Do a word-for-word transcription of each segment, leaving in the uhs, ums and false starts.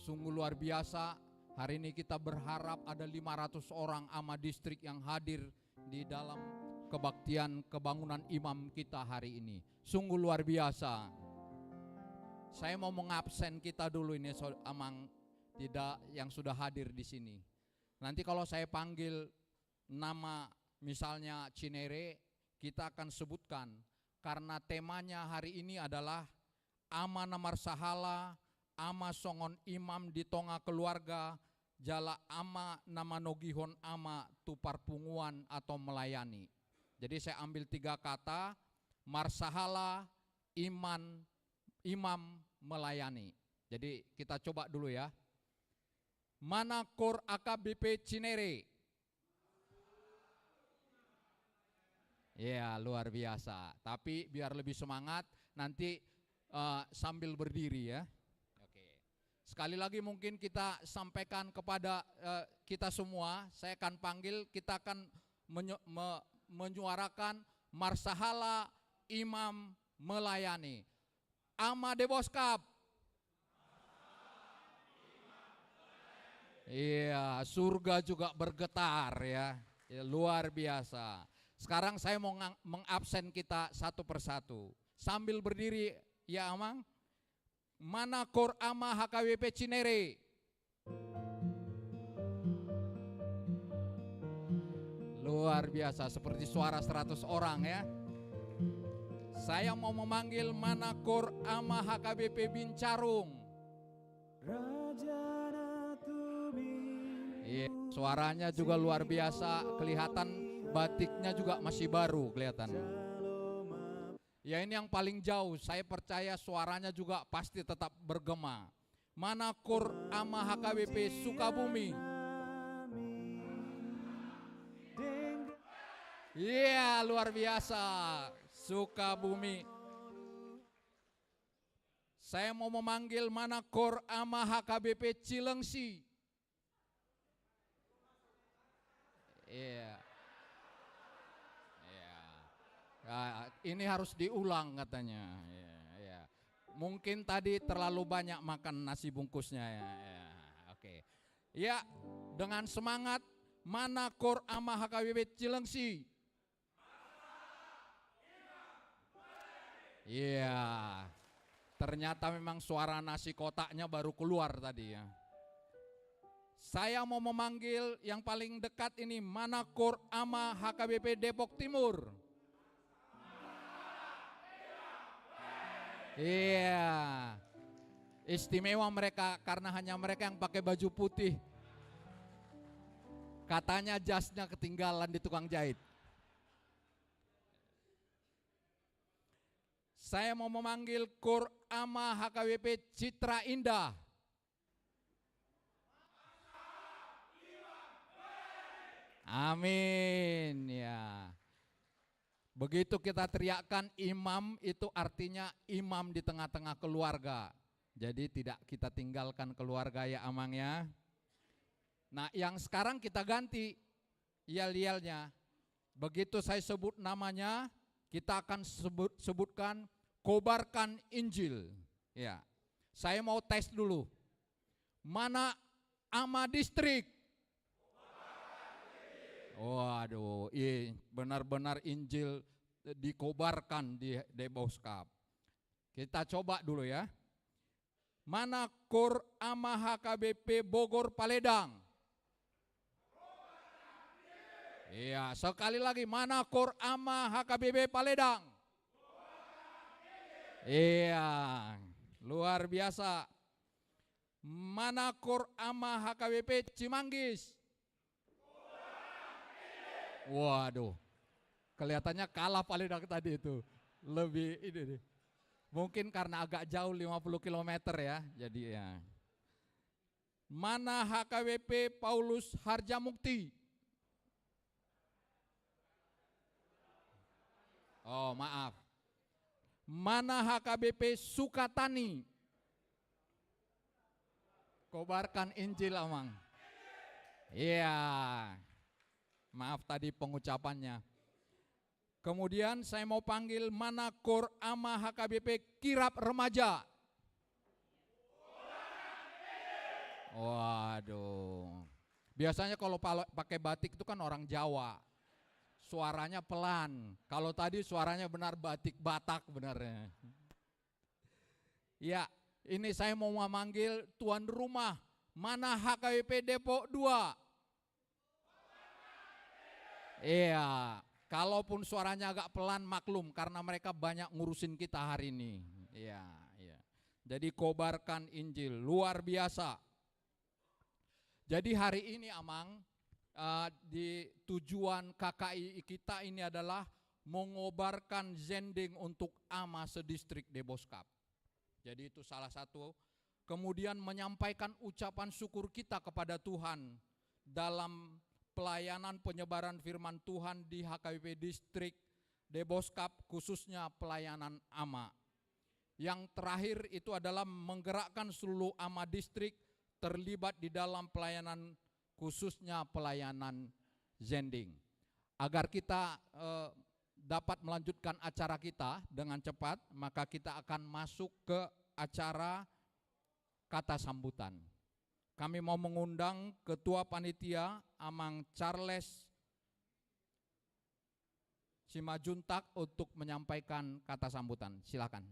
Sungguh luar biasa, hari ini kita berharap ada lima ratus orang ama distrik yang hadir di dalam kebaktian kebangunan imam kita hari ini. Sungguh luar biasa. Saya mau mengabsen kita dulu ini, so-, amang tidak yang sudah hadir di sini. Nanti kalau saya panggil nama misalnya Cinere, kita akan sebutkan. Karena temanya hari ini adalah ama na marsahala, ama songon imam di tonga keluarga, jala ama na manogihon ama tu parpunguan atau melayani. Jadi saya ambil tiga kata, marsahala, iman, imam, melayani. Jadi kita coba dulu ya. Mana kor A K B P Cinere? Iya, luar biasa. Tapi biar lebih semangat, nanti, eh, sambil berdiri ya. Oke. Sekali lagi mungkin kita sampaikan kepada, eh, kita semua, saya akan panggil, kita akan menyu-, me-, menyuarakan marsahala imam melayani. Ama Deboskap. Iya, surga juga bergetar ya. Ya, luar biasa. Sekarang saya mau ngang-, mengabsen kita satu persatu. Sambil berdiri ya, Amang. Mana kor ama H K B P Cinere? Luar biasa, seperti suara seratus orang ya. Saya mau memanggil mana kor ama H K B P Bincarung. Iya, suaranya juga luar biasa, kelihatan batiknya juga masih baru kelihatan. Ya, ini yang paling jauh, saya percaya suaranya juga pasti tetap bergema. Mana kor ama H K B P Sukabumi? Iya, luar biasa. Sukabumi. Saya mau memanggil mana kor ama H K B P Cilengsi. Iya. Iya. Ah, ini harus diulang katanya. Iya, iya. Mungkin tadi terlalu banyak makan nasi bungkusnya ya. Ya, oke. Ya, dengan semangat, mana kor ama H K B P Cilengsi? Iya. Ternyata memang suara nasi kotaknya baru keluar tadi ya. Saya mau memanggil yang paling dekat ini, mana kor ama H K B P Depok Timur? Iya. Istimewa mereka karena hanya mereka yang pakai baju putih. Katanya jasnya ketinggalan di tukang jahit. Saya mau memanggil kor ama H K B P Citra Indah. Amin. Ya. Begitu kita teriakkan imam, itu artinya imam di tengah-tengah keluarga. Jadi tidak kita tinggalkan keluarga ya, Amang ya. Nah, yang sekarang kita ganti yel-yelnya. Begitu saya sebut namanya, kita akan sebut, sebutkan, "Kobarkan Injil." Ya. Saya mau tes dulu. Mana ama distrik? Waduh, i-, benar-benar Injil dikobarkan di Deboskap. Kita coba dulu ya. Mana kor ama H K B P Bogor Paledang? Iya, sekali lagi, mana kor ama H K B P Paledang? Iya, luar biasa. Mana kor ama H K B P Cimanggis? Waduh. Kelihatannya kalah Paledang tadi itu. Lebih ini nih. Mungkin karena agak jauh lima puluh kilometer ya. Jadi ya. Mana H K B P Paulus Harjamukti? Oh, maaf. Mana H K B P Sukatani? Kobarkan Injil, Amang. Iya. Maaf tadi pengucapannya. Kemudian saya mau panggil mana kor ama H K B P Kirap Remaja. Waduh. Biasanya kalau pala-, pakai batik itu kan orang Jawa. Suaranya pelan. Kalau tadi suaranya benar batik Batak benernya. Ya, ini saya mau memanggil tuan rumah. Mana H K B P Depok dua? Iya, kalaupun suaranya agak pelan, maklum, karena mereka banyak ngurusin kita hari ini. Iya, iya. Jadi, kobarkan Injil, luar biasa. Jadi, hari ini, Amang, eh, di tujuan K K I kita ini adalah mengobarkan zending untuk ama sedistrik Deboskap. Jadi, itu salah satu. Kemudian, menyampaikan ucapan syukur kita kepada Tuhan dalam pelayanan penyebaran firman Tuhan di H K B P Distrik Deboskap, khususnya pelayanan ama. Yang terakhir itu adalah menggerakkan seluruh ama distrik terlibat di dalam pelayanan, khususnya pelayanan zending. Agar kita, eh, dapat melanjutkan acara kita dengan cepat, maka kita akan masuk ke acara kata sambutan. Kami mau mengundang Ketua Panitia, Amang Charles Simanjuntak, untuk menyampaikan kata sambutan. Silakan.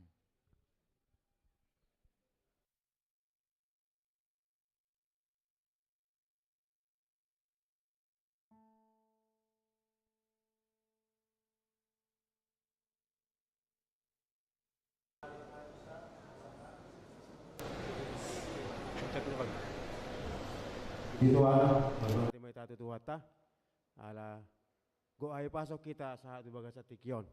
Di Tuhan, terima kasih Tuhanta, ala gok hahipason hita sahat tu bagasan tingki on.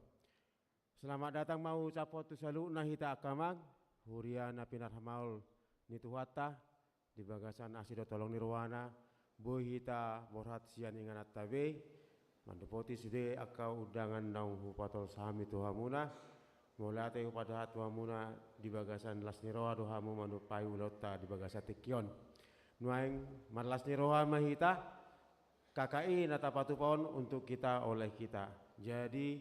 Selamat datang ma huucap tu saluhutna hita angka amang, huria na pinarmaol ni Tuhanta, di bagasan asi dohot holong ni rohana, boi hita borhat sian ingananta be, mandapoti sude angka undangan naung hupatolhas hami tu hamuna, mauliate hupasahat tu hamuna, di bagasan las ni roha do hamu manumpai ulaonta di bagasan tingki on. Nuaeng marlas ni roha ma hita, K K I na tapatupa on untuk kita, oleh kita. Jadi,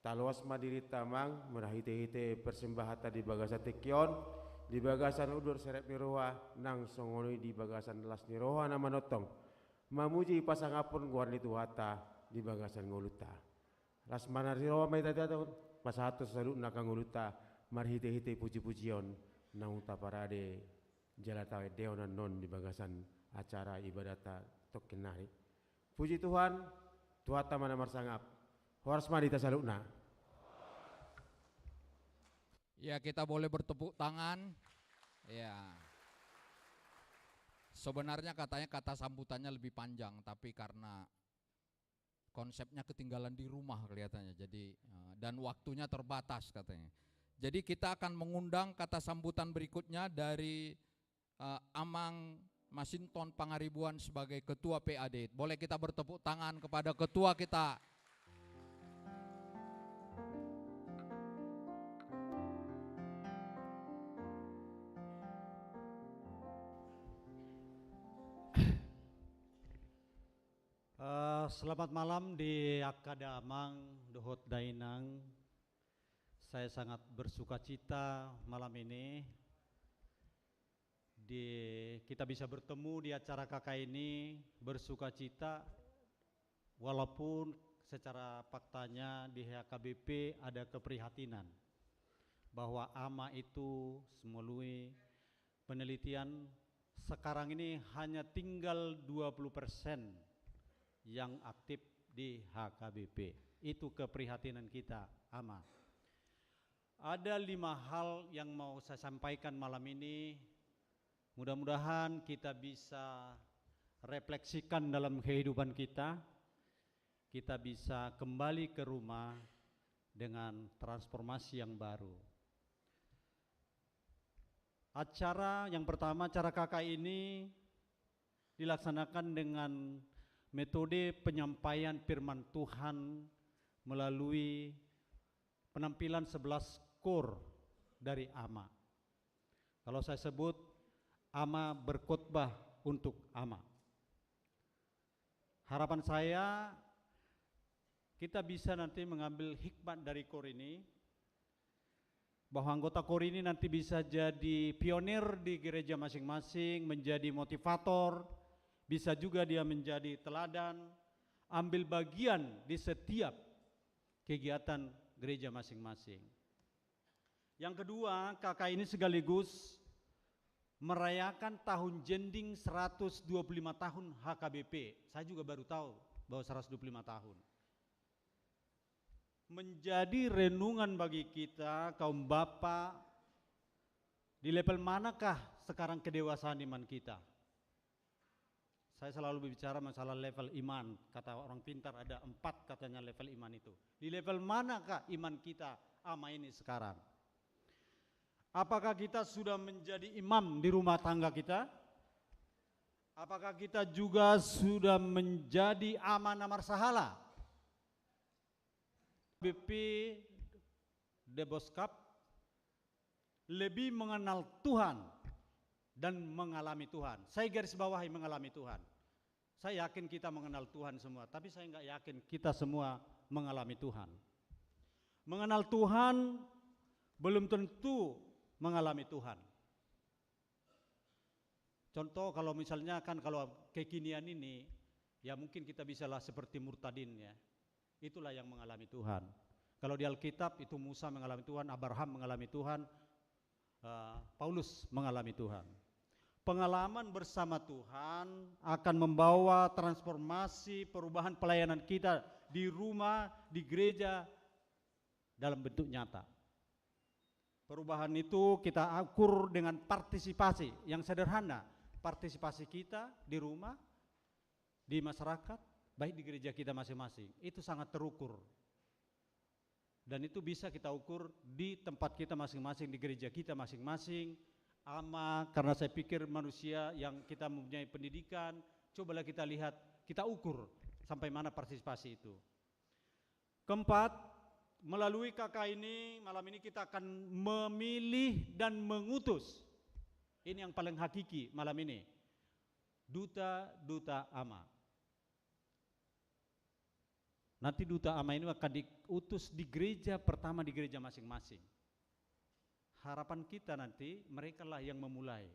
taloas ma dirinta amang, marhite-hite persembahanta di bagasan tingki on, di bagasan udur serep ni roha, nang songon i di bagasan las ni roha na manongtong. Mamuji pasangaphon goar ni Tuhanta di bagasan ngolunta. Las ma na ni roha ma hita, hita, pasahathon saluhutna angka ngolunta, marhite-hite puji-pujion, naung taparade jala taendehon annon di bagasan acara ibadatta tongkin nari. Puji Tuhan, Tuhanta ma na marsangap. Horas ma di hita saluhutna. Ya, kita boleh bertepuk tangan. Ya. Sebenarnya katanya kata sambutannya lebih panjang, tapi karena konsepnya ketinggalan di rumah kelihatannya. Jadi, eh, dan waktunya terbatas katanya. Jadi, kita akan mengundang kata sambutan berikutnya dari, eh, Amang Masinton Pangaribuan sebagai Ketua P A D. Boleh kita bertepuk tangan kepada ketua kita. Eh, selamat malam di angka damang dohot dainang. Saya sangat bersukacita malam ini di, kita bisa bertemu di acara K K I ini, bersukacita walaupun secara faktanya di H K B P ada keprihatinan bahwa ama itu melalui penelitian, sekarang ini hanya tinggal dua puluh persen yang aktif di H K B P. Itu keprihatinan kita, Ama. Ada lima hal yang mau saya sampaikan malam ini. Mudah-mudahan kita bisa refleksikan dalam kehidupan kita. Kita bisa kembali ke rumah dengan transformasi yang baru. Acara yang pertama, acara K K I ini dilaksanakan dengan metode penyampaian firman Tuhan melalui penampilan sebelas koor dari Ama. Kalau saya sebut, Ama berkhotbah untuk Ama. Harapan saya, kita bisa nanti mengambil hikmat dari koor ini. bahwa anggota kor ini nanti bisa jadi pionir di gereja masing-masing, menjadi motivator, bisa juga dia menjadi teladan, ambil bagian di setiap kegiatan gereja masing-masing. Yang kedua, K K ini sekaligus merayakan tahun jending seratus dua puluh lima tahun H K B P. Saya juga baru tahu bahwa seratus dua puluh lima tahun. Menjadi renungan bagi kita, kaum bapa, di level manakah sekarang kedewasaan iman kita? Saya selalu berbicara masalah level iman. Kata orang pintar ada empat katanya level iman itu. Di level manakah iman kita ama ini sekarang? Apakah kita sudah menjadi imam di rumah tangga kita? Apakah kita juga sudah menjadi ama na marsahala? B P de Boskap lebih mengenal Tuhan dan mengalami Tuhan. Saya garis bawahi mengalami Tuhan. Saya yakin kita mengenal Tuhan semua, tapi saya nggak yakin kita semua mengalami Tuhan. Mengenal Tuhan belum tentu mengalami Tuhan. Contoh, kalau misalnya kan, kalau kekinian ini, ya mungkin kita bisalah seperti murtadin, ya. Itulah yang mengalami Tuhan. Kalau di Alkitab itu Musa mengalami Tuhan, Abraham mengalami Tuhan, eh, Paulus mengalami Tuhan. Pengalaman bersama Tuhan akan membawa transformasi, perubahan pelayanan kita di rumah, di gereja, dalam bentuk nyata. Perubahan itu kita ukur dengan partisipasi yang sederhana, partisipasi kita di rumah, di masyarakat, baik di gereja kita masing-masing. Itu sangat terukur. Dan itu bisa kita ukur di tempat kita masing-masing, di gereja kita masing-masing. Ama, karena saya pikir manusia yang kita mempunyai pendidikan, cobalah kita lihat, kita ukur sampai mana partisipasi itu. Keempat, melalui K K ini, malam ini kita akan memilih dan mengutus. Ini yang paling hakiki malam ini. Duta-duta ama. Nanti duta ama ini akan diutus di gereja pertama, di gereja masing-masing. Harapan kita nanti merekalah yang memulai.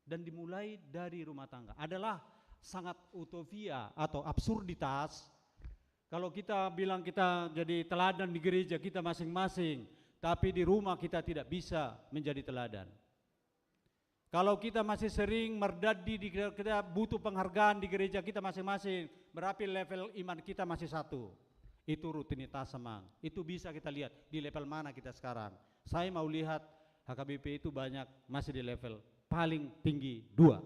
Dan dimulai dari rumah tangga. Adalah sangat utopia atau absurditas kalau kita bilang kita jadi teladan di gereja kita masing-masing, tapi di rumah kita tidak bisa menjadi teladan. Kalau kita masih sering mardadi di gereja, kita butuh penghargaan di gereja kita masing-masing, berarti level iman kita masih satu. Itu rutinitas, amang. Itu bisa kita lihat di level mana kita sekarang. Saya mau lihat H K B P itu banyak masih di level paling tinggi dua.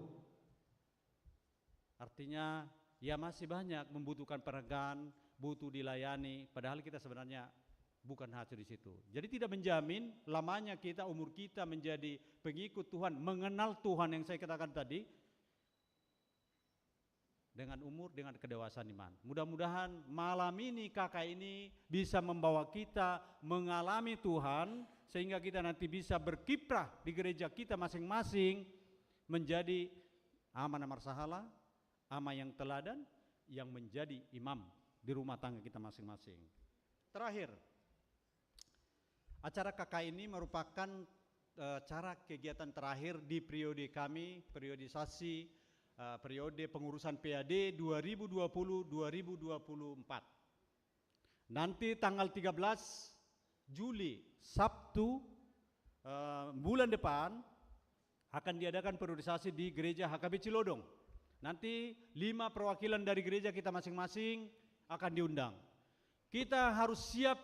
Artinya, ya masih banyak membutuhkan penghargaan, butuh dilayani, padahal kita sebenarnya bukan hati di situ. Jadi tidak menjamin lamanya kita, umur kita menjadi pengikut Tuhan, mengenal Tuhan yang saya katakan tadi, dengan umur, dengan kedewasaan iman. Mudah-mudahan malam ini K K ini bisa membawa kita mengalami Tuhan, sehingga kita nanti bisa berkiprah di gereja kita masing-masing, menjadi ama na marsahala, ama yang teladan, yang menjadi imam di rumah tangga kita masing-masing. Terakhir, acara K K ini merupakan, eh, acara kegiatan terakhir di periode kami, periodisasi, eh, periode pengurusan P A D dua ribu dua puluh dua ribu dua puluh empat. Nanti tanggal tiga belas Juli, Sabtu, eh, bulan depan, akan diadakan periodisasi di gereja H K B Cilodong. Nanti lima perwakilan dari gereja kita masing-masing akan diundang. Kita harus siap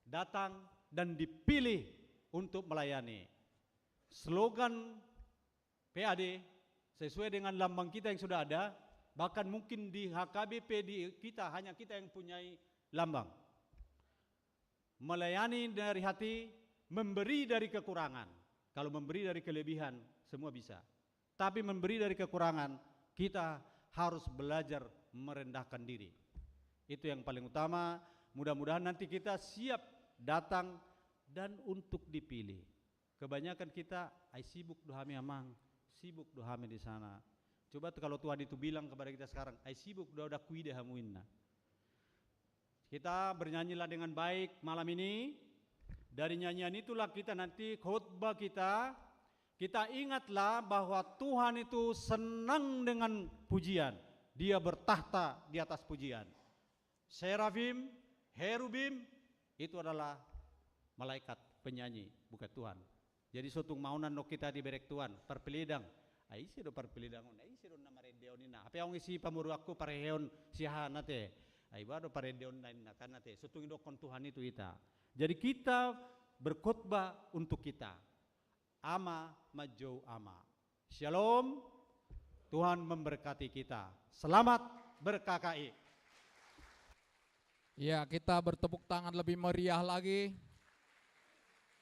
datang dan dipilih untuk melayani. Slogan P A D sesuai dengan lambang kita yang sudah ada, bahkan mungkin di H K B P di kita, hanya kita yang punyai lambang. Melayani dari hati, memberi dari kekurangan. Kalau memberi dari kelebihan, semua bisa. Tapi memberi dari kekurangan, kita harus belajar merendahkan diri. Itu yang paling utama. Mudah-mudahan nanti kita siap datang dan untuk dipilih. Kebanyakan kita, "Ai sibuk do hami, amang, sibuk do hami di sana." Coba tuh kalau Tuhan itu bilang kepada kita sekarang, "Ai sibuk do, ndang huida hamu," ninna. Kita bernyanyilah dengan baik malam ini. Dari nyanyian itulah kita nanti khotbah kita, kita ingatlah bahwa Tuhan itu senang dengan pujian. Dia bertakhta di atas pujian. Serafim, herubim, itu adalah malaikat penyanyi, bukan Tuhan. Jadi so tung maonan do hita dibereng Tuhan, parpeledan. Ai ise do parpeledan on, ai ise do na marendeon inna. Hape adong i si pamoruonku parendeon si aha na te. Ai boha do parendeon na inna kan na te. So tung didokkon Tuhan itu hita. Jadi kita berkhotbah untuk kita. Ama manjou ama. Shalom. Tuhan memberkati kita. Selamat ber-K K I. Ya, kita bertepuk tangan lebih meriah lagi.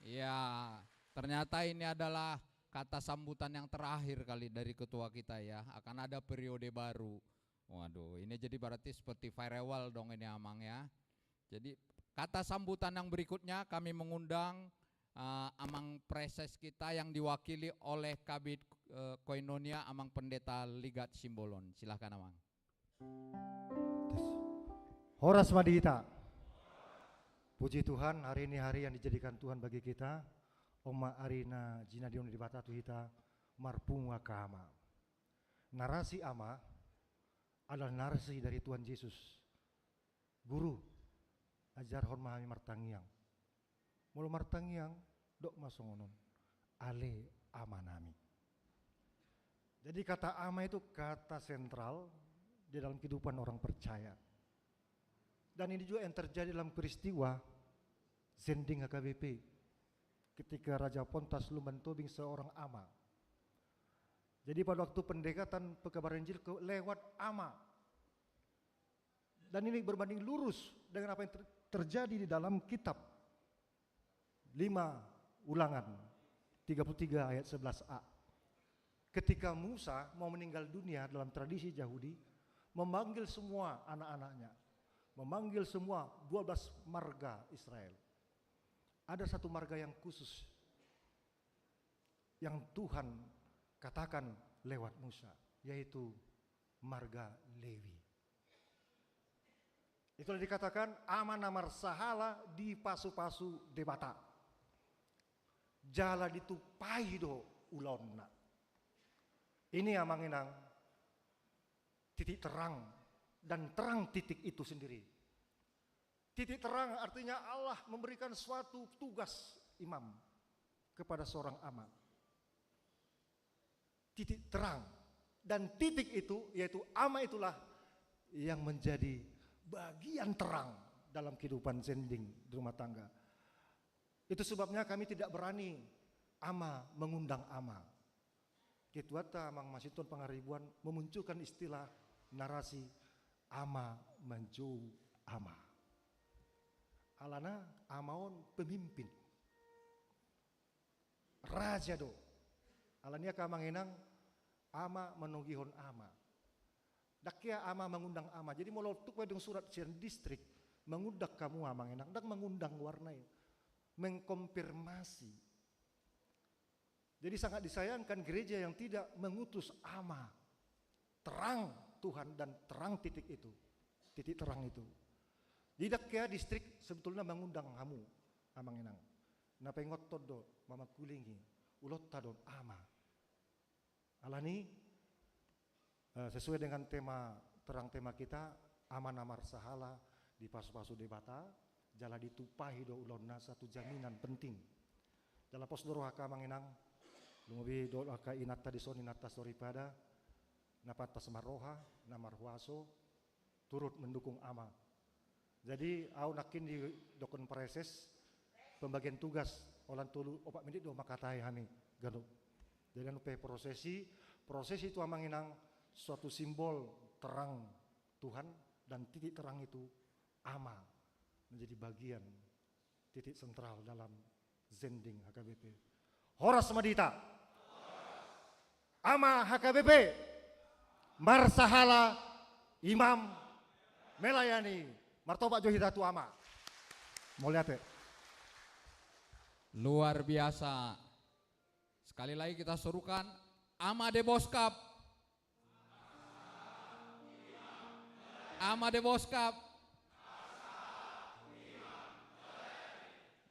Ya, ternyata ini adalah kata sambutan yang terakhir kali dari ketua kita ya. Akan ada periode baru. Waduh, ini jadi berarti seperti farewell dong ini, Amang, ya. Jadi, kata sambutan yang berikutnya kami mengundang, eh, Amang Praeses kita yang diwakili oleh Kabid, eh, Koinonia, Amang Pendeta Ligat Simbolon. Silahkan, Amang. Tes. Horas ma di hita. Puji Tuhan, hari ini hari yang dijadikan Tuhan bagi kita. On ma ari na jinadion ni Debata tu hita, marpungu angka ama. Narasi ama adalah narasi dari Tuhan Yesus. Guru, ajarhon ma hami martangiang. Molo martangiang, dok ma songon on, Ale Amanami. Jadi kata ama itu kata sentral di dalam kehidupan orang percaya. Dan ini juga yang terjadi dalam peristiwa Zending H K B P. Ketika Raja Pontas Lumban Tobing seorang ama. Jadi pada waktu pendekatan pekabaran Injil ke, lewat ama. Dan ini berbanding lurus dengan apa yang ter-, terjadi di dalam kitab lima Ulangan tiga puluh tiga ayat sebelas a. Ketika Musa mau meninggal dunia dalam tradisi Yahudi, memanggil semua anak-anaknya, memanggil semua dua belas marga Israel. Ada satu marga yang khusus yang Tuhan katakan lewat Musa, yaitu marga Lewi. Itulah dikatakan ama na marsahala dipasupasu Debata. Jala ditumpahi do ulaonna. Ini, Amang Inang, titik terang dan terang titik itu sendiri. Titik terang artinya Allah memberikan suatu tugas imam kepada seorang ama. Titik terang. Dan titik itu, yaitu ama itulah yang menjadi bagian terang dalam kehidupan Zending di rumah tangga. Itu sebabnya kami tidak berani ama mengundang ama. Ketuanta Amang Masinton Pangaribuan memunculkan istilah narasi ama manjou ama. Alana ama on pemimpin. Raja do. Alani angka Amang Inang, ama manogihon ama. Ndang hea ama mangundang ama. Jadi molo tuk pe dung surat sian distrik, mangundang hamu Amang Inang, ndang mangundang goarna i. Mengkonfirmasi. Jadi sangat disayangkan gereja yang tidak mengutus ama. Terang Tuhan dan terang titik itu. Titik terang itu. Jadi ndang hea distrik sebetulna mangundang hamu, Amang Inang. Na paingothon do, mamangkulingi, ulaonta do on ama. Alani, eh, sesuai dengan tema, terang tema kita, ama na marsahala dipasupasu Debata, jala ditumpahi do ulaonna, satu jaminan penting. Jala pos do roha angka Amang Inang, lumobi do angka inanta dison, inanta soripada, na pantas marroha, na marhuaso, turut mendukung ama. Jadi, au nangkin didokkon praeses, pembagian tugas, holan tolu opat menit do manghatai hami ganup. Jadi, anu pe prosesi, prosesi itu Amang Inang suatu simbol terang Tuhan dan titik terang itu ama menjadi bagian titik sentral dalam Zending H K B P. Horas ma di hita. Ama H K B P. Marsahala imam melayani. Martopak jo hita tu ama. Mauliate. Luar biasa. Sekali lagi kita serukan, Ama de Boskap. Ama de Boskap.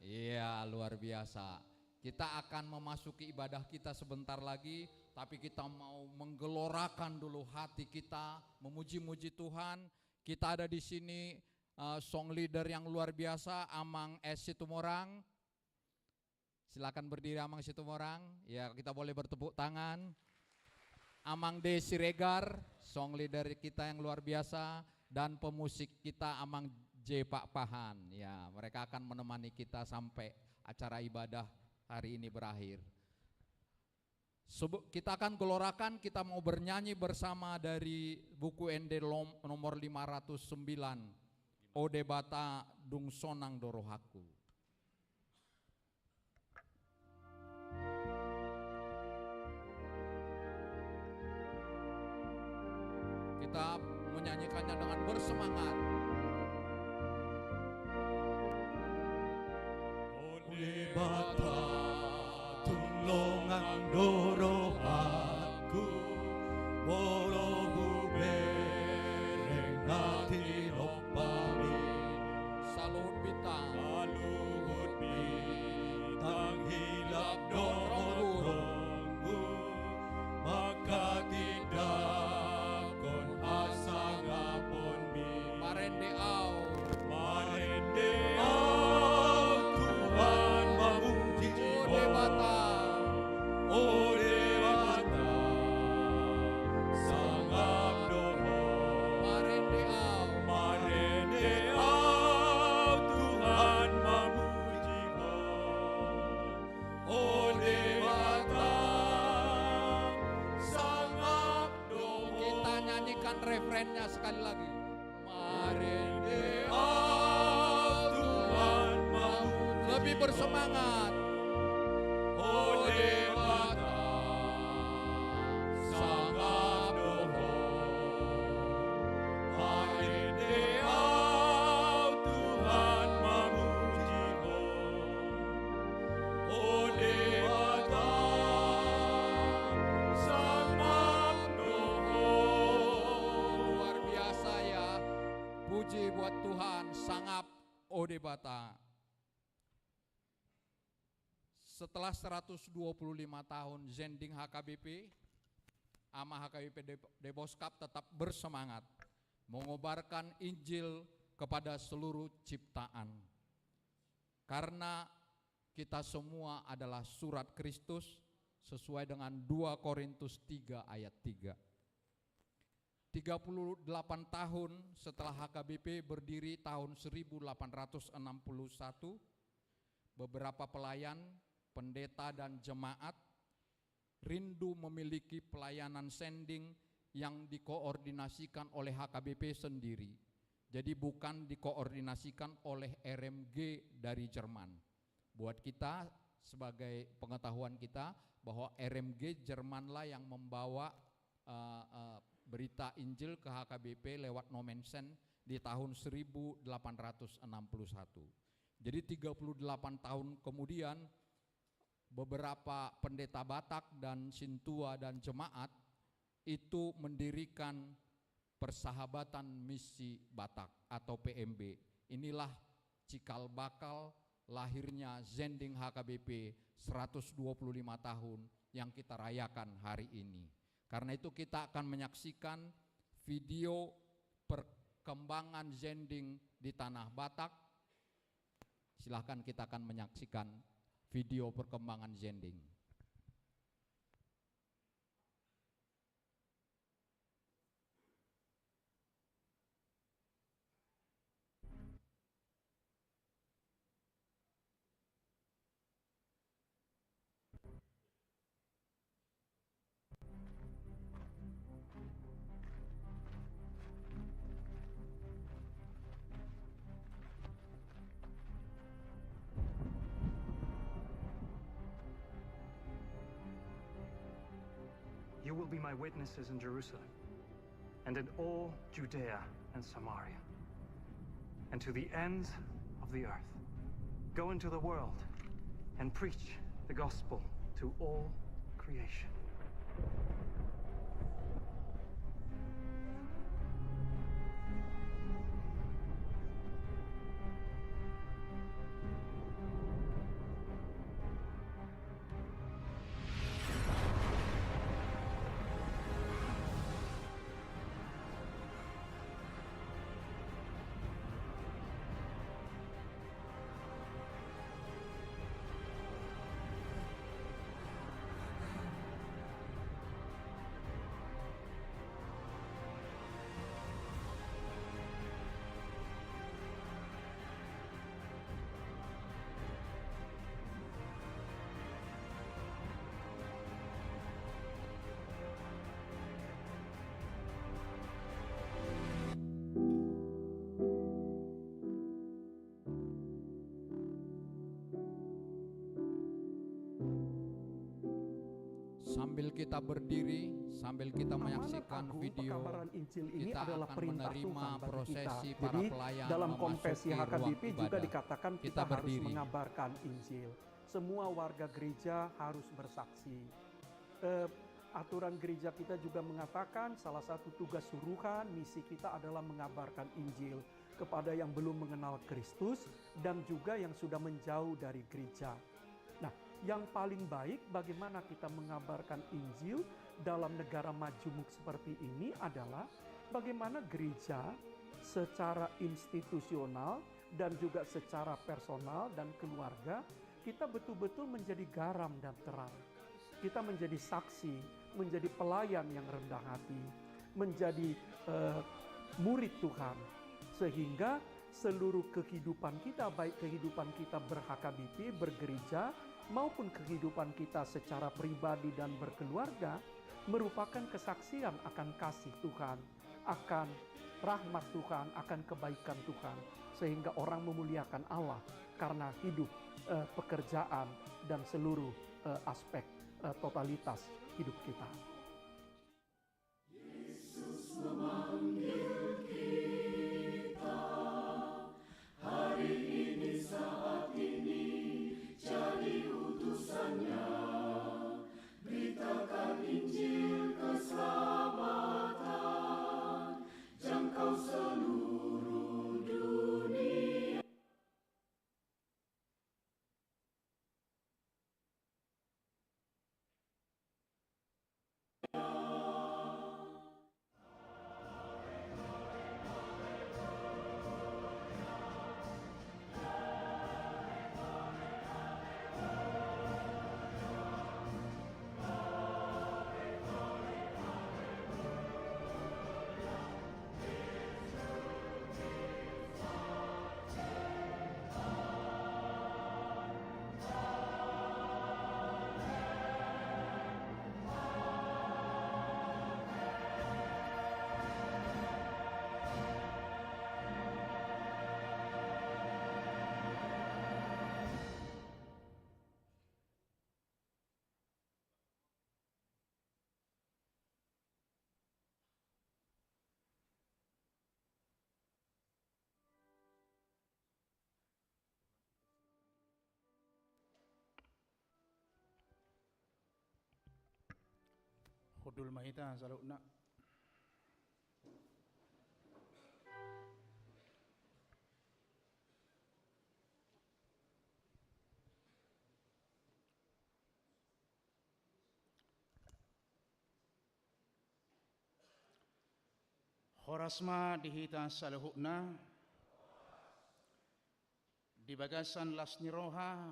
Iya, luar biasa. Kita akan memasuki ibadah kita sebentar lagi, tapi kita mau menggelorakan dulu hati kita, memuji-muji Tuhan. Kita ada di sini, eh, song leader yang luar biasa, Amang S Situmorang. Silakan berdiri, Amang Situmorang. Ya, kita boleh bertepuk tangan. Amang D Siregar, song leader kita yang luar biasa, dan pemusik kita, Amang J Pakpahan. Ya, mereka akan menemani kita sampai acara ibadah hari ini berakhir. Sebe-, kita akan gelorakan, kita mau bernyanyi bersama dari buku Ende lom-, nomor lima ratus sembilan, O Debata, dung sonang do rohangku. Kita menyanyikannya dengan bersemangat. O Debata, tung longang do rohangku, molo hubereng na tilompami. Saluhut bintang. Saluhut bintang hilap dohot ronggu, manghatindanghon hasangaponmi. Marende au. Marende au Tuhan mamuji Ho. O Debata. O Debata, sangap do Ho. Marende au. Marende au Tuhan mamuji Ho. O Debata, sangap do Ho. Kita nyanyikan refrennya sekali lagi. Marende au Tuhan mamuji. Lebih bersemangat. O Debata, sangap do Ho. Marende au Tuhan mamuji Ho. O Debata, sangap do Ho. Luar biasa ya. Puji buat Tuhan, sangap O Debata. Setelah seratus dua puluh lima tahun zending H K B P, Ama H K B P Dep-, Deboskap tetap bersemangat mengobarkan Injil kepada seluruh ciptaan. Karena kita semua adalah surat Kristus sesuai dengan dua Korintus tiga ayat tiga. Tiga puluh delapan tahun setelah H K B P berdiri tahun seribu delapan ratus enam puluh satu, beberapa pelayan, pendeta, dan jemaat rindu memiliki pelayanan sending yang dikoordinasikan oleh H K B P sendiri. Jadi, bukan dikoordinasikan oleh R M G dari Jerman. Buat kita, sebagai pengetahuan kita, bahwa R M G Jermanlah yang membawa, eh, eh, berita Injil ke H K B P lewat Nommensen di tahun seribu delapan ratus enam puluh satu. Jadi, tiga puluh delapan tahun kemudian, beberapa pendeta Batak dan sintua dan jemaat itu mendirikan Persahabatan Misi Batak atau P M B. Inilah cikal bakal lahirnya zending H K B P seratus dua puluh lima tahun yang kita rayakan hari ini. Karena itu, kita akan menyaksikan video perkembangan zending di Tanah Batak. Silahkan, kita akan menyaksikan video perkembangan zending. You will be my witnesses in Jerusalem and in all Judea and Samaria, and to the ends of the earth. Go into the world and preach the gospel to all creation. Sambil kita berdiri, sambil kita menyaksikan video, kita akan menerima prosesi para pelayan memasuki ruang ibadah. Kita berdiri. Amanat agung pekabaran Injil ini adalah perintah Tuhan bagi kita. Jadi, dalam konfesi H K B P juga dikatakan kita harus mengabarkan Injil. Semua warga gereja harus bersaksi. Eh, aturan gereja kita juga mengatakan salah satu tugas suruhan, misi kita adalah mengabarkan Injil kepada yang belum mengenal Kristus dan juga yang sudah menjauh dari gereja. Nah, yang paling baik bagaimana kita mengabarkan Injil dalam negara majemuk seperti ini adalah bagaimana gereja secara institusional dan juga secara personal dan keluarga, kita betul-betul menjadi garam dan terang. Kita menjadi saksi, menjadi pelayan yang rendah hati, menjadi, eh, murid Tuhan. Sehingga seluruh kehidupan kita, baik kehidupan kita ber-H K B P, bergereja, maupun kehidupan kita secara pribadi dan berkeluarga, merupakan kesaksian akan kasih Tuhan, akan rahmat Tuhan, akan kebaikan Tuhan, sehingga orang memuliakan Allah karena hidup, eh, pekerjaan, dan seluruh, eh, aspek, eh, totalitas hidup kita. Yesus memanggil kita. Hari ini, saat ini, jadi utusannya. Beritakan Injil keselamatan, jangkau seluruh dunia. Hundul ma hita saluhutna. Horas ma di hita saluhutna, di bagasan las ni roha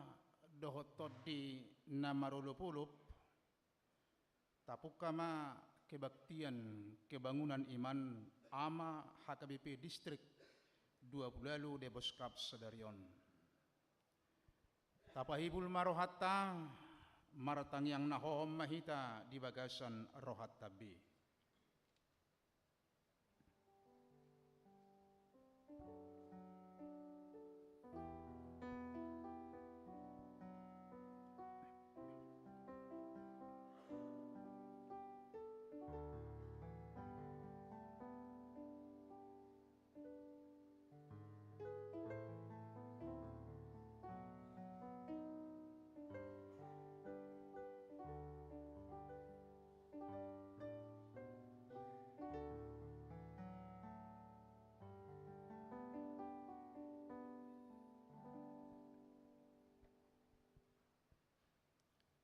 dohot tondi na marolopolop, tapungka ma kebaktian kebangunan iman Ama H K B P Distrik Dua Pulu Ualu Deboskap sadari on. Tapahibul ma rohanta, martangiang na hohom ma hita di bagasan rohanta be.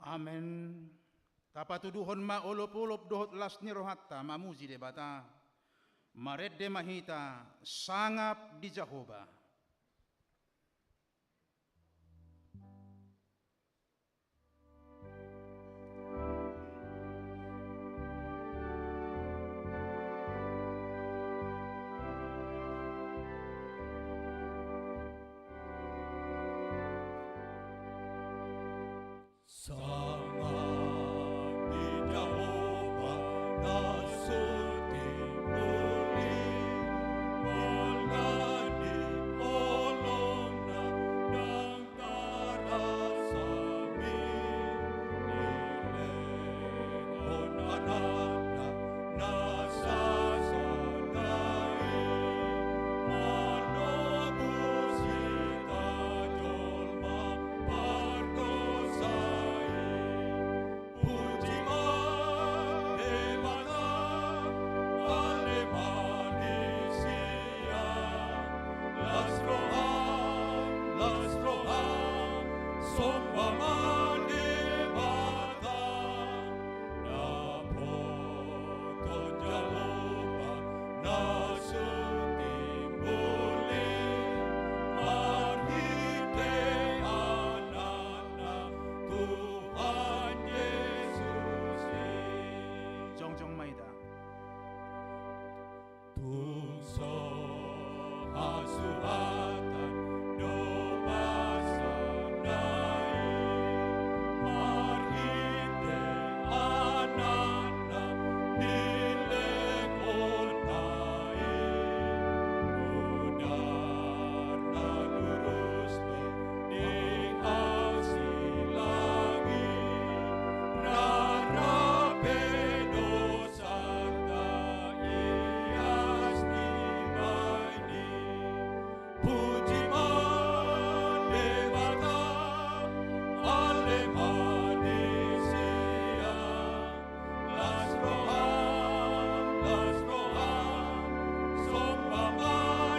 Amen. Tapatuduhon ma olopolop dohot las ni rohanta mamuji Debata. Marende ma hita sangap di Jahowa. Sangap di Jahowa na suti muli, mula di holongna nang tarasa minilele. Tung so hasuhatan do basa na i, marhite Anakna dilehon na i, godar na lurus di hasilangi, rara pe do sata ias dibahen i. Puji ma Debata, ale ma di sian las roham, las roham, somba ma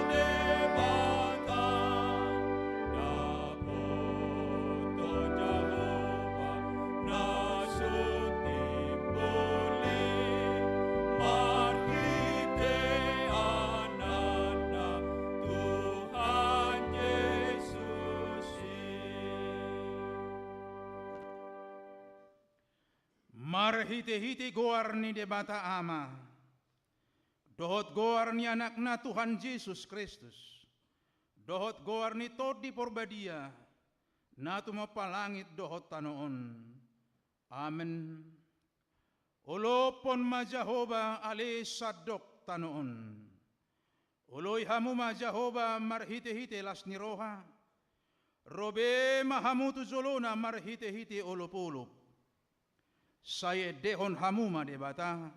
Debata. Dapot do Jahowa na sun timbul i, marhite Anakna Tuhan Jesus i. Marhitehite goar ni Debata Ama, dohot goar ni Anakna Tuhan Jesus Kristus, dohot goar ni Tondi Porbadia, na tumompa langit dohot tano on. Amen. Olophon ma Jahowa ale sandok tano on. Oloi hamu ma Jahowa marhitehite las ni roha. Ro be ma hamu tu jolona marhitehite olopolop. Sai endehon hamu ma Debata.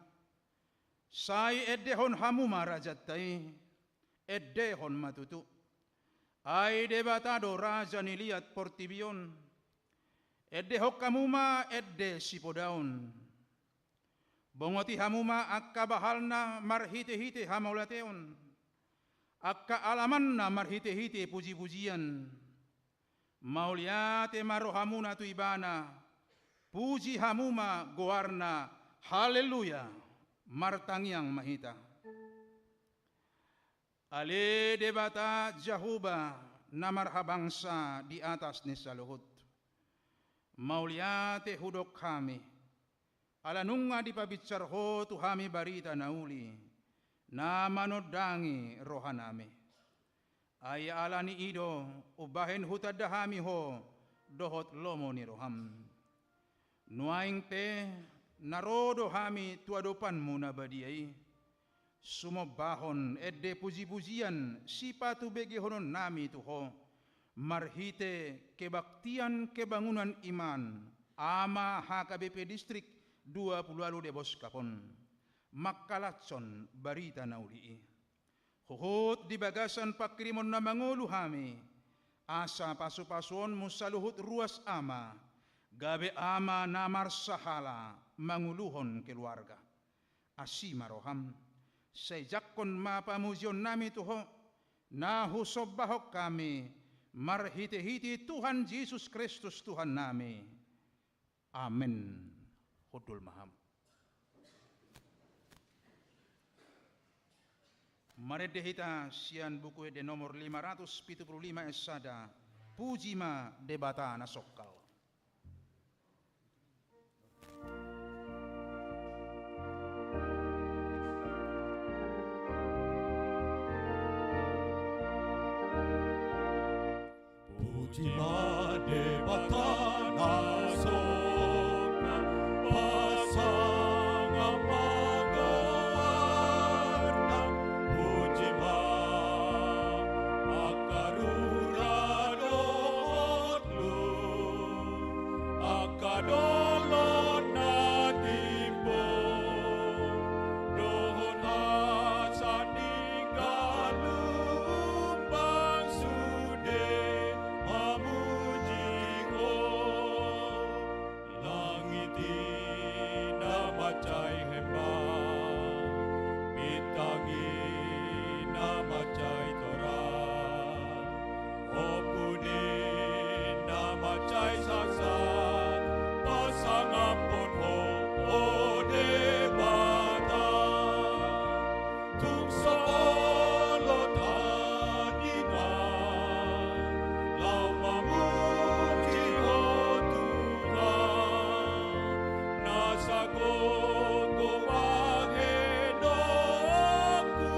Sai endehon hamu ma rajanta i. Endehon ma tutu. Ai Debata do raja ni liat portibi on. Endehon hamu ma ende sipodaon. Bongoti hamu ma angka bahalna marhitehite hamauliateon, angka alamanna marhitehite pujipujian. Mauliate ma rohamuna tu Ibana, puji hamu ma goarna. Haleluya. Martangiang ma hita. Ale Debata Jahowa na marhabangsa di atas ni saluhut, mauliate hudok hami, ala nunga dipabinsar Ho tu hami barita na uli, na manondangi rohanami. Ai ala ni i do umbahen hutanda hami Ho dohot lomo ni roham. Nuaeng pe na ro do hami tu adopanmu na badia i, sumombahon ende pujipujian sipatubegehonon nami tu Ho, marhite kebaktian kebangunan iman Ama H K B P Distrik dua pulu ualu Deboskap on, mangkalashon barita na uli i. Huhut di bagasan panghirimon na mangolu hami, asa pasupasuonmu saluhut ruas Ama, gabe Ama na marsahala manguluhon keluarga. Asi ma roham, sai jangkon ma pamujionnami tu Ho, na husombahon hami marhitehite Tuhan Jesus Kristus Tuhannami. Amen. Hundul ma hamu. Marende hita sian Buku Ende nomor lima ratus pitu pulu lima ayat sada. Puji ma Debata na songkal. Puji ma Debata na songkal, pasangap ma goarna. Puji ma angka rura dohot lu, angka dolok na timbo, dohot hasa ni galumbang sude mamuji Ho. Langit i na mansai hembang, bintang i na mansai torang, ombun i na mansai sangsa, pasangaphon Ho, o Debata. Tung so olo taningan, laho mamuji Ho Tuhan, nasa gogo bahenonku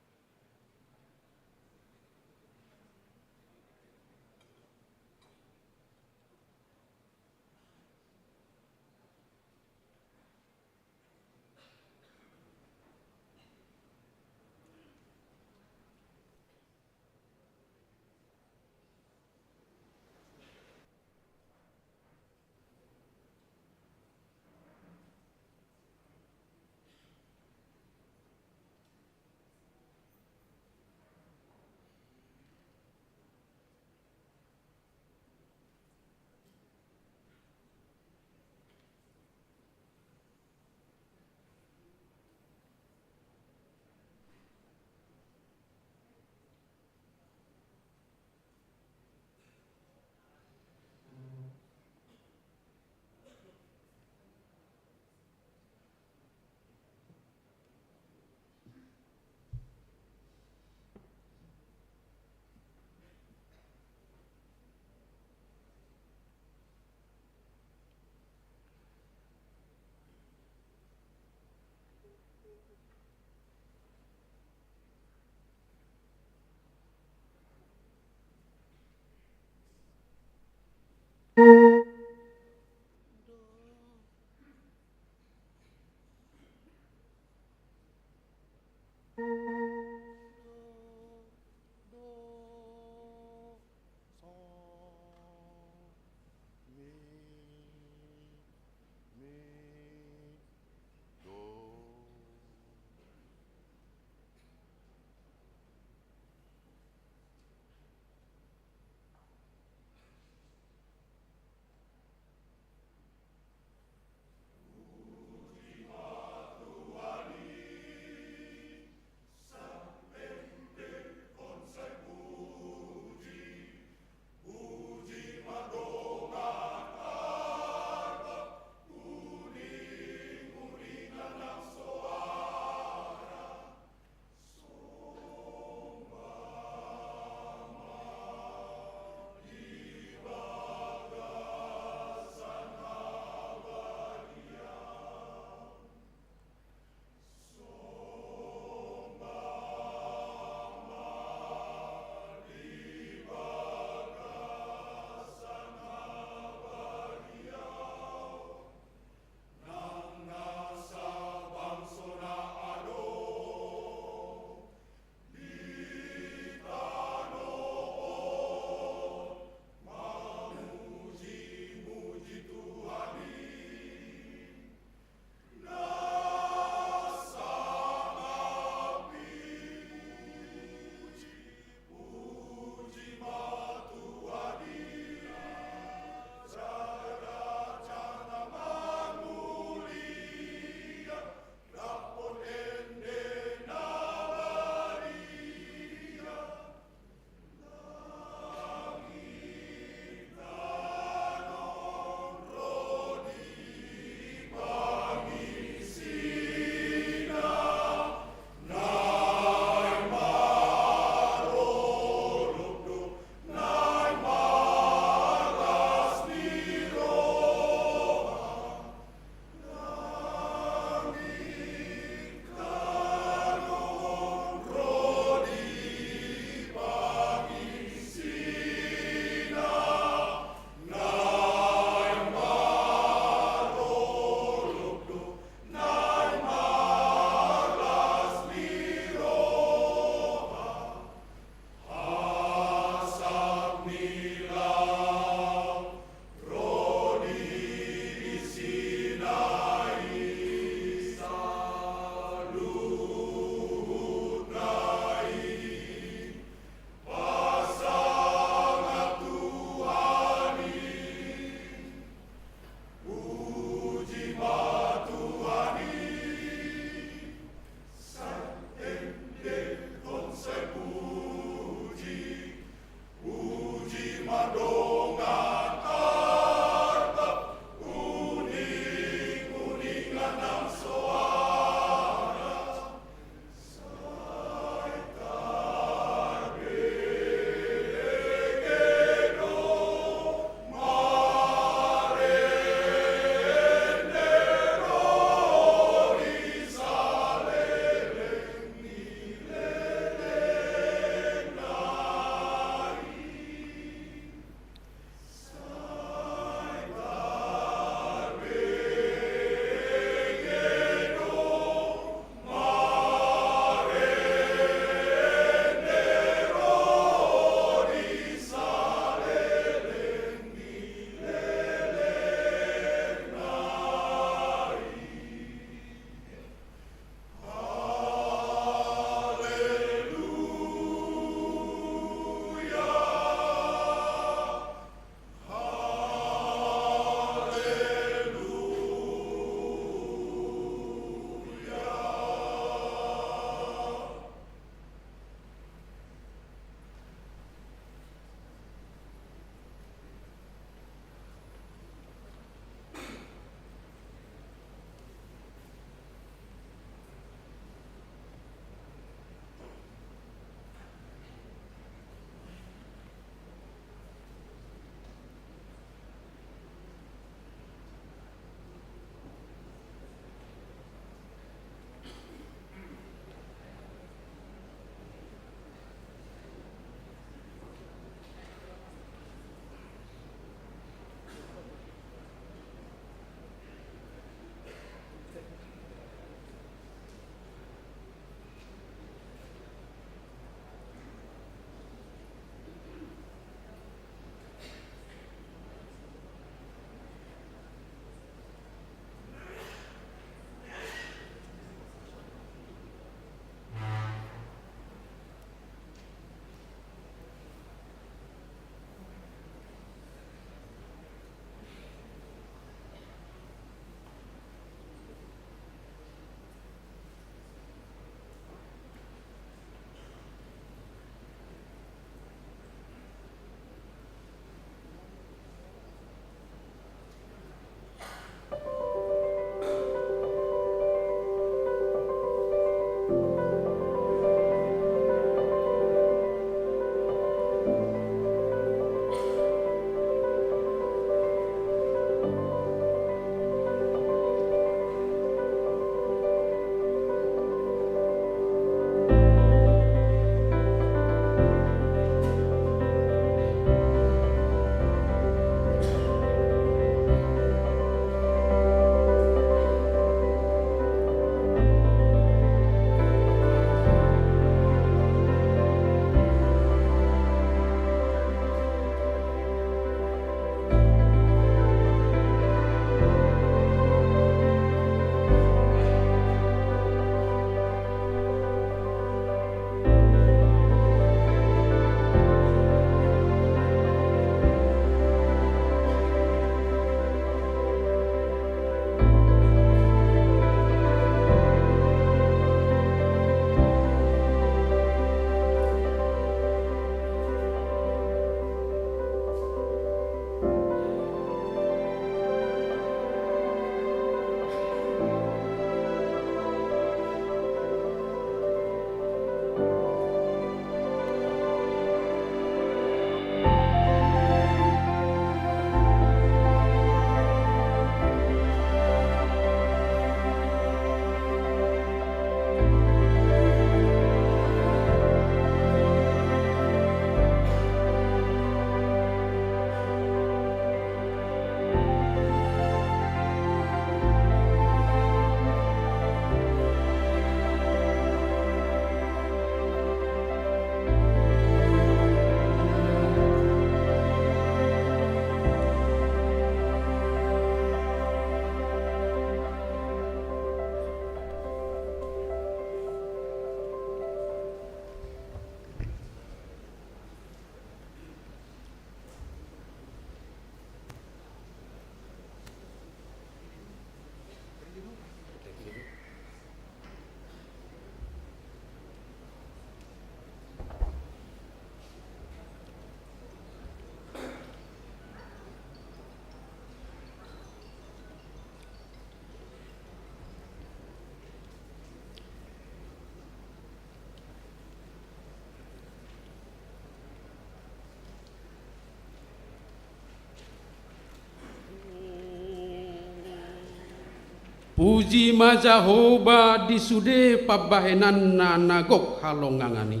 Puji ma Jahowa di sude pambahenanna na gok halongangan i.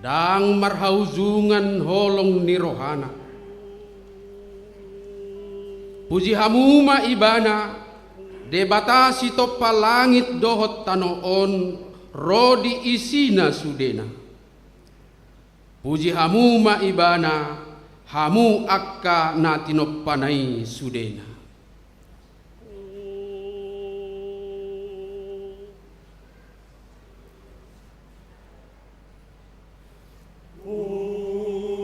Ndang marhaujungan holong ni rohana. Puji hamu ma Ibana, Debata sitompa langit dohot tano on, ro di isina sudena. Puji hamu ma Ibana, hamu angka na tinompana i sudena. Puji-pujian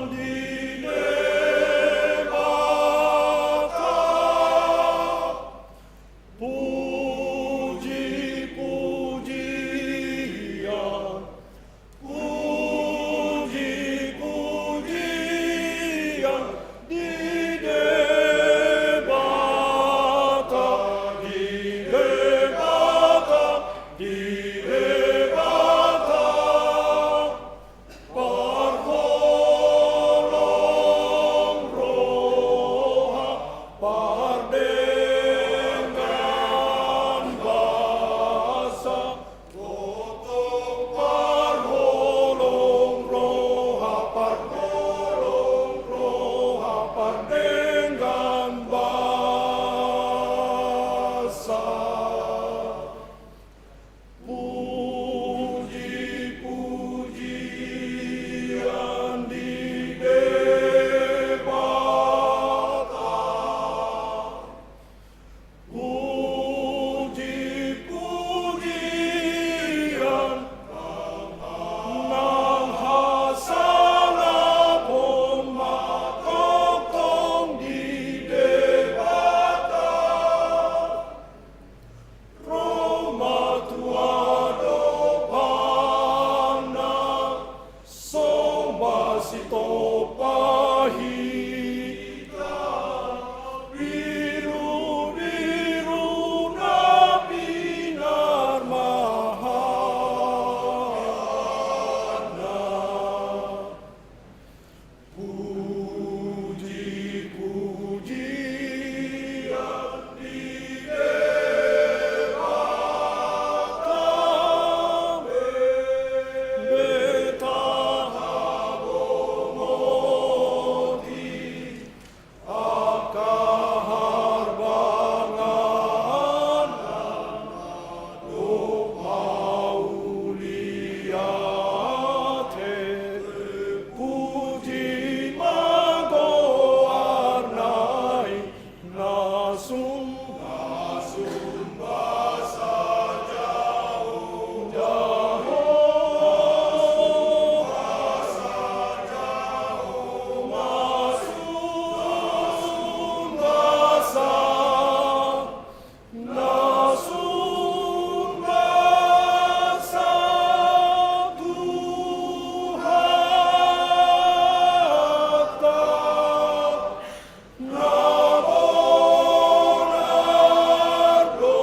di Debata. Puji-pujian, puji-pujian di Debata, di Debata, di Debata. Parholong roha pardenggan basa. Tongtong parholong roha, parholong roha pardenggan basa. Puji-pujian di Debata. Puji-pujian nang hasangapon ma tongtong di Debata. Ro ma tu adopanna, somba sitompa hita, birubiru na pinarmahanna. Puji-pujian di Debata, Betata habongoti, angka harbangan na dob mauliate. Puji ma goarna i, na sum-, na sumbasa Jahowa, na sumbasa. Na sumbasa Tuhanta, na bonar do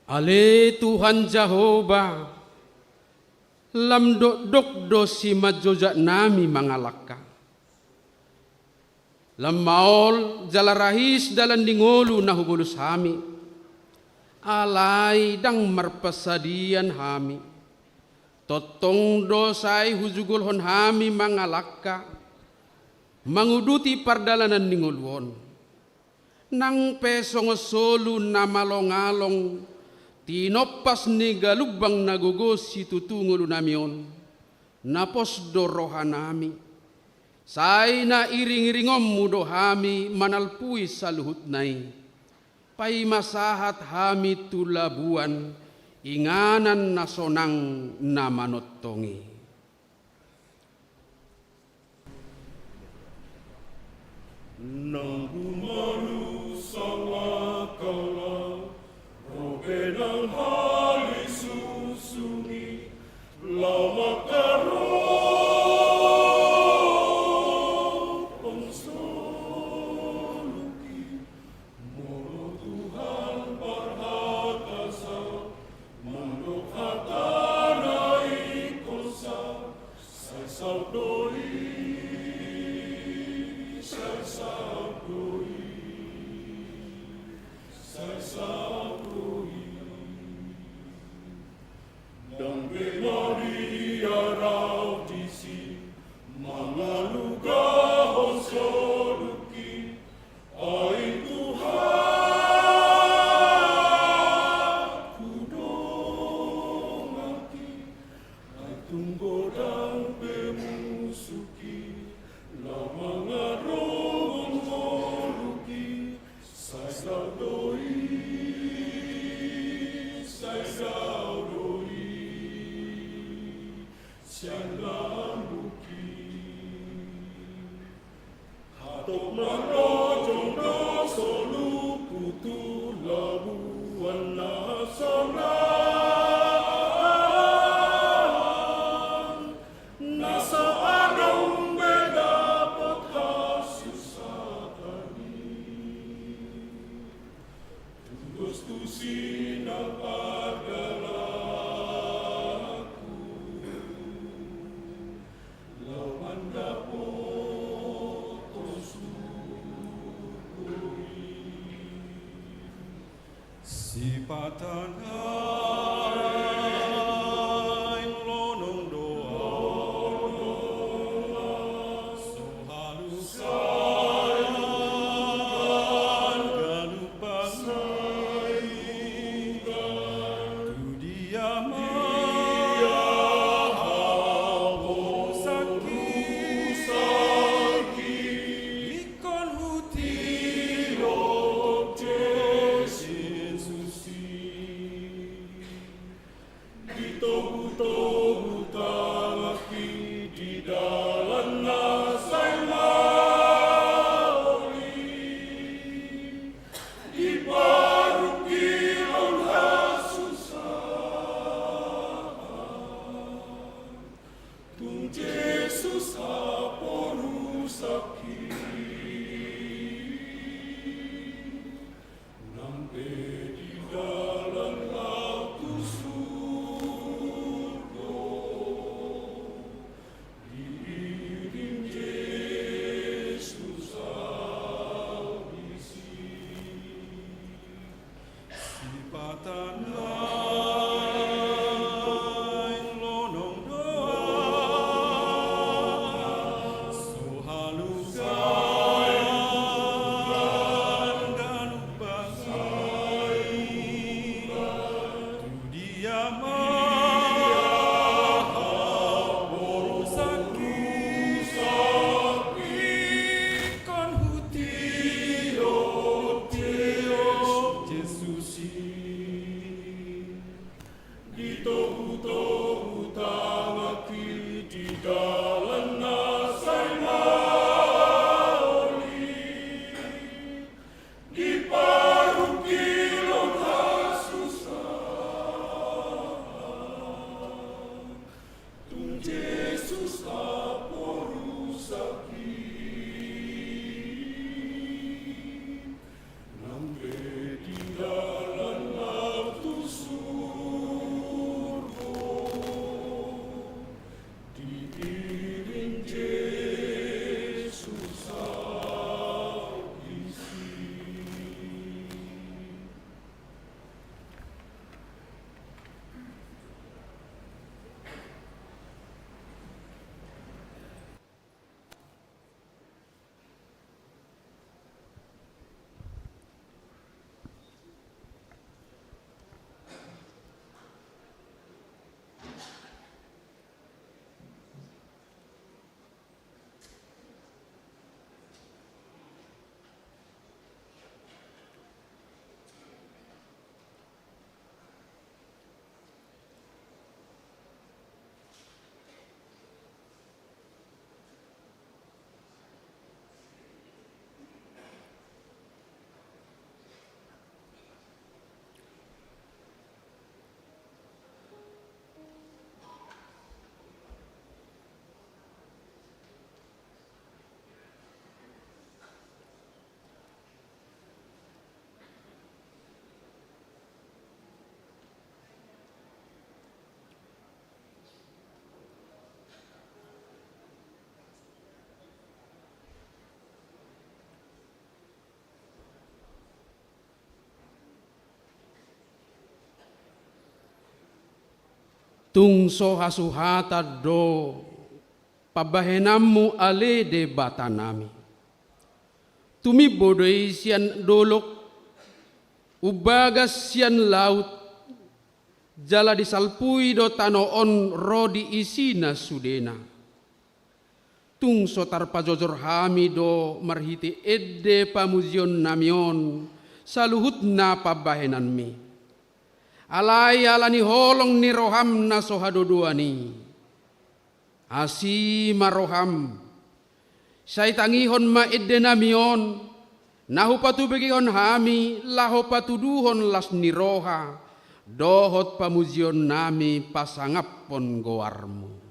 Ale Tuhan Jahowa, lam dokdok do simanjojak nami mangalangka. Lam maol jala rahis dalan ni ngolu na hubolus hami. Alai ndang marpansadian hami. Tongtong do sai hujugulhon hami mangalangka, manguduti pardalanan ni ngolu on. Nang pe songon solu na malongalong, tinompas ni galumbang na gogo situtu ngolu nami on, na pos do roha nami. Sai na iringiringonmu do hami manalpui saluhutna i. Paima sahat hami tu labuan, inganan na sonang na manongtong i. Nang gumalu sangakala, ro pe nang hali susungi, laho mangkarohon soluki. Molo Tuhan parhataSa, mandok hataNa ingkon sa, sai saut do i, sai saut do i, sai saut do i. Ndang be maria rau disi, mangalugahon soluki, ai Tuhan hudongaki, ai tung godang pe musuki, laho mangarohon soluki, sai saut do i, sai saut do i, sian lambungki. Hatop marlojong do soluku tu labuan na sonang. Na so adong be dapot hasusaan i, tudos tusi nang pardalankon, laho mandapothon surgo i. Sipata na naeng lonong do ahu, so halusan galup bangsa i, tu dia ma ahu sangkit, ingkon hutiop Jesus i. Tung so hasuhatan do pambahenanmu ale Debatanami. Tumimbo do i sian dolok, umbagas sian laut, jala disalpui do tano on ro di isina sudena. Tung so tarpajojor hami do marhite ende pamujionnami on saluhutna pambahenanmi. Alai ala ni holong ni roham na so hadodoan i, asi ma roham, sai tangihon ma endenami on, na hupatubegehon hami laho patuduhon las ni roha dohot pamujionnami pasangaphon goarmu.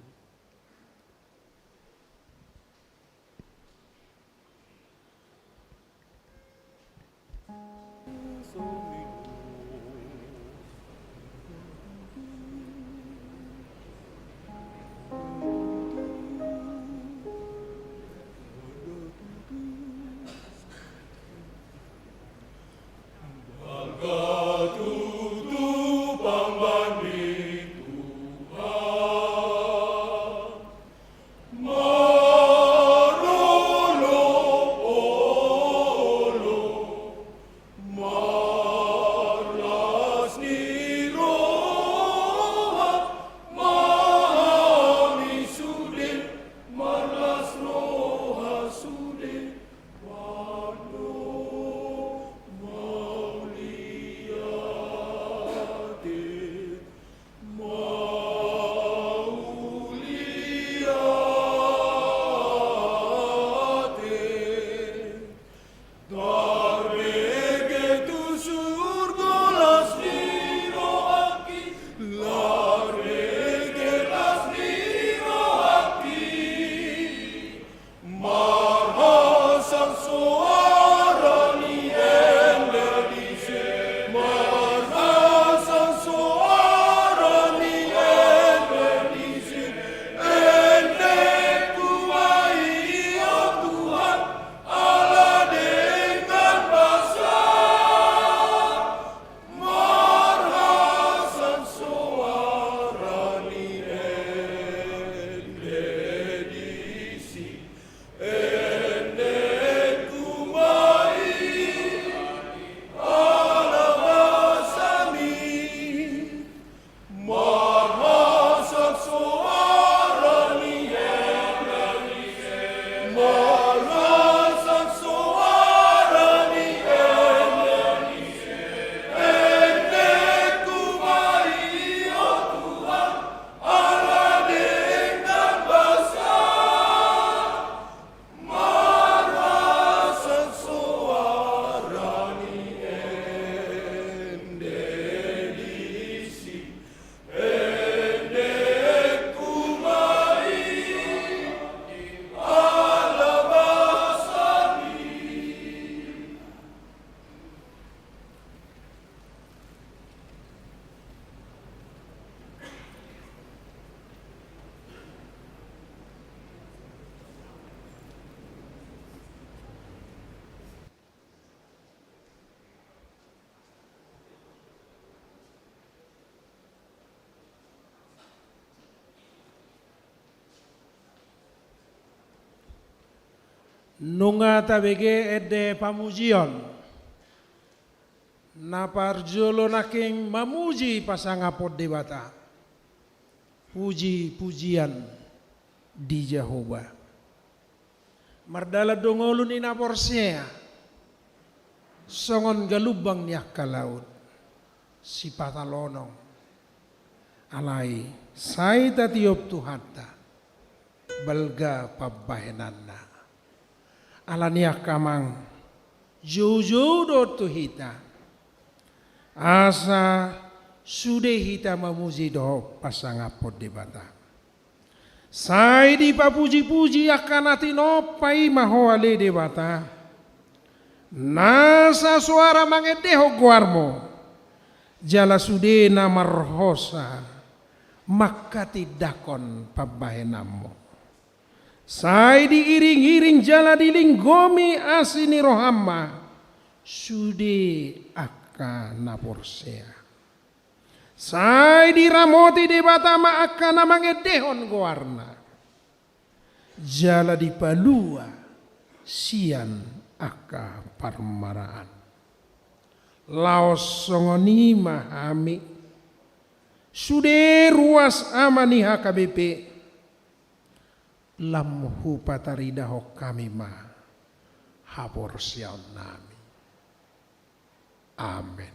Balga tutu pambahen ni Tuhan. Marolopolop, marlas ni roha, ma hami sude, marlas roha sude. Mauliate, mauliate. Tarbeget tu surgo las ni rohangki, tarbeget las ni rohangki. Marhasang soara ni ende disi, marhasang soara ni ende disi, ende tu Tuhan, Allah dengan basa. Marhasang soara ni ende disi, ende tu Allah basami. Marhasang soara ni ende disi, marhasang soara ni ende disi, ende tu Tuhan, Allah dengan basa. Marhasang soara ni ende disi, ende tu Allah basami. Nunga tabege ende pamujion. Na parjolo nangkin mamuji pasangaphon Debata. Puji-pujian di Jahowa. Mardalan do ngolu ni na porsea songon galumbang ni angka laut, sipata lonong. Alai sai tatiop Tuhanta, balga pambahenanna. Alani i angka amang, joujou do tu hita asa sude hita mamuji dohot pasangaphon Debata. Sai dipapuji-puji angka na tinompa i ma Ho ale Debata, nasa soara mangendehon goarmu, jala sude na marhosa manghatindanghon pambahenanmu. Sai diiring-iring jala dilinggomi asi ni roham ma sude angka na porsea. Sai diramoti Debata ma angka na mangendehon goarna, jala dipalua sian angka parmaraan. Laos songon i ma hami, sude ruas ama ni H K B P, lam hupataridahon hami ma haporseaonnami. Amen.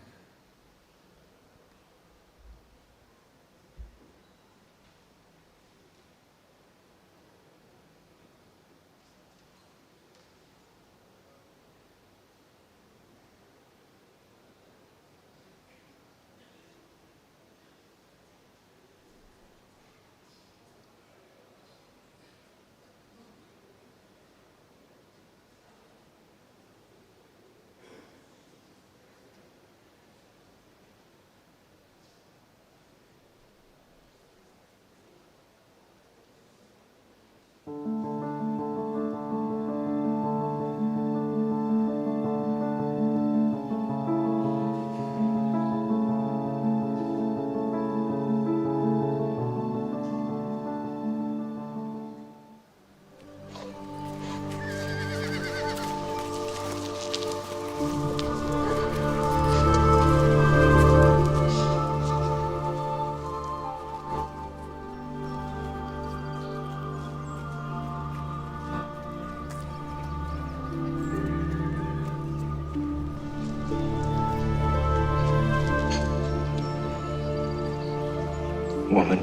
Woman,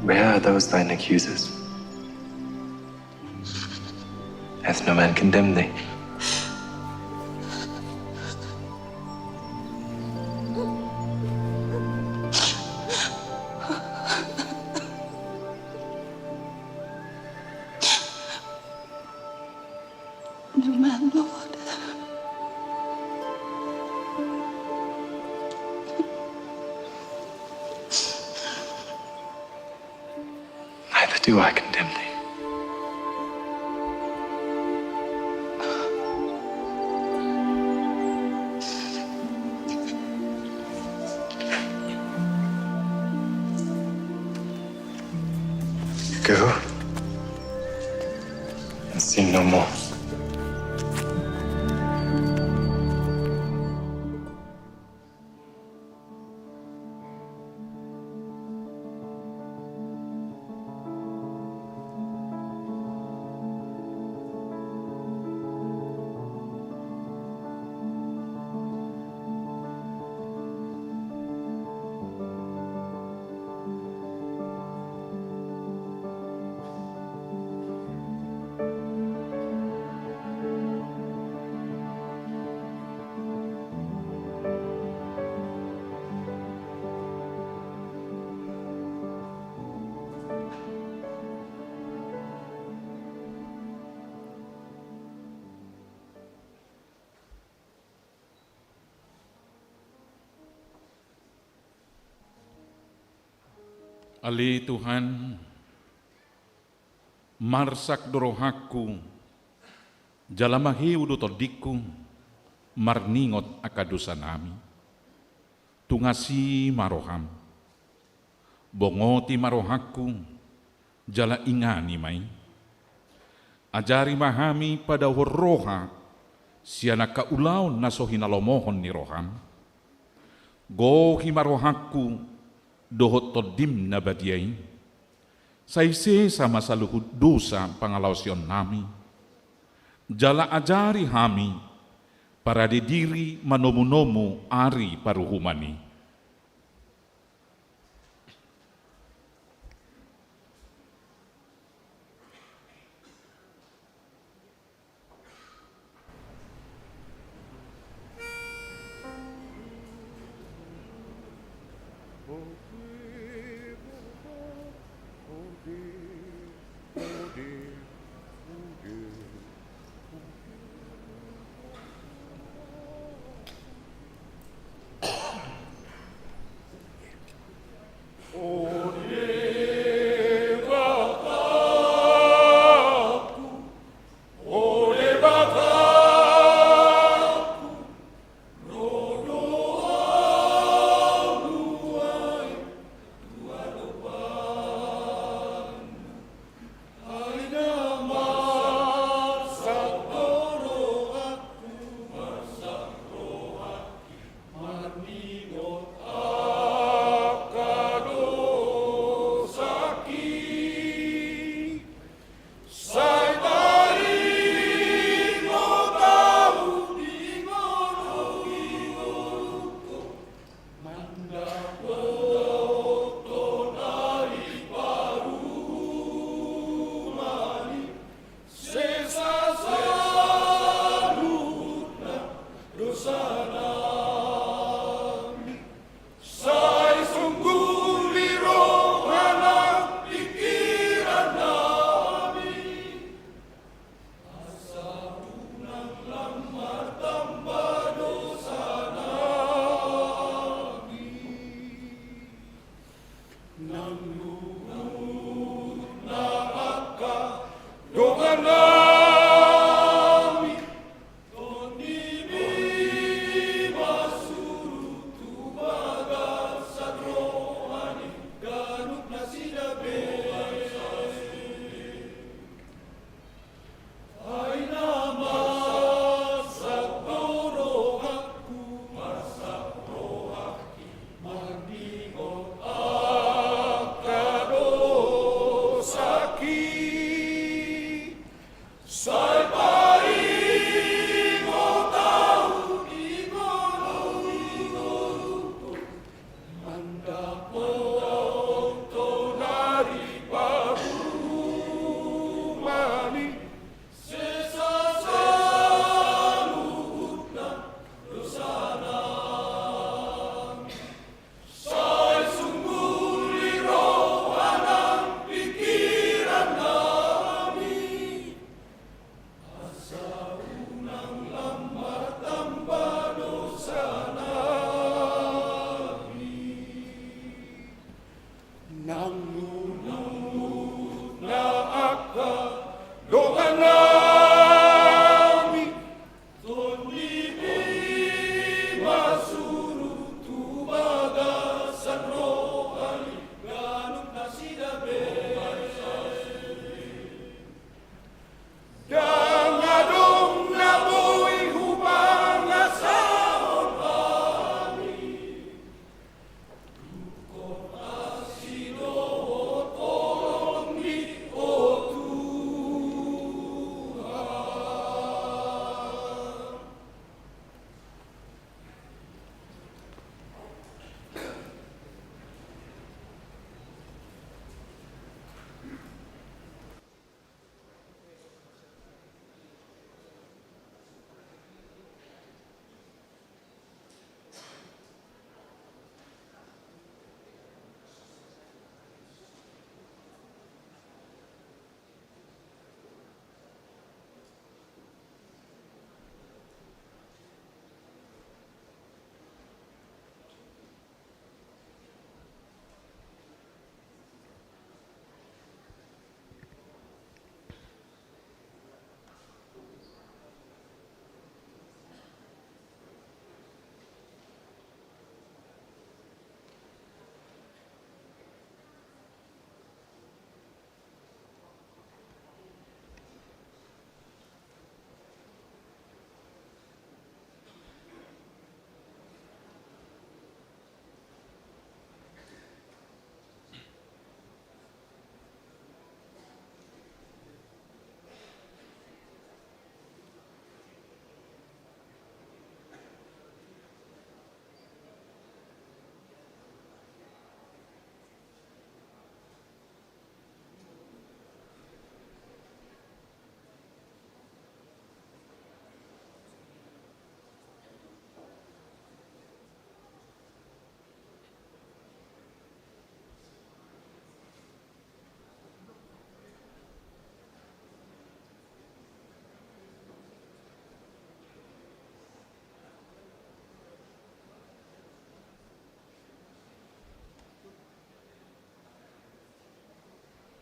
where are those thine accusers? Hath no man condemned thee? No man, Lord. Neither do I condemn thee. Go and sin no more. Ale Tuhan, marsak do rohangku, jala maheu do tondingku, marningot angka dosanami. Tung asi ma roham. Bongoti ma rohangku, jala ingani ma i. Ajari ma hami padaohon roha sian angka ulaon na so hinalomohon ni roham. Gohi ma rohangku dohot tondim na badia i. Sai sesa ma saluhut dosa pangalaosionnami. Jala ajari hami parade diri manomunomu ari paruhuman i.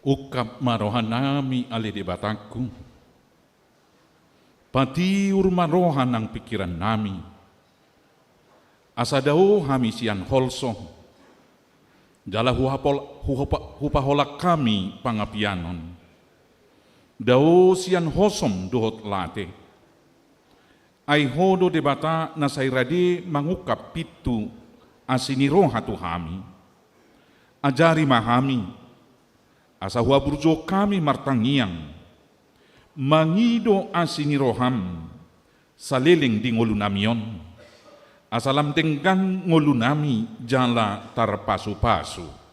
Ungkap ma rohanami, ale Debatangku. Patiur ma roha nang pingkirannami. Asa dao hami sian holso, jala huhapol-, huhopa-, hupaholang hami pangapianon. Dao sian hosom dohot late. Ai Ho do Debata na sai rade mangungkap pintu asi ni roha tu hami. Ajari ma hami, asa huhaburjuhon hami martangiang, mangido asi ni roham saleleng di ngolunami on, asa lam denggan ngolunami jala tarpasupasu.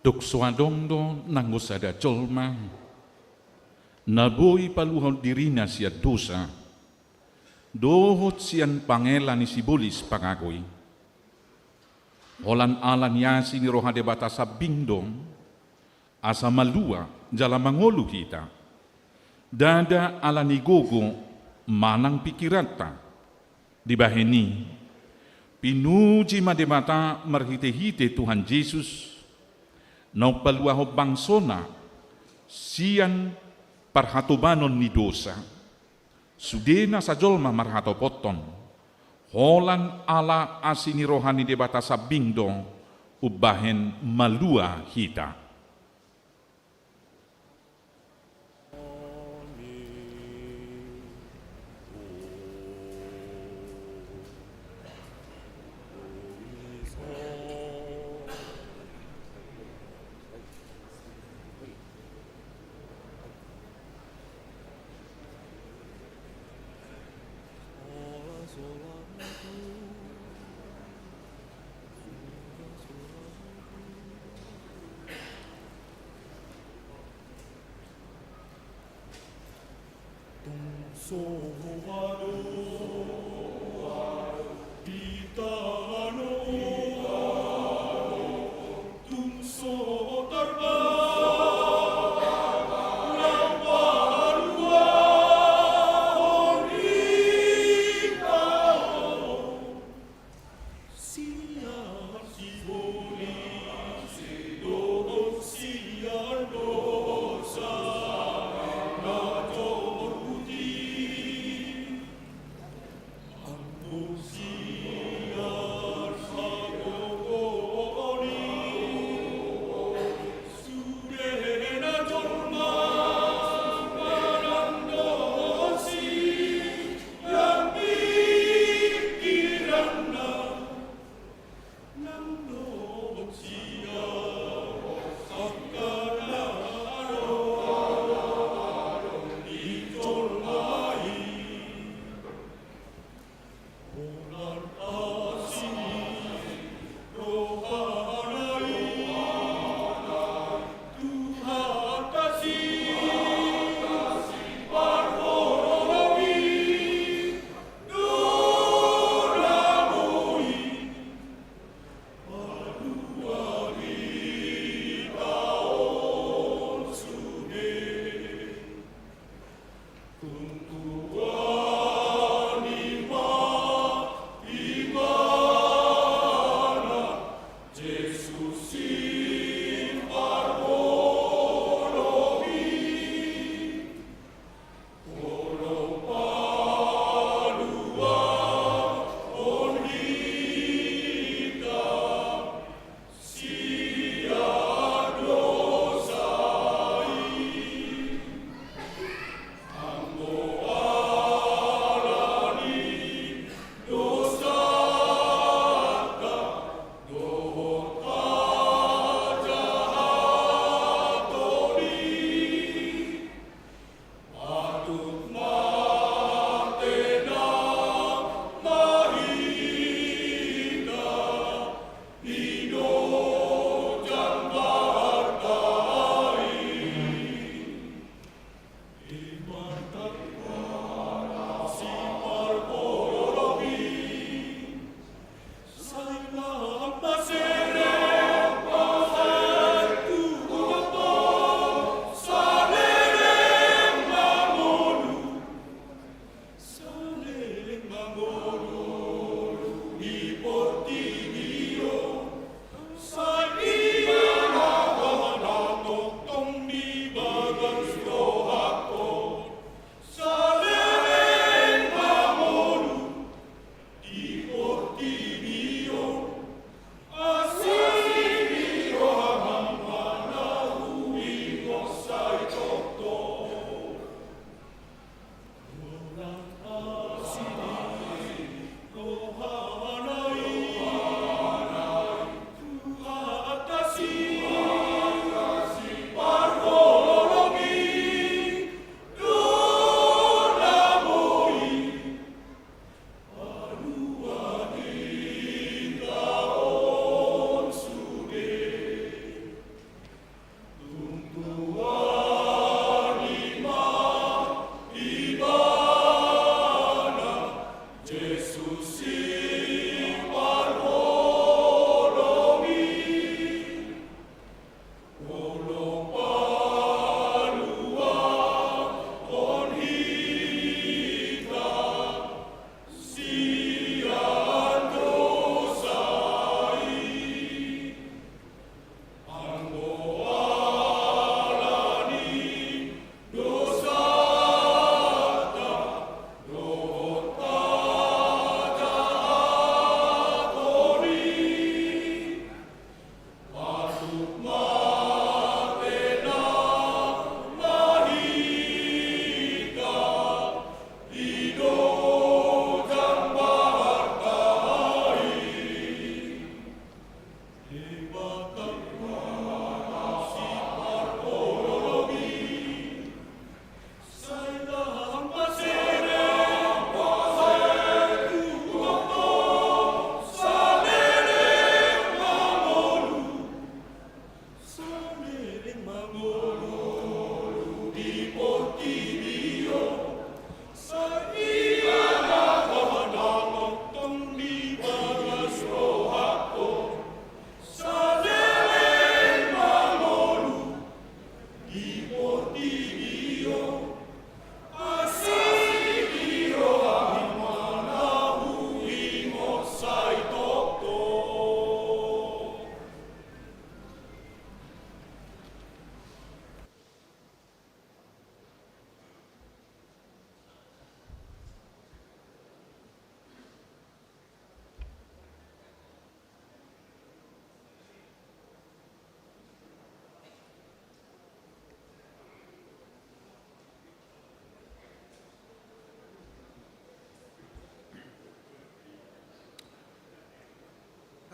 Tung so adong do nanggo sada jolma na boi paluahon dirina sian dosa dohot sian pangela ni sibolis pangago i. Holan ala ni asi ni roha Debata sambing do asa malua jala mangolu hita. Ndada ala ni gogo manang pikiranta. Dibahen i, pinuji ma Debata marhitehite Tuhan Jesus, na umpaluahon bangsona sian parhatobanon ni dosa. Sude nasa jolma marhatopothon, holan ala asi ni roha ni Debata sambing do umbahen malua hita.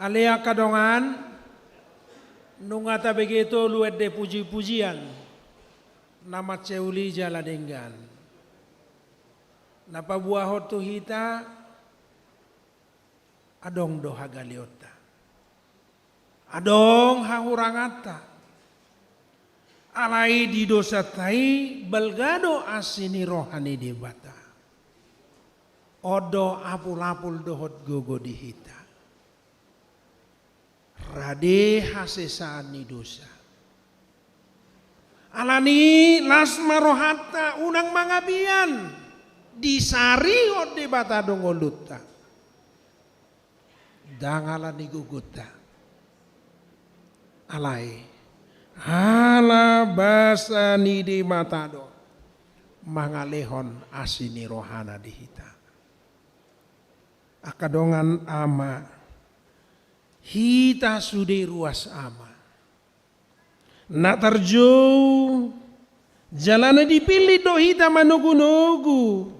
Ale angka dongan, nunga tabege tolu ende puji-pujian na mansai uli jala denggan. Na paboahon tu hita, adong do hagaleonta. Adong hahuranganta. Alai di dosanta i balga do asi ni roha ni Debata. On do apul-apul dohot gogo di hita. Rade hasesaan ni dosa. Alani las ma rohanta unang mangabian disarihon Debata do ngolunta. Ndang alani gogonta. Alai ala basa ni Debata do mangalehon asi ni rohana di hita. Angka dongan ama, hita sude ruas ama. Na tarjou jala na dipillit do hita manogu-nogu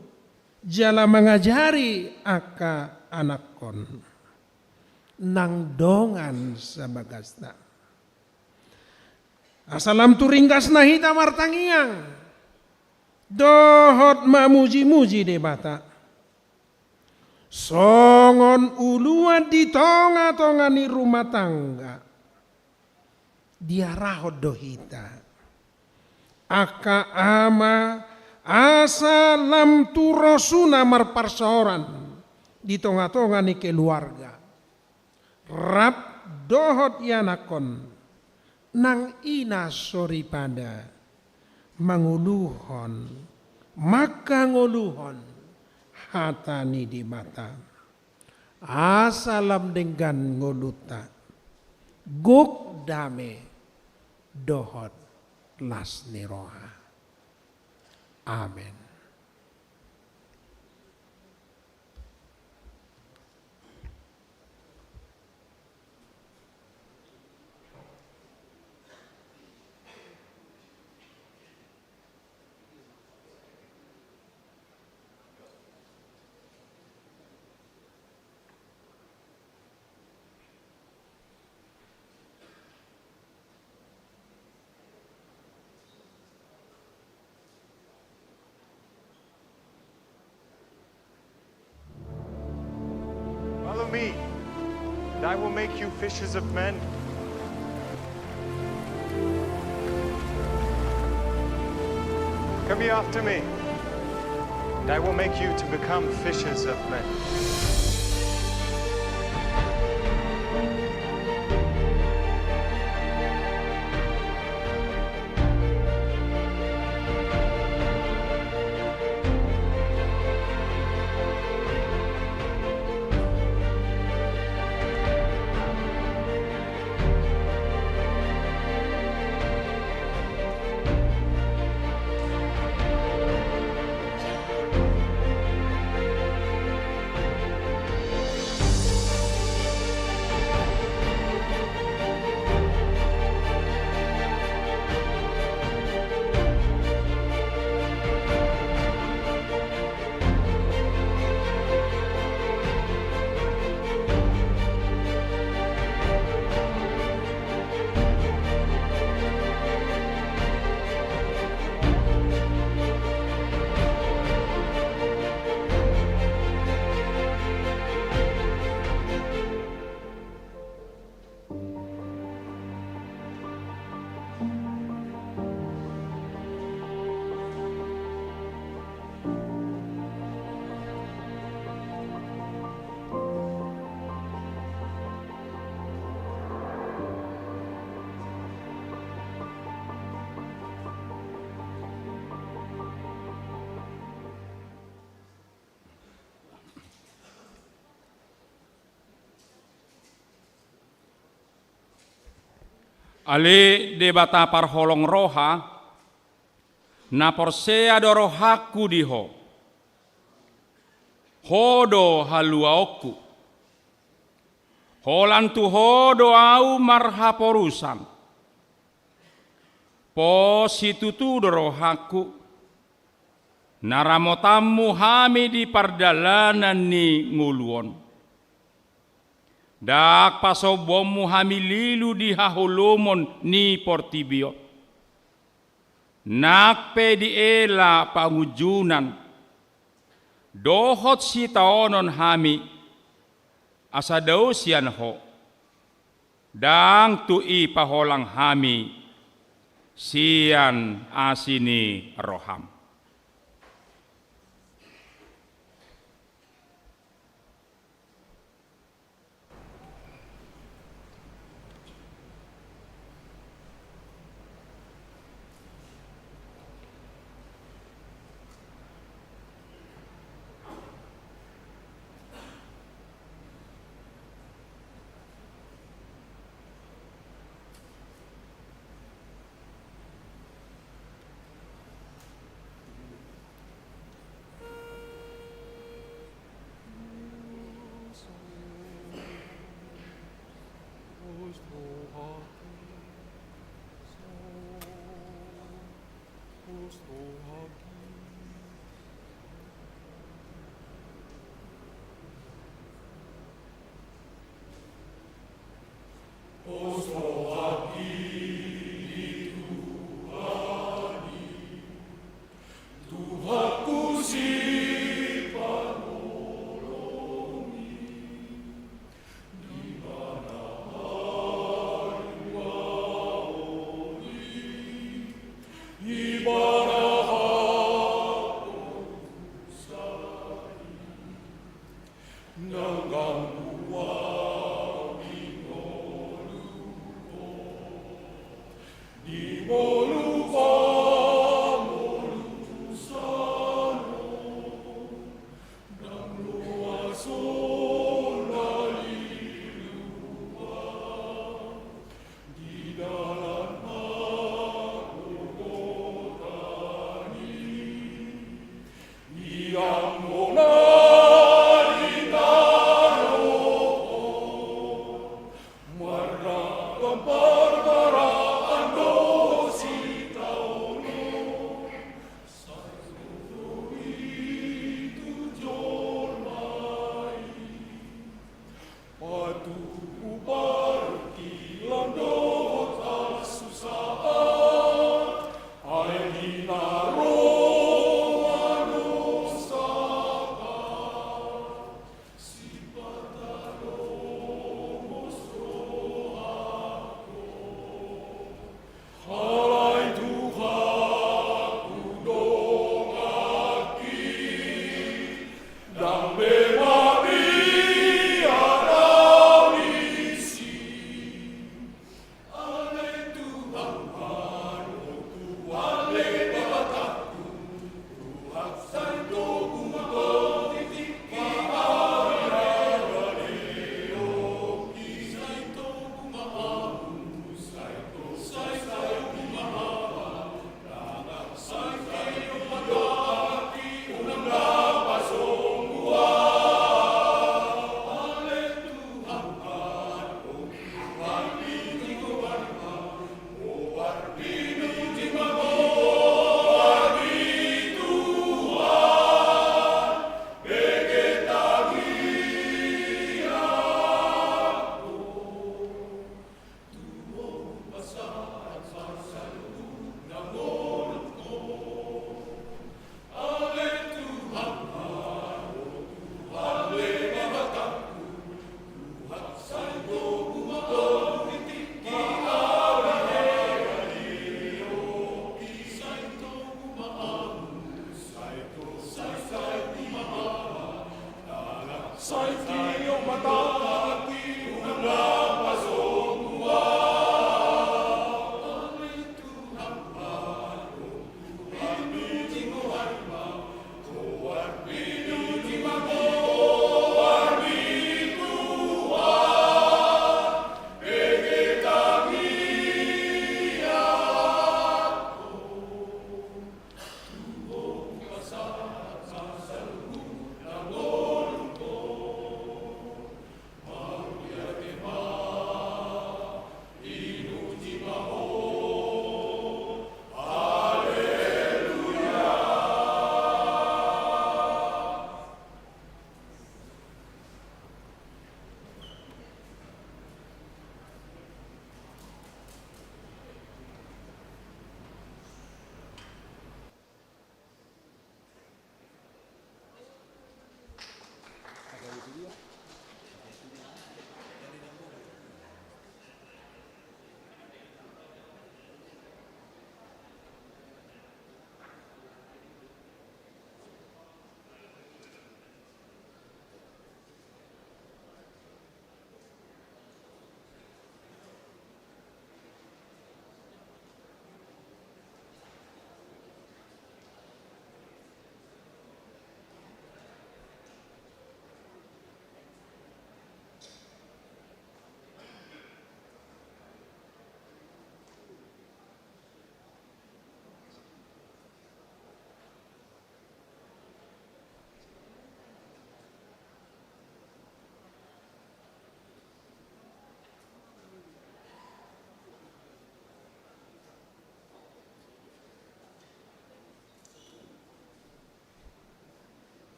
jala mangajari angka anakkon nang dongan sabagasta. Asa lam tu ringgasna hita martangiang dohot mamuji-muji Debata. Songon uluan di tonga-tonga ni rumah tangga, diarahon do hita angka ama asa lam tu rosuna marparsaoran di tonga-tonga ni keluarga. Rap dohot ianakkon nang ina soripada mangoluhon, mangkangoluhon hata ni Debata. Asa lam denggan ngolunta, gok dame dohot las ni roha. Amen. Follow me, and I will make you fishers of men. Come ye after me, and I will make you to become fishers of men. Ale Debata parholong roha, na porsea do rohangku di Ho. Ho do haluaonku. Holan tu Ho do ahu marhaporusan. Pos situtu do rohangku, na ramotanMu hami di pardalanan ni ngolu on. Ndang pasombuonmu hami lilu di haholomon ni portibi on. Nang pe diela pangunjunan dohot sitaonon hami, asa dao sian Ho, ndang tu i paholang hami sian asi ni roham.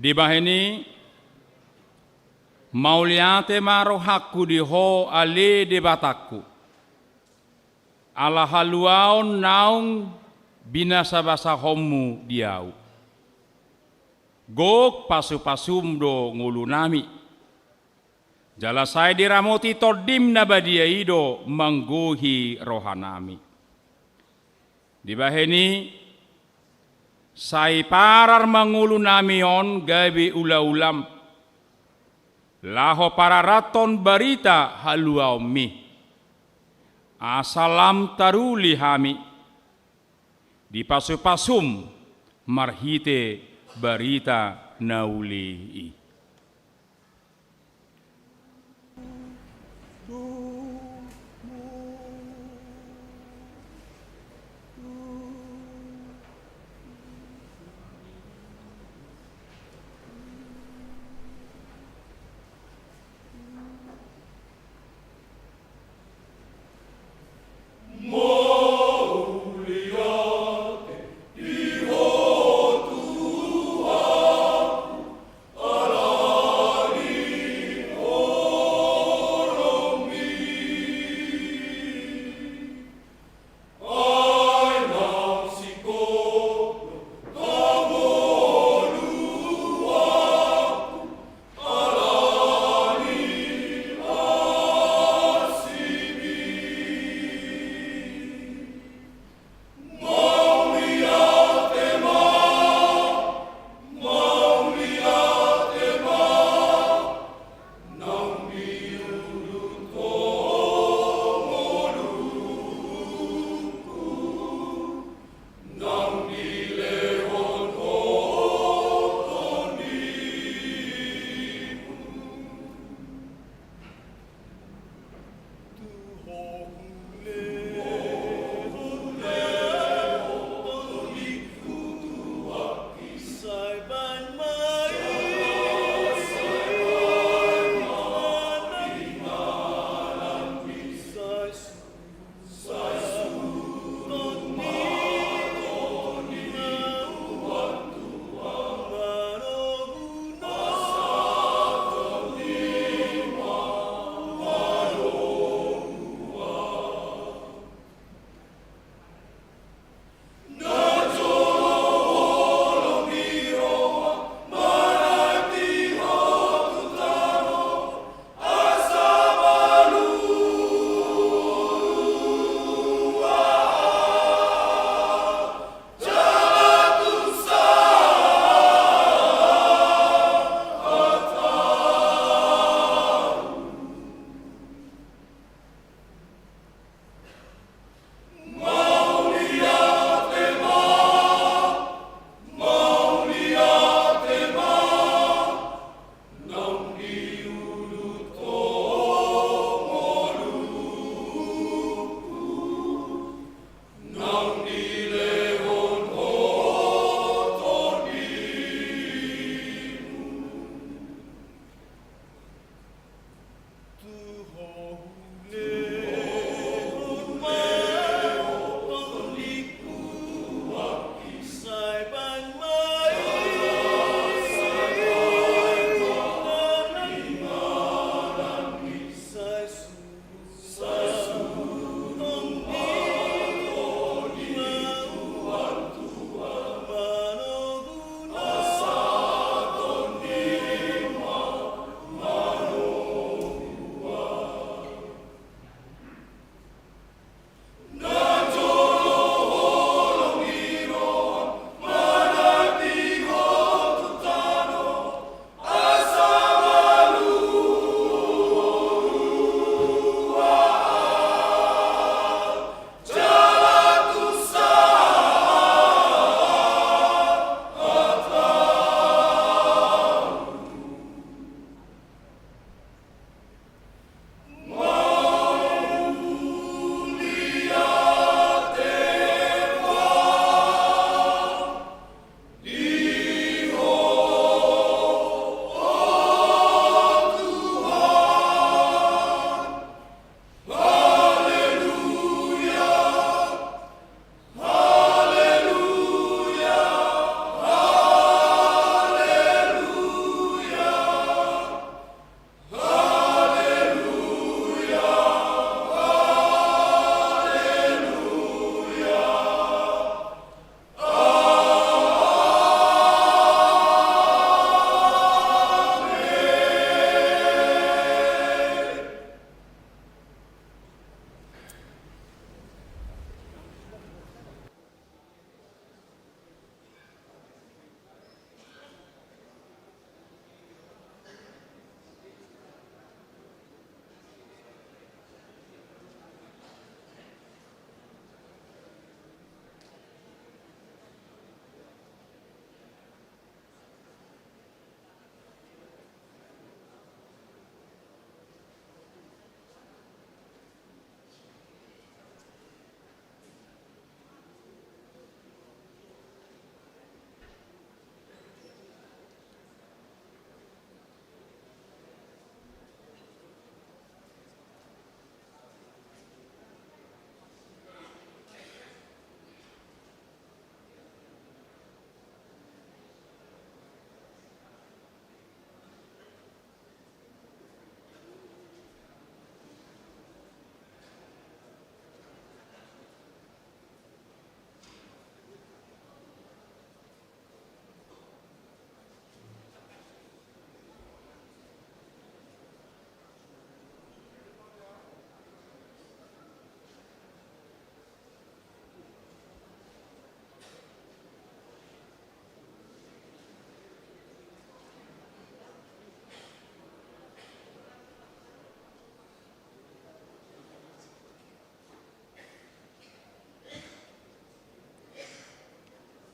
Dibahen i, mauliate ma rohangku di Ho ale Debatangku, ala haluaon naung binasabasahonmu di ahu. Gok pasupasum do ngolunami, jala sai diramoti Tondim na badia i do manggohi rohanami. Dibahen i, sai parar ma ngolunami on gabe ulaulam, laho pararathon barita haluaonmi, asa lam taruli hami, dipasupasum marhite barita na uli i.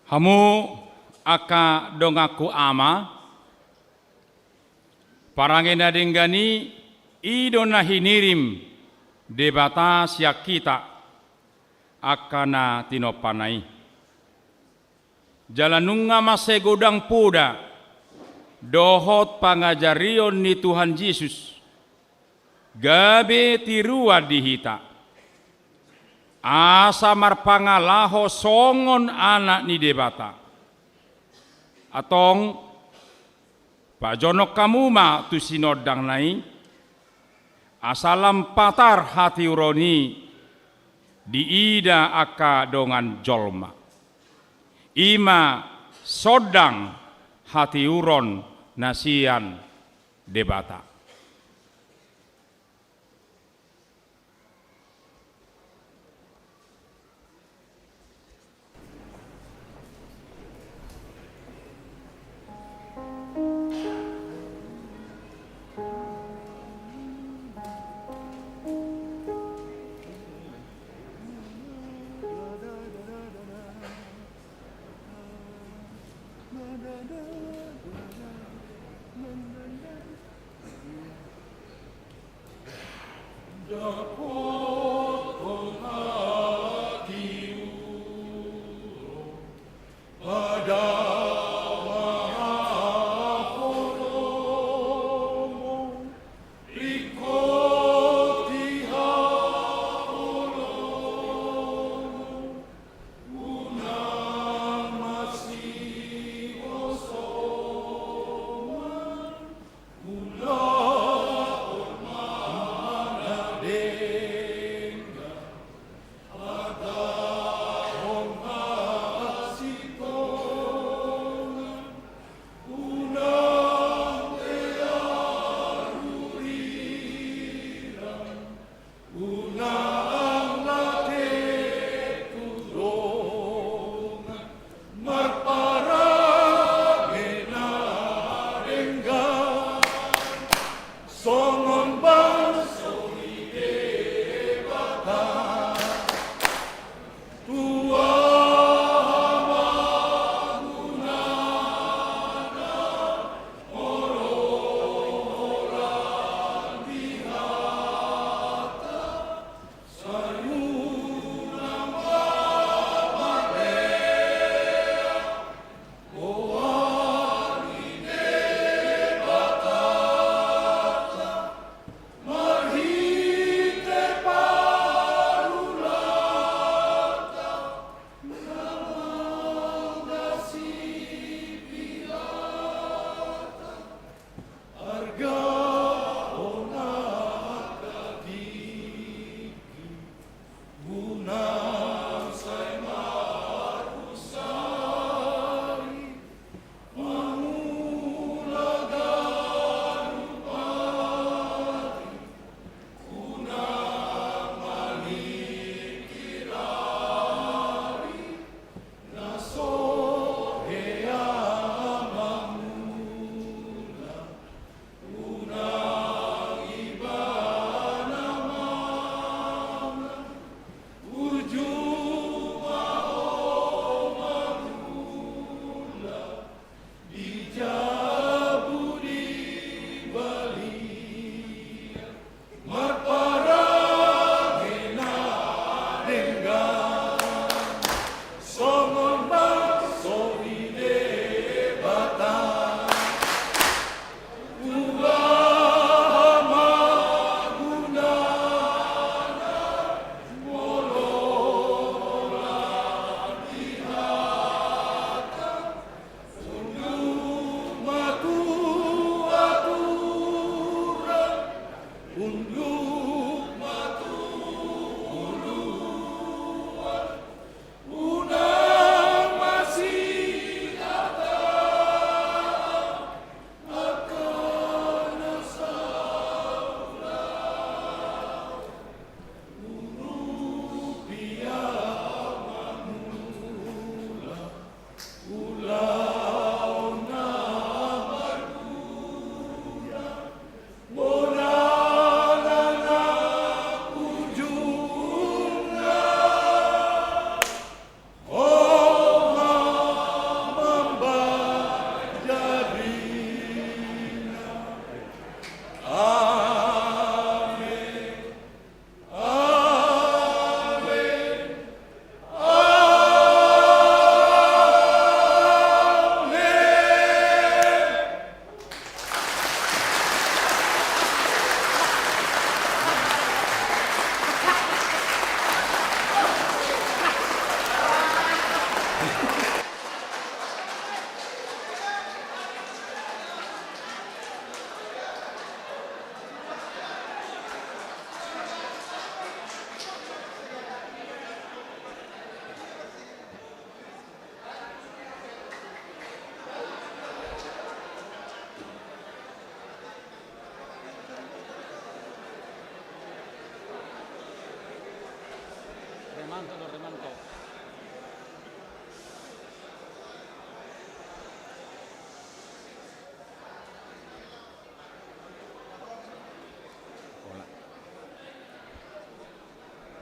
Hamu angka donganku ama, parange na denggan i, i do na hinirim Debata sian hita angka na tinompana i. Jala nunga mansai godang poda dohot pangajarion ni Tuhan Jesus gabe tiruan di hita, asa marpangalaho songon anak ni Debata. Antong, pajonok hamu ma tu sinondangna i, asa lam patar hatiuron i diida angka dongan jolma. I ma sondang hatiuron na sian Debata.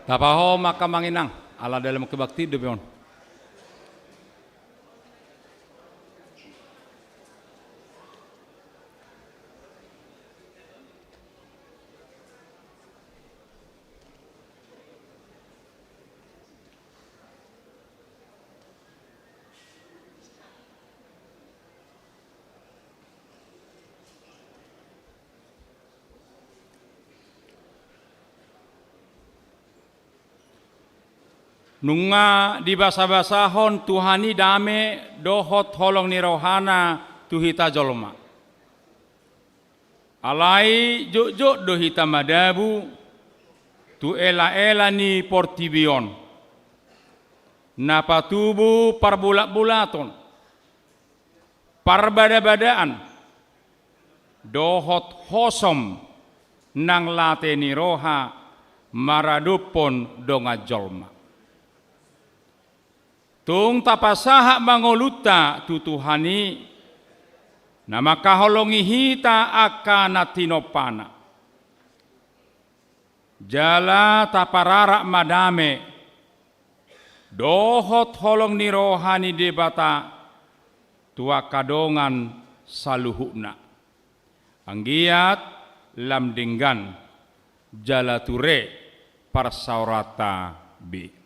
Tapahohom angka amang inang, ala dalam kebaktian dope on. Nunga dibasabasahon Tuhan i dame dohot holong ni rohana tu hita jolma. Alai jotjot do hita madabu tu elaela ni portibi on, na patubu parbulatbulaton, parbadabadaan, dohot hosom nang late ni roha maradophon dongan jolma. Tung tapasahat ma ngolunta tu Tuhan i, na mangkaholongi hita angka na tinompana. Jala tapararat ma dame dohot holong ni roha ni Debata tu angka dongan saluhutna. Anggiat lam denggan jala ture parsaoranta be.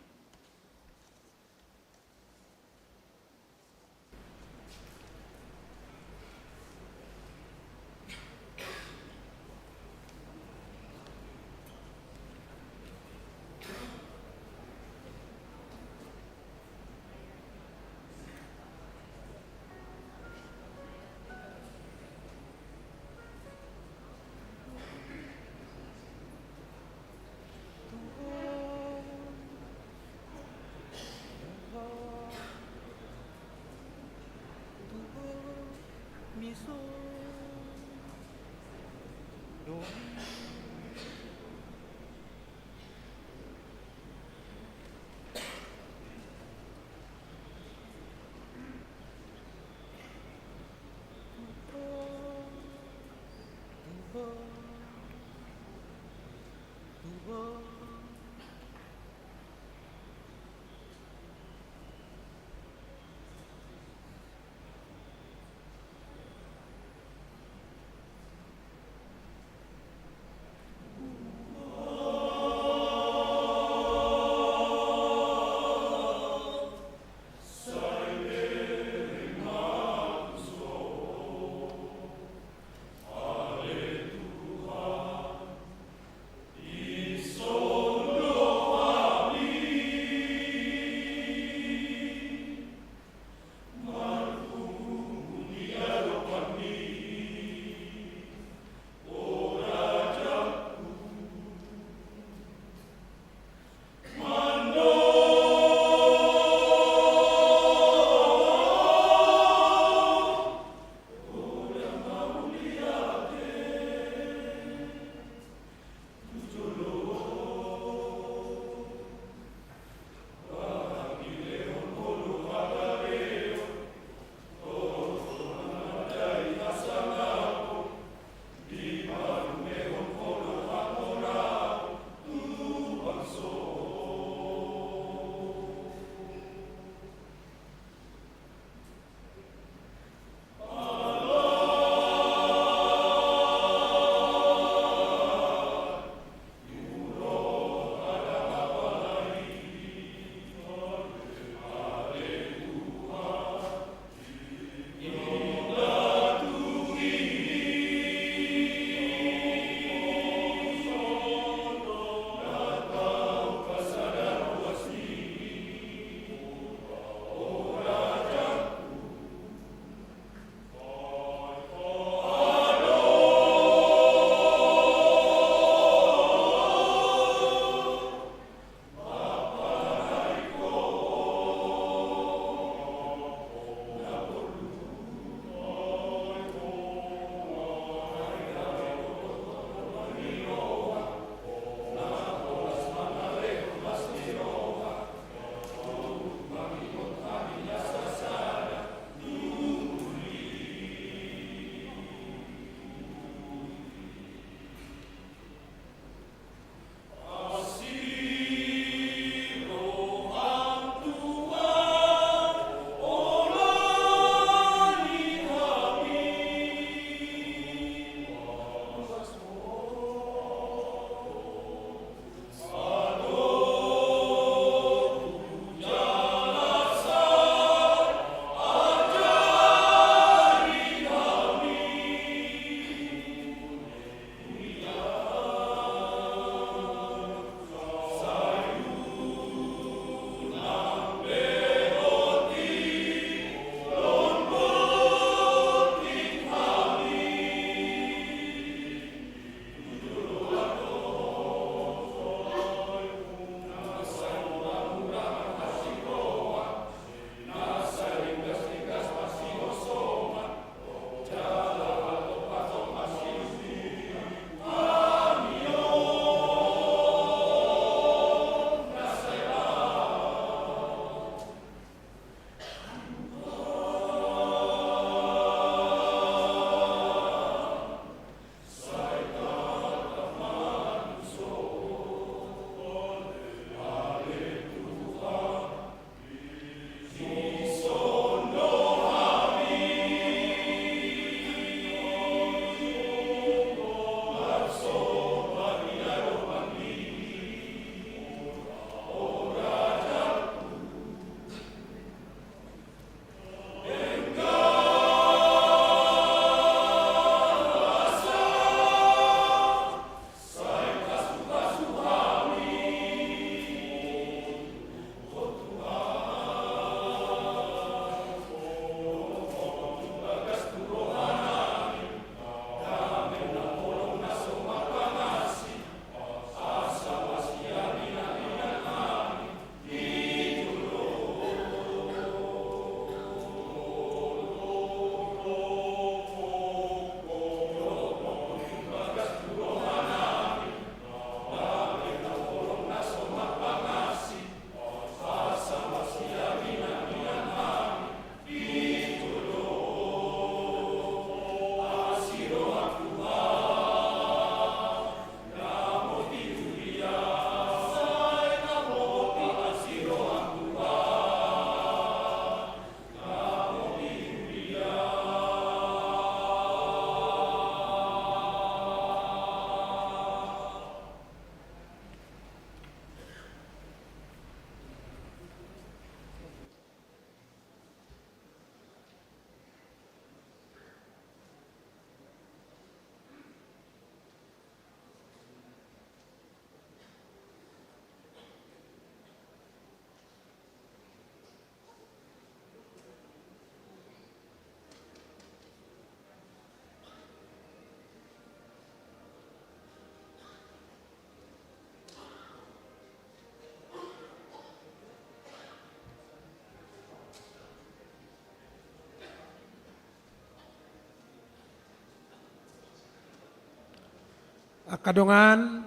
Angka dongan,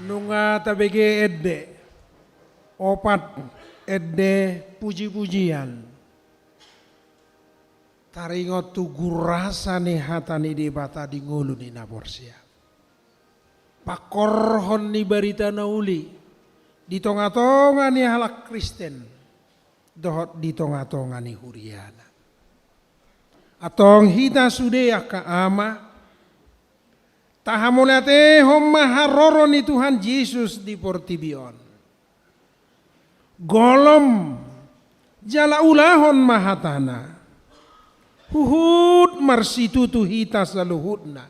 nunga tabege ende opat, ende puji-pujian. Taringot tu gurasa ni hata ni Debata di ngolu ni na porsea. Pangkorhon ni barita na uli di tonga-tonga ni halak Kristen dohot di tonga-tonga ni huriana. Antong hita sude angka ama, tahamauliatehon ma haroro ni Tuhan Jesus di portibi on. Golom jala ulahon ma hatana. Huhut marsitutu hita saluhutna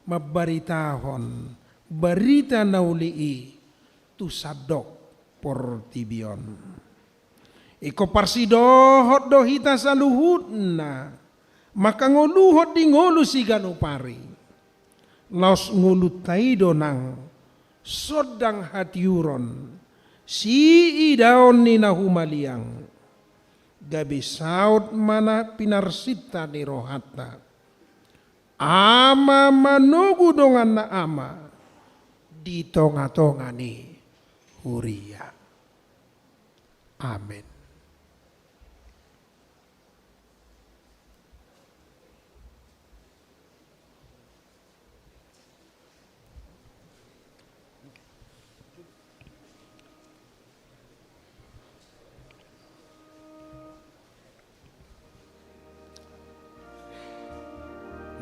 mambaritahon barita na uli i tu sandok portibi on. Ingkon parsidohot do hita saluhutna mangkangoluhon di ngolu siganup ari. Laos ngolunta i do nang sondang hatiuron, siidaon ni na humaliang. Gabe saut ma na pinarsinta ni rohanta. Ama manogu donganna ama di tonga-tonga ni huria. Amen.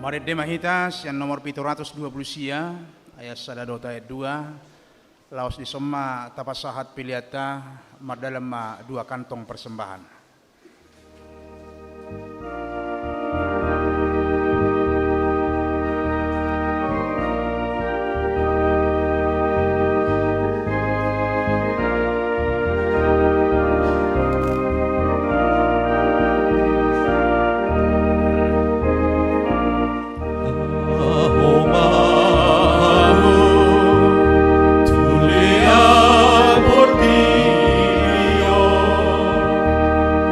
Marende ma hita sian nomor pitu ratus dua pulu sia, ayat sada dohot ayat dua. Laos dison ma tapasahat peleanta, mardalan ma dua kantong persembahan.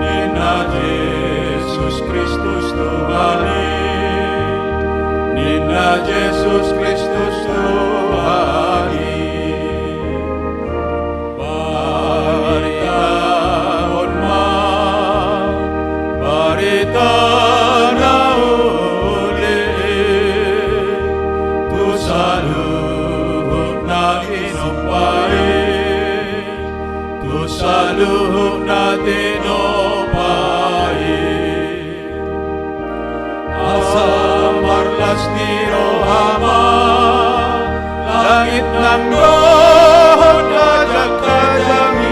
Ninna Jesus Kristus tu hami, ninna Jesus Kristus tu hami. Baritahon ma barita na uli tu saluhut na tinompa i, tu saluhut na tinompa i. Asa marlas ni roha ma langit nang dohot hajang-hajang i.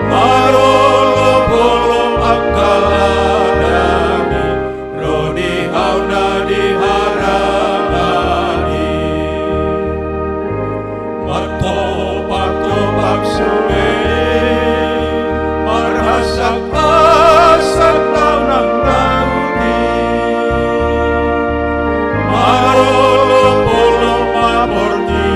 Marolopolop angka ladang i ro di hau na di harani. Martopattopat sude i, marhasangkasang tao nang daut i. Marolopolop ma portibi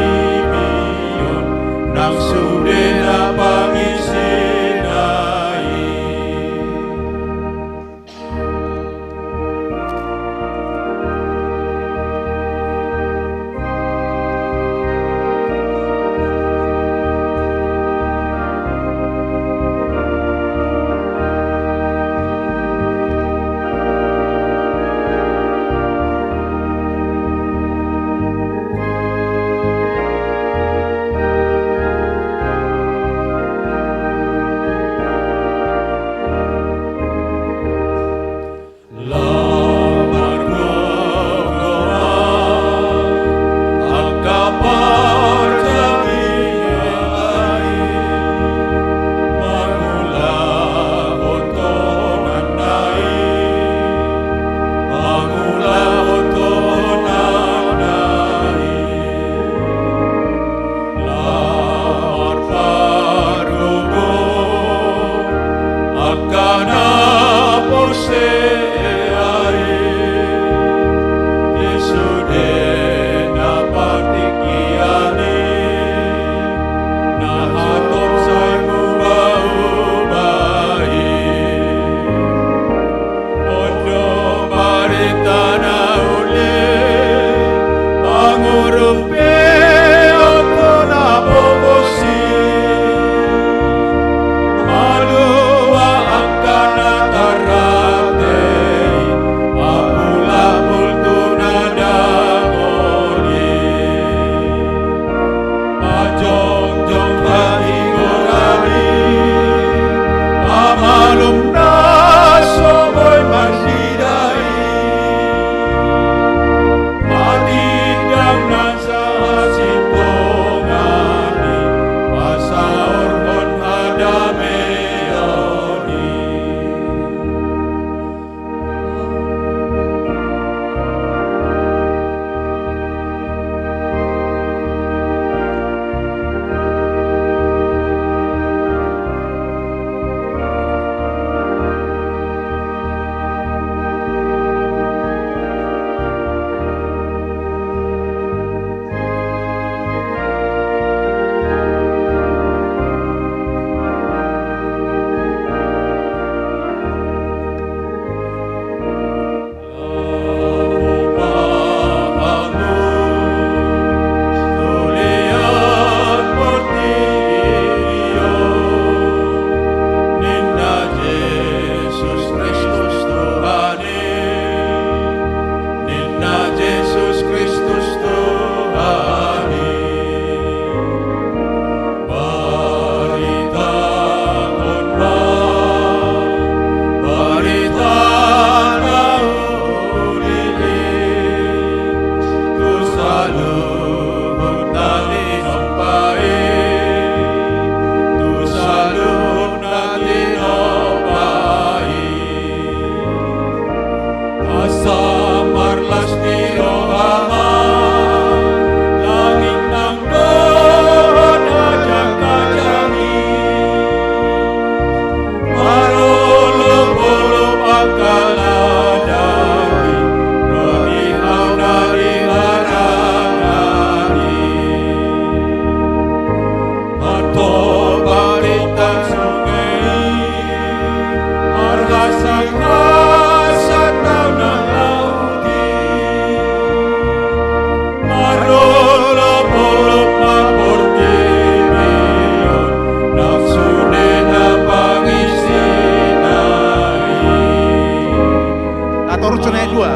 Tua.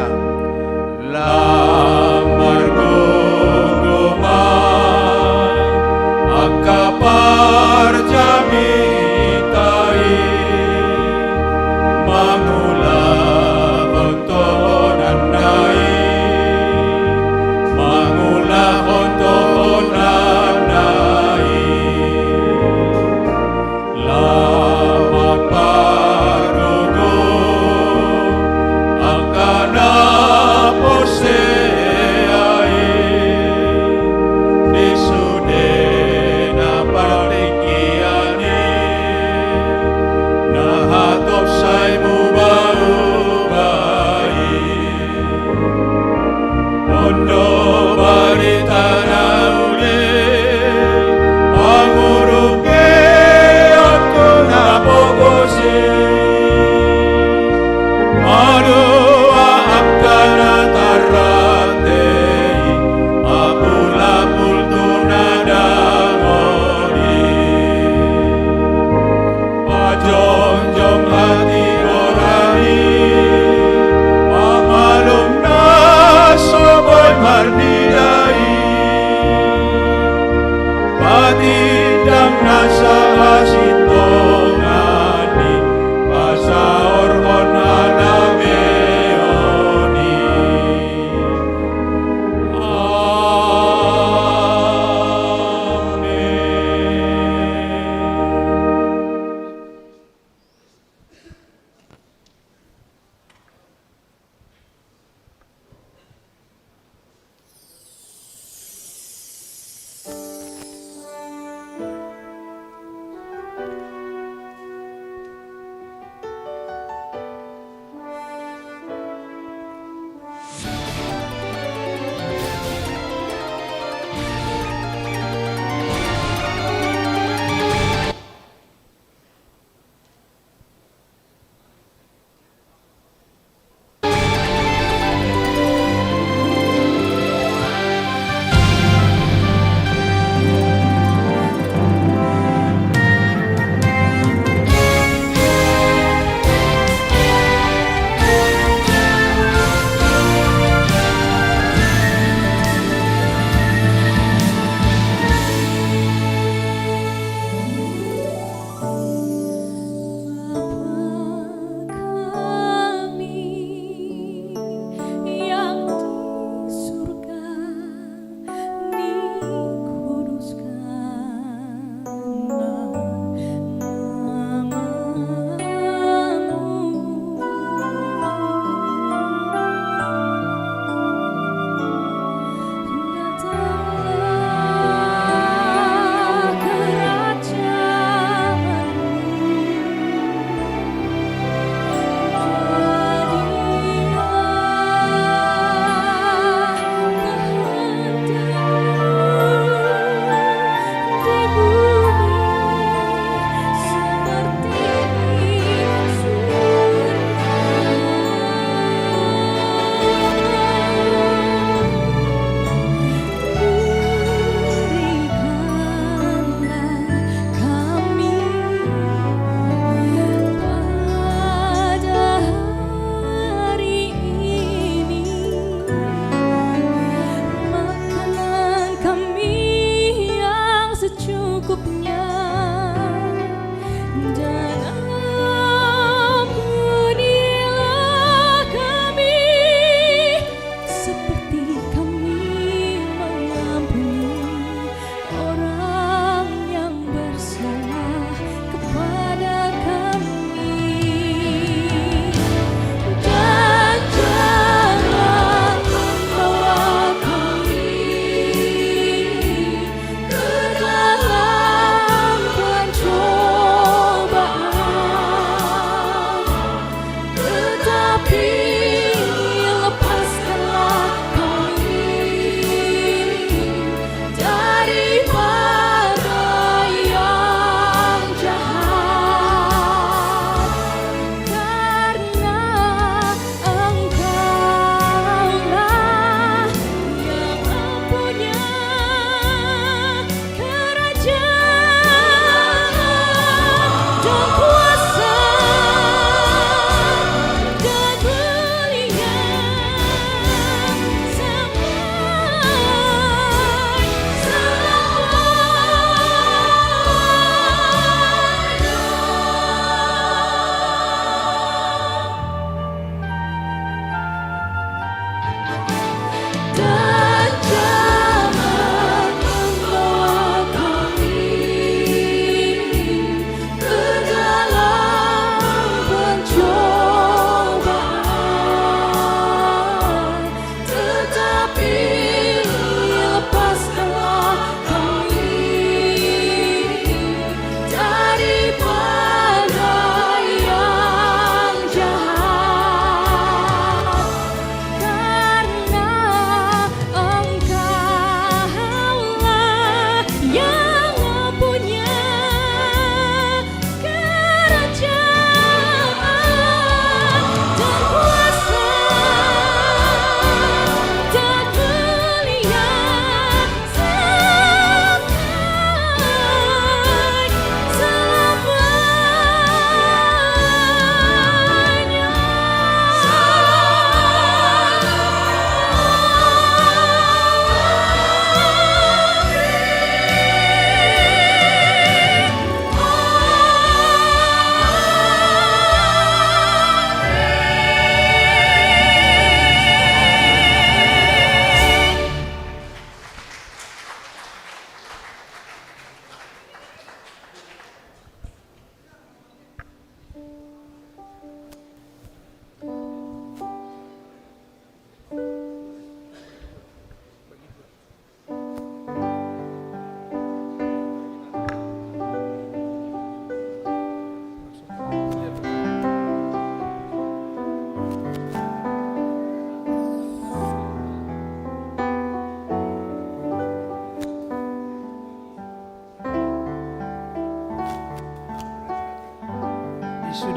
Lam margogo ma angka parjamita i, mangulahon tohonanna i, mangulahon tohonanna i. Lam margogo angka na porsea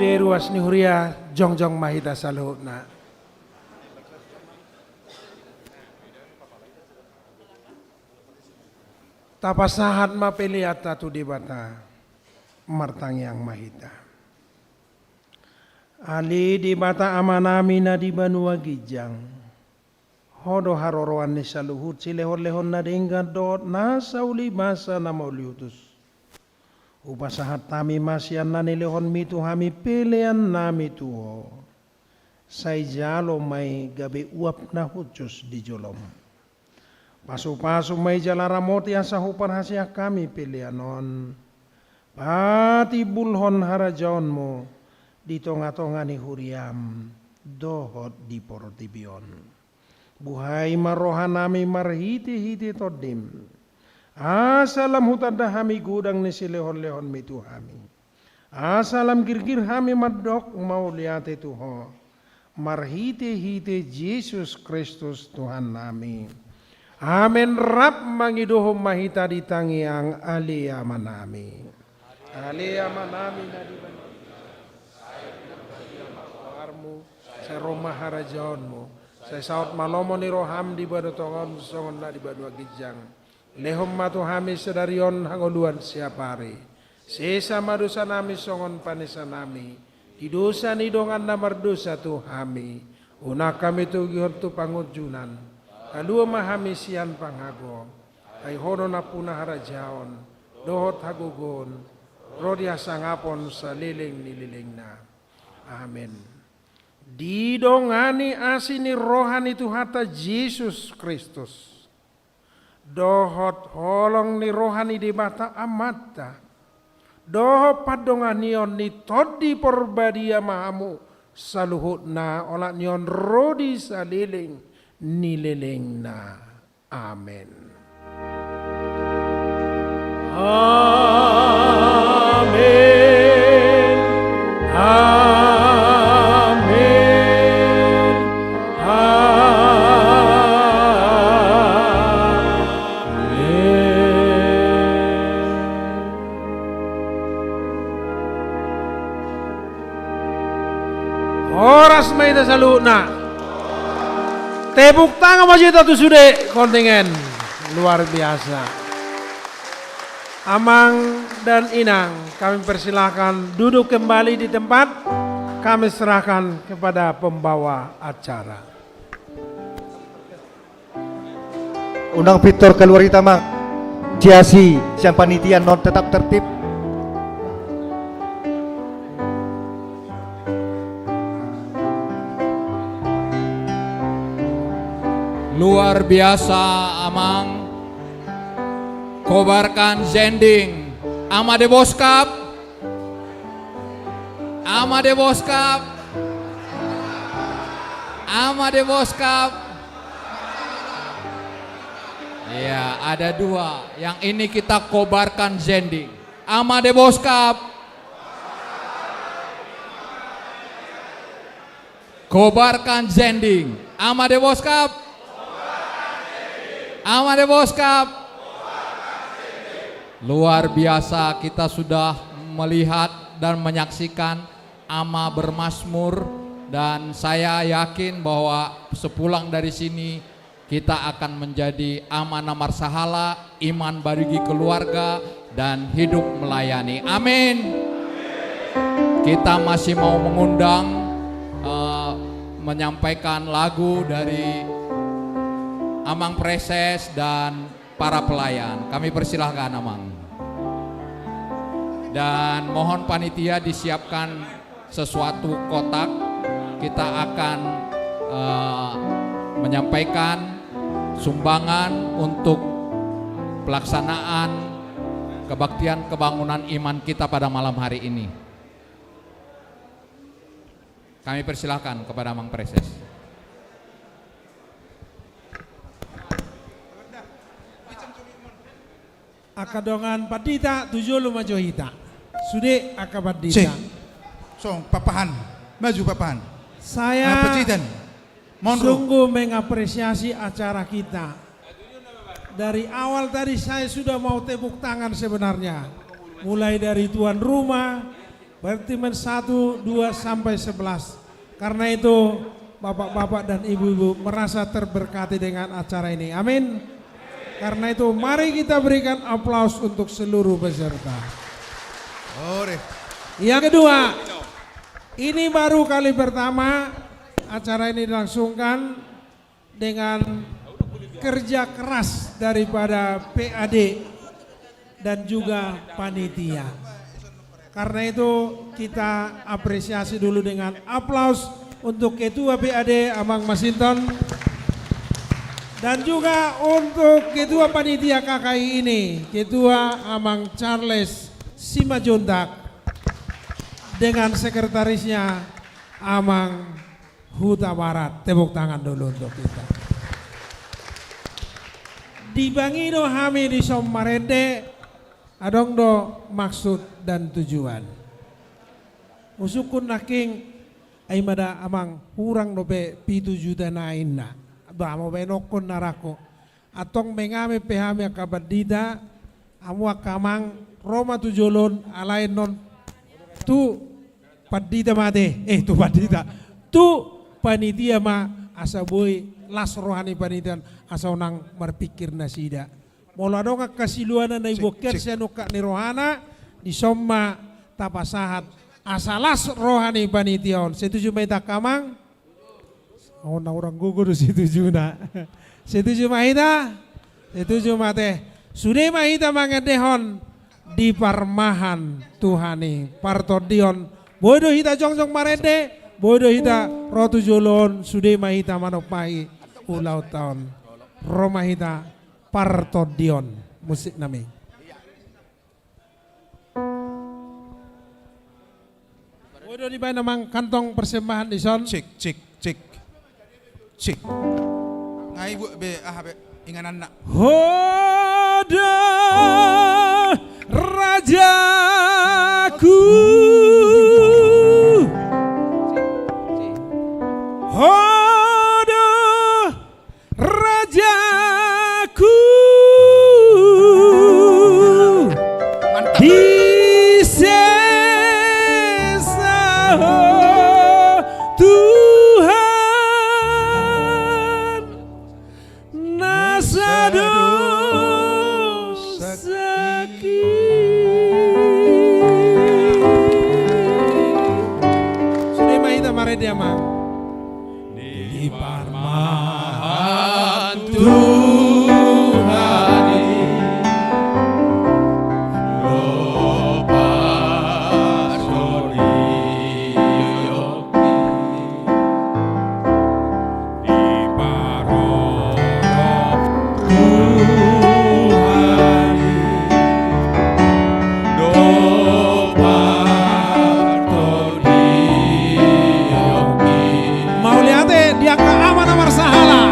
Di ruas ni huria, jongjong ma hita saluhutna. Tapasahat ma peleanta tu Debata, martangiang ma hita. Ale Debata Amanami na di banua ginjang, Ho do haroroan ni saluhut silehonlehon na denggan dohot nasa uli basa na mauliutus. Hupasahat hami ma sian na nilehonMi tu hami peleannami tu Ho. Sai jalo ma i gabe uap na hushus di joloM. Pasupasu ma i jala ramoti asa huparhaseang hami pelean on patimbulhon harajaonMu di tongatonga ni huriaM dohot di portibi on. Buhai ma rohanami marhitehite TondiM, asa lam hutanda hami godang ni silehonlehonMi tu hami, asa lam girgir hami mandok mauliate tu Ho, marhitehite Jesus Kristus Tuhannami. Amen. Rap mangidohon ma hita di tangiang Ale Amanami. Ale Amanami na di banua, sai ro ma harajaonMu, sai saut ma lomo ni rohaM di banua tonga on songon na di banua ginjang. Lehon ma tu hami sadari on hangoluan siapari. Sesa ma dosanami songon panesanami di dosa ni dongan na mardosa tu hami. Unang hami togihon tu pangunjunan. Palua ma hami sian pangago. Ai Ho do nampuna harajaon dohot hagogoon ro di hasangapon saleleng ni lelengna. Amen. Didongani asi ni roha ni Tuhanta Jesus Kristus, dohot holong ni roha ni Debata Amanta, dohot pandonganion ni Tondi Porbadia ma hamu saluhutna olat ni on ro di saleleng ni lelengna. Amen. Amen. Amen. Amen. Horas ma hita saluhutna. Tepuk tangan ma hita tu sude kontingen. Luar biasa. Amang dan Inang, kami persilahkan duduk kembali di tempat. Kami serahkan kepada pembawa acara. Unang pintor kaluar hita, Amang. Siasi sian panitia non tetap tertib. Luar biasa, Amang. Kobarkan zending. Ama de Boskap. Ama de Boskap. Ama de Boskap. Iya, ada dua. Yang ini kita kobarkan zending. Ama de Boskap. Kobarkan zending. Ama de Boskap. Ama de Boskap. Luar biasa, kita sudah melihat dan menyaksikan Ama bermazmur, dan saya yakin bahwa sepulang dari sini kita akan menjadi ama na marsahala, iman bagi keluarga, dan hidup melayani. Amin. Kita masih mau mengundang, eh, menyampaikan lagu dari Amang Preses dan para pelayan. Kami persilahkan, Amang. Dan mohon panitia disiapkan sesuatu kotak, kita akan, eh, menyampaikan sumbangan untuk pelaksanaan kebaktian kebangunan iman kita pada malam hari ini. Kami persilahkan kepada Amang Preses. Angka dongan pandita, tu jolo ma jo hita. Sude angka pandita. Song, papahan. Maju papahan. Saya sungguh mengapresiasi acara kita. Dari awal tadi saya sudah mau tepuk tangan sebenarnya. Mulai dari tuan rumah, Berarti main satu, dua, sampai sebelas. Karena itu, bapak-bapak dan ibu-ibu merasa terberkati dengan acara ini. Amin. Karena itu, mari kita berikan aplaus untuk seluruh peserta. Ore. Yang kedua, ini baru kali pertama acara ini dilangsungkan dengan kerja keras daripada P A D dan juga panitia. Karena itu, kita apresiasi dulu dengan aplaus untuk Ketua P A D, Amang Masinton, dan juga untuk Ketua Panitia K K I ini, Ketua Amang Charles Simanjuntak, dengan sekretarisnya, Amang Hutabarat. Tepuk tangan dulu untuk kita. Dibangi do hami dison marende, adong do maksud dan tujuan. Husungkun nangkin, ai ma da, Amang, hurang dope pitu juta nai, ninna. Ba, mau baen okkon na rangko. Antong mengamen pe hami angka pandita, hamu angka amang, ro ma tu jolo on, alai annon tu pandita ma ate, eh, tu pandita, tu panitia ma, asa boi las roha ni panitia on, asa unang marpingkir nasida. Molo adong angka siluanan na iboan sian ungkap ni rohana, dison ma tapasahat, asa las roha ni panitia on. Setuju ma hita angka amang? On na hurang gogo do setujuna. Setuju ma hita? Setuju ma ate. Sude ma hita mangendehon di parmahan Tuhan i partondion. Boi do hita jongjong marende, boi do hita ro tu jolo on, sude ma hita manompahi ulaonta on. Ro ma hita partondion. Musik nami. Boi do dibaen amang kantong persembahan dison. Cik, cik, cik. Cik. Ngai buat be, aha be, ingananna. Ho do rajaku. Ho do rajaku. Mantap. Di sesa ho Tuhan, na sadosaki. Sude ma hita marende amang. Di parmahan Tuhan i, do partondion. Di parmahan Tuhan i, do partondion. Mauliate di angka ama na marsahala.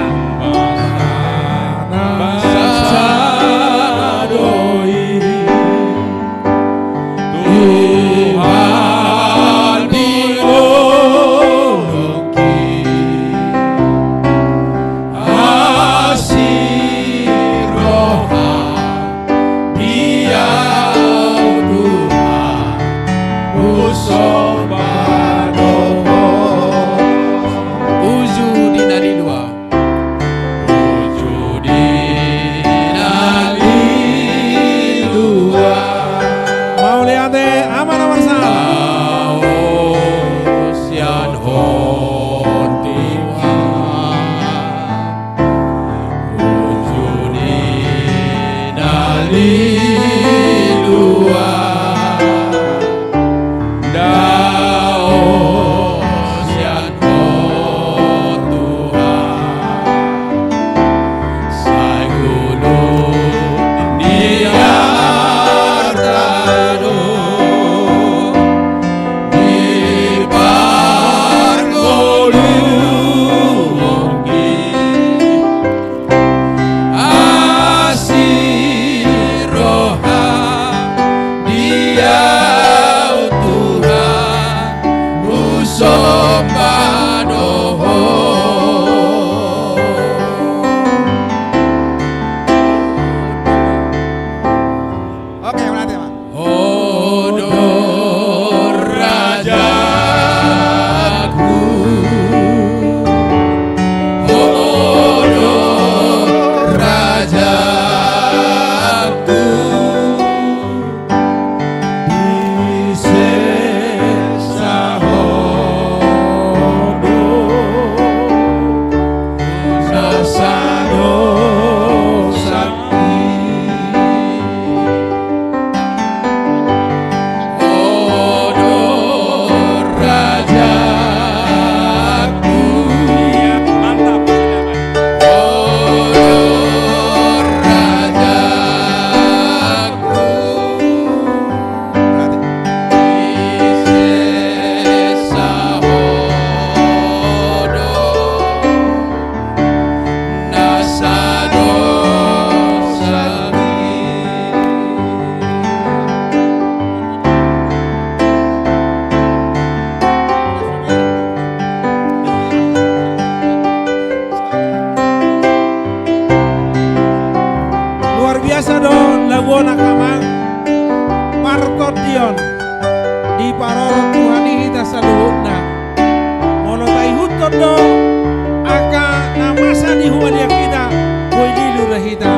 Na masa ni humaliang hita, boi lilu do hita.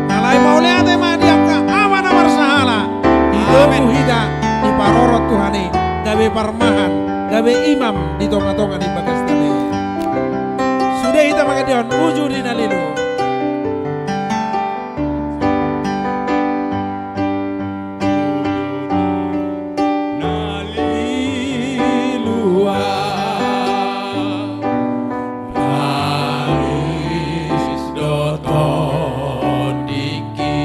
Alai mauliate ma di angka ama na marsahala. Amen. Didongani hita, diparorot Tuhan i, gabe parmahan, gabe imam di tonga-tonga ni bagas tale. Sude hita mangaliat on, uju di na lilu. Na lilu, alis do tondingki.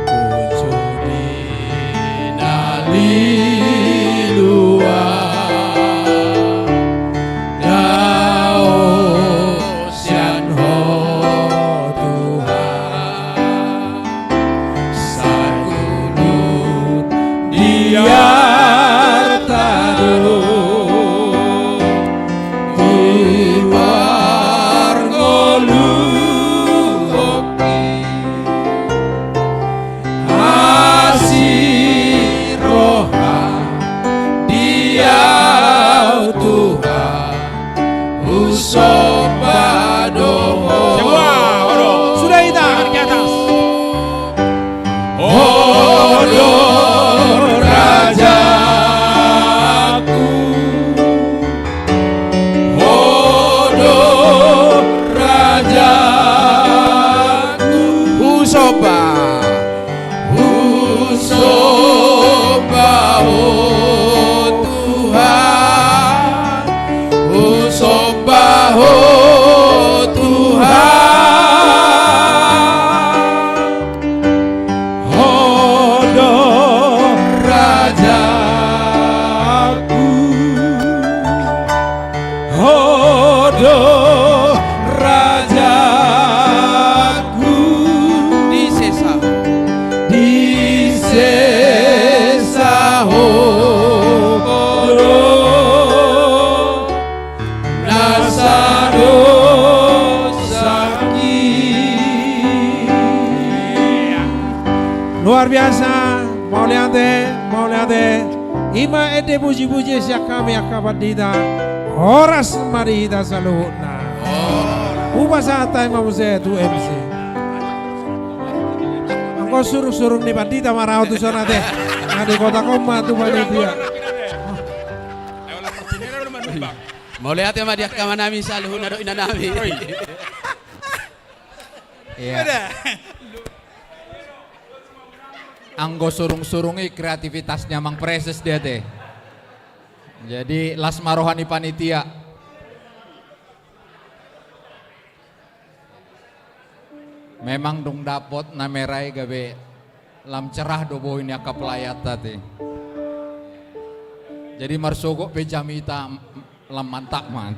Uju di na lilu, dao sian Ho Tuhan. Saluhut di arta do diparngoluhonki. Asi roha di ahu Tuhan, husomba do Ho. Semua, olo. Sudah hita. Tangan ke atas. Ho do rajaku. Ho do rajaku. Husomba. Husomba Ho Tuhan, husomba Ho Tuhan. Ho do rajaku. Ho do rajaku. Disesa. Disesa Ho do nasa dosangki. Luar biasa, mauliate, mauliate. I ma ende puji-puji sian hami angka pandita. Horas ma di hita saluhutna. Hupasahat hami ma muse tu M C. Anggo surung-surung ni pandita ma ra ho tu son ate. Na di kota on ma tu panitia. Mauliate ma di angka amanami saluhutna dohot inanami. Iya. Anggo surung-surung i kreativitasnya Amang Preses dia te. Jadi las ma roha ni panitia. Memang dung dapot na merah i gabe lam cerah do boi ni angka pelayanta te. Jadi marsogot pe jamita, lam mantap ma.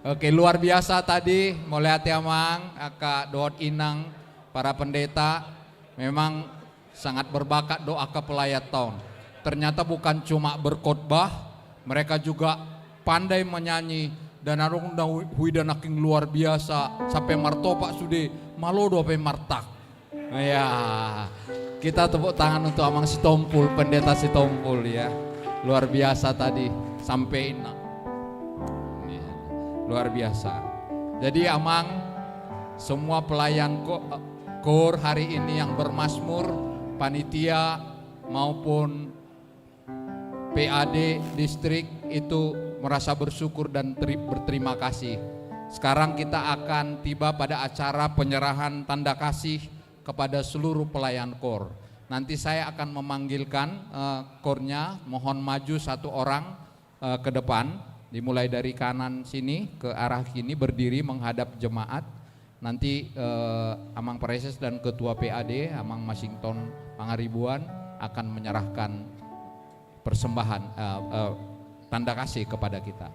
Oke, luar biasa tadi, mauliate Amang, angka dohot inang, para pendeta, memang sangat berbakat do angka pelayanta on. Ternyata bukan cuma berkhotbah, mereka juga pandai menyanyi, dan adong na hu-, huida nangkin luar biasa, sampe martopak sude, malo do hape martak. Ya, kita tepuk tangan untuk Amang Sitompul, Pendeta Sitompul ya. Luar biasa tadi sampeinna. Ya, luar biasa. Jadi Amang, semua pelayan ko-, koor hari ini yang bermazmur, panitia maupun P A D distrik itu merasa bersyukur dan teri-, berterima kasih. Sekarang kita akan tiba pada acara penyerahan tanda kasih kepada seluruh pelayan koor. Nanti saya akan memanggilkan, eh, koornya, mohon maju satu orang, eh, ke depan. Dimulai dari kanan sini ke arah kini, berdiri menghadap jemaat. Nanti, eh, Amang Preses dan Ketua P A D, Amang Masington Pangaribuan, akan menyerahkan persembahan, eh, eh, tanda kasih kepada kita.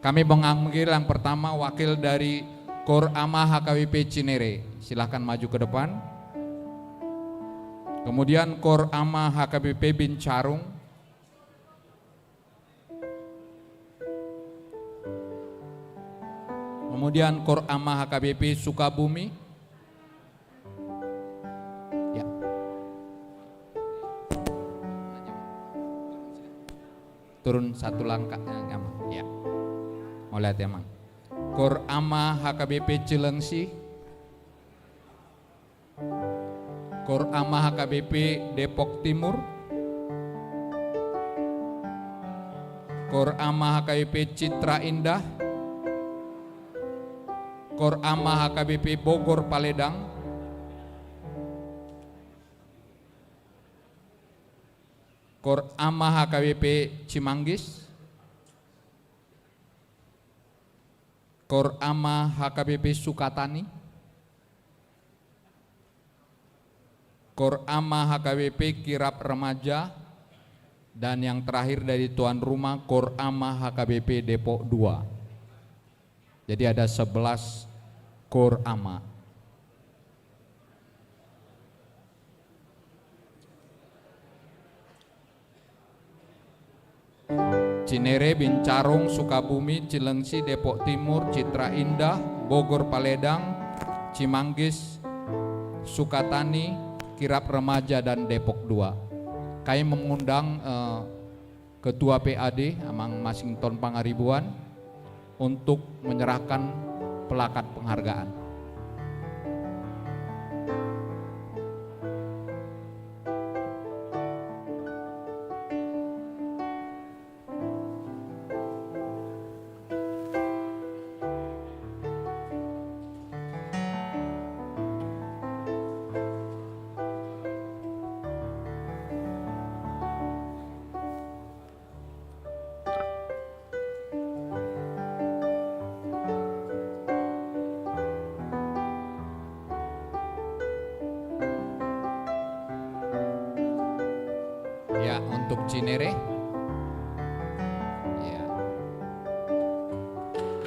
Kami memanggil yang pertama wakil dari Koor Ama H K B P Cinere. Silahkan maju ke depan. Kemudian Koor Ama H K B P Bincarung. Kemudian Koor Ama H K B P Sukabumi. Ya. turun satu langkah, eh, Amang. Ya. Mauliate, Amang. Kor Ama H K B P Cilengsi. Kor Ama H K B P Depok Timur. Kor Ama H K B P Citra Indah. Kor Ama H K B P Bogor Paledang. Kor Ama H K B P Cimanggis. Kor Ama H K B P Sukatani. Kor Ama H K B P Kirap Remaja. Dan yang terakhir dari tuan rumah, Kor Ama H K B P Depok dua. Jadi ada sebelas Kor Ama. Cinere, Bincarong, Sukabumi, Cilengsi, Depok Timur, Citra Indah, Bogor Paledang, Cimanggis, Sukatani, Kirap Remaja, dan Depok dua. Kami mengundang, eh, Ketua P A D, Amang Masington Pangaribuan, untuk menyerahkan pelakat penghargaan. Ya, untuk Cinere. Ya.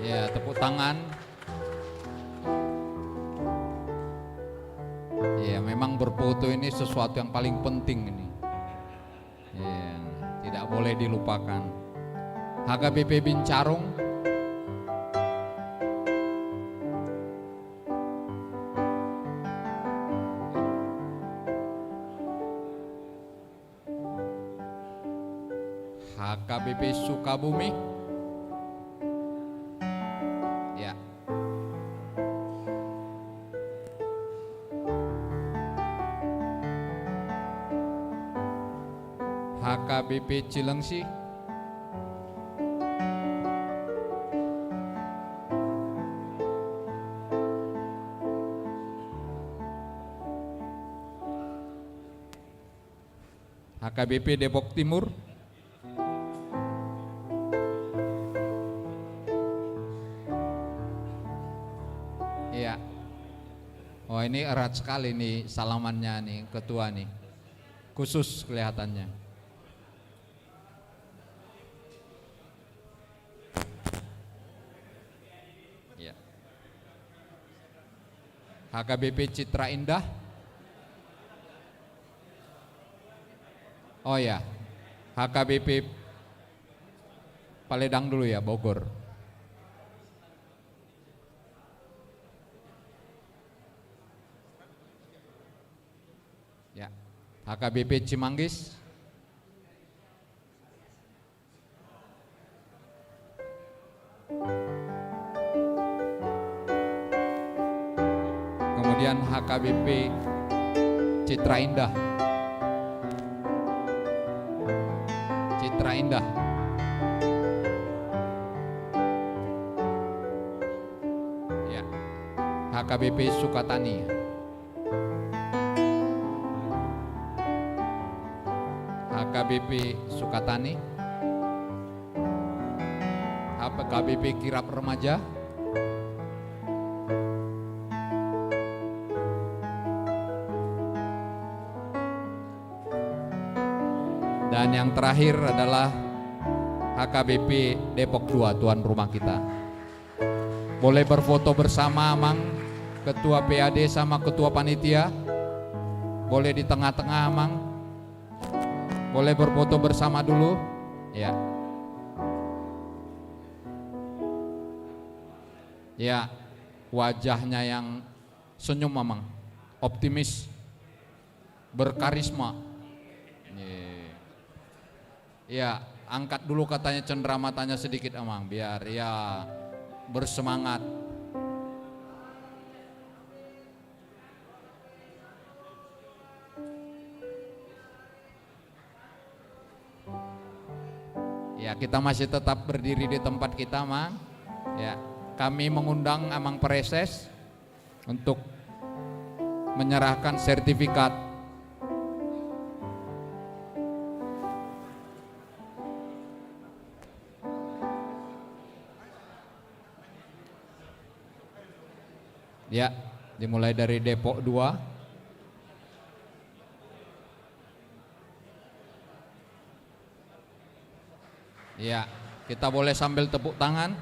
Ya, tepuk tangan. Ya, memang berfoto ini sesuatu yang paling penting ini. Iya, tidak boleh dilupakan. H K B P Bincarong. H K B P Sukabumi. Ya. H K B P Cilengsi. H K B P Depok Timur. Iya. Oh, ini erat sekali nih salamannya nih, ketua nih. Khusus kelihatannya. Iya. H K B P Citra Indah. Oh ya, H K B P Paledang dulu ya, Bogor. Ya, H K B P Cimanggis. Kemudian H K B P Citra Indah. Citra Indah. Ya. H K B P Sukatani. H K B P Sukatani, H K B P Kirap Remaja. Dan yang terakhir adalah H K B P Depok dua, tuan rumah kita. Boleh berfoto bersama, Amang, Ketua P A D sama Ketua Panitia. Boleh di tengah-tengah, Amang. Boleh berfoto bersama dulu. Ya. Ya, wajahnya yang senyum, Amang. Optimis. Berkarisma. Iya. Ya, Angkat dulu katanya cendramatanya sedikit, Amang, biar ia bersemangat. Ya, kita masih tetap berdiri di tempat kita, Amang. Ya, kami mengundang Amang Praeses untuk menyerahkan sertifikat. Ya, dimulai dari Depok dua. Ya, kita boleh sambil tepuk tangan.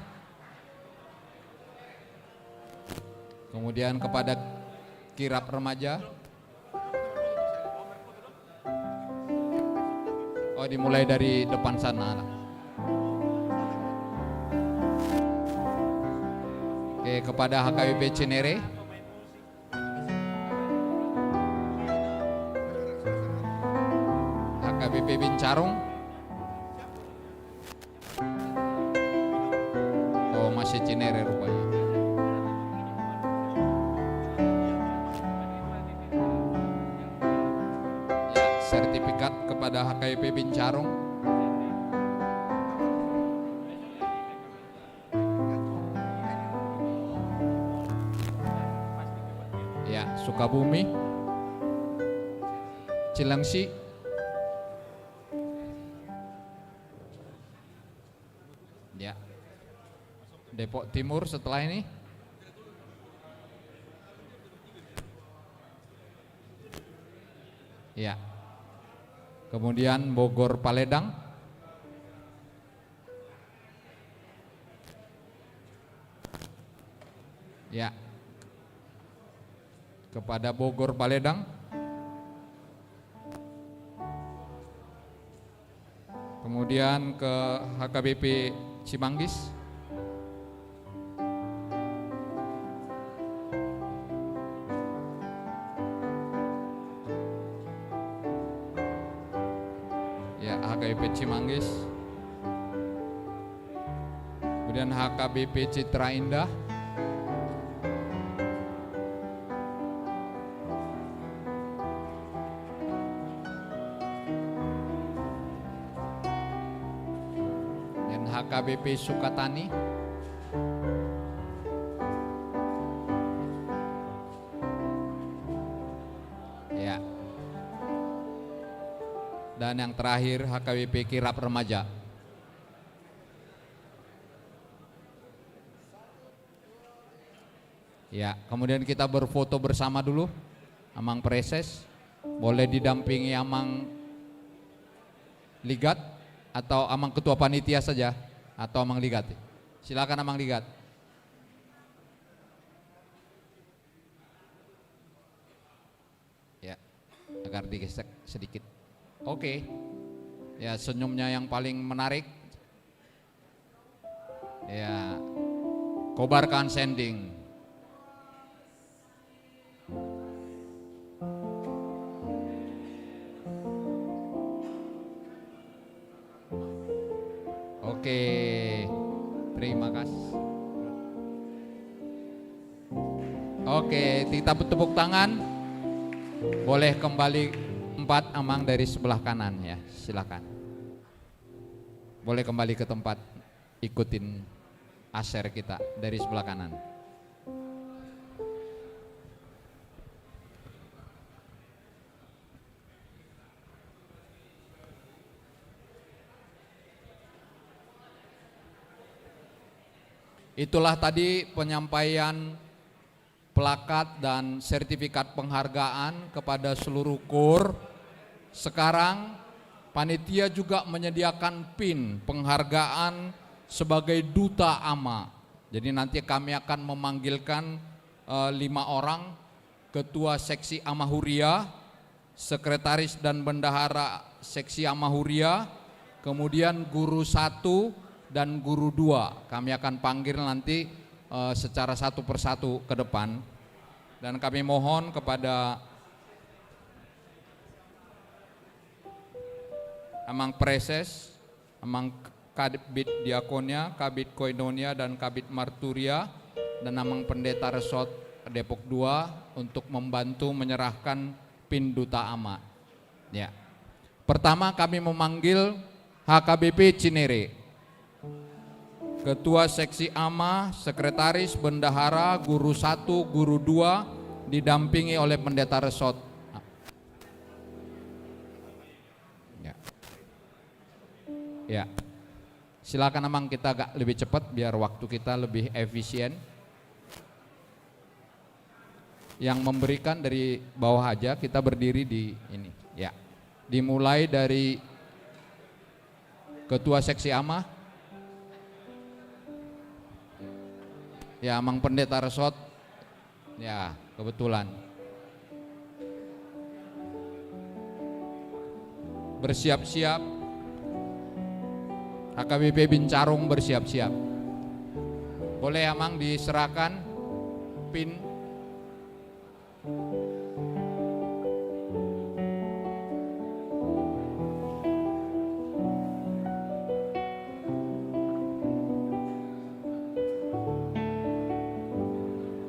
Kemudian kepada kirab remaja. Oh, dimulai dari depan sana. Oke, kepada H K B P Cinere. H K B P Bincarung. Oh, masih Cinere rupanya. Ya, sertifikat kepada H K B P Bincarung. Ya, Sukabumi. Cilengsi. Ya. Depok Timur setelah ini. Ya. Kemudian Bogor Paledang. Ya. Kepada Bogor Paledang. Kemudian ke H K B P Cimanggis. Ya, H K B P Cimanggis. Kemudian H K B P Citra Indah. Dan H K B P Sukatani. Ya. Dan yang terakhir, H K B P Kirab Remaja. Ya, kemudian kita berfoto bersama dulu, Amang Praeses. Boleh didampingi Amang Ligat atau Amang Ketua Panitia saja, atau Amang Ligat. Silakan, Amang Ligat. Ya, agar digesek sedikit. Oke. Ya, senyumnya yang paling menarik. Ya. Kobarkan sending. Oke, terima kasih. Oke, kita tepuk tangan. Boleh kembali tempat, Amang, dari sebelah kanan, ya, silakan. Boleh kembali ke tempat, ikutin aser kita dari sebelah kanan. Itulah tadi penyampaian plakat dan sertifikat penghargaan kepada seluruh KUR. Sekarang, panitia juga menyediakan pin penghargaan sebagai duta ama. Jadi, nanti kami akan memanggilkan, eh, lima orang, Ketua Seksi Ama Huria, Sekretaris dan Bendahara Seksi Ama Huria, kemudian Guru Satu dan Guru Dua. Kami akan panggil nanti, eh, secara satu persatu ke depan. Dan kami mohon kepada Amang Praeses Amang Kabid Diakonia, Kabid Koinonia, dan Kabid Marturia, dan Amang Pendeta Resort Depok dua untuk membantu menyerahkan pin Duta Ama. Ya. Pertama, kami memanggil H K B P Cinere. Ketua Seksi Ama, Sekretaris, Bendahara, Guru satu, Guru dua, didampingi oleh Pendeta Resort. Ya. Ya. Silakan, Amang, kita agak lebih cepat biar waktu kita lebih efisien. Yang memberikan dari bawah aja, kita berdiri di ini. Ya. Dimulai dari Ketua Seksi Ama. Ya, Amang Pendeta Resort. Ya, kebetulan. Bersiap-siap. H K B P Bincarung bersiap-siap. Boleh, Amang, diserahkan pin.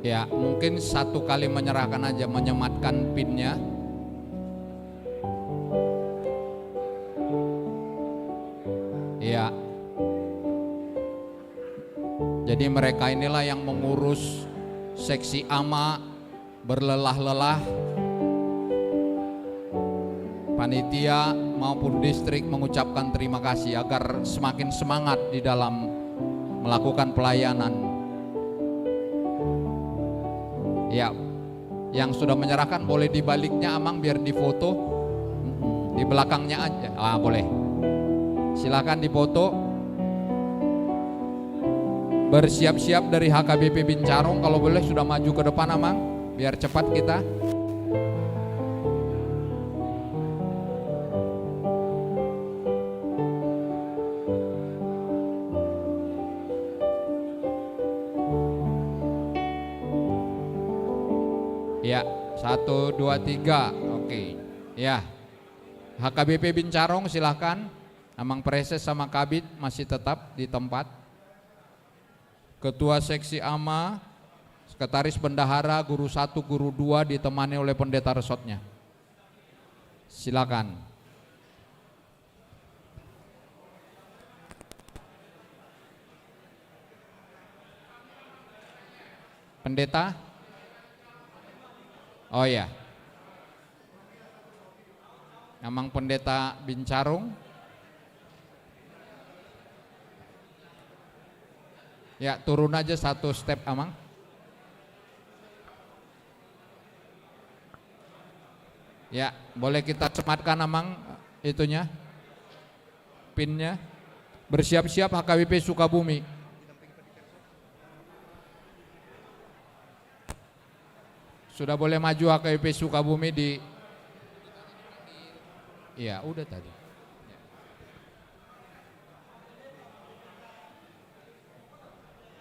Ya, mungkin satu kali menyerahkan aja, menyematkan pinnya. Ya. Jadi mereka inilah yang mengurus Seksi Ama berlelah-lelah. Panitia maupun distrik mengucapkan terima kasih agar semakin semangat di dalam melakukan pelayanan. Ya, yang sudah menyerahkan boleh di baliknya, Amang, biar difoto. Di belakangnya aja. Ah, boleh. Silakan difoto. Bersiap-siap dari H K B P Bincarung, kalau boleh sudah maju ke depan, Amang, biar cepat kita. Ya, satu, dua, tiga. Oke. Ya. H K B P Bincarung, silakan. Amang Preses sama Kabid masih tetap di tempat. Ketua Seksi Ama, Sekretaris Bendahara, Guru satu, Guru dua ditemani oleh Pendeta Resotnya. Silakan. Pendeta? Oh ya. Amang Pendeta Bincarung. Ya, turun aja satu step, Amang. Ya, boleh kita sematkan, Amang, itunya, pinnya. Bersiap-siap H K B P Sukabumi. Sudah boleh maju H K B P Sukabumi di. Iya, udah tadi.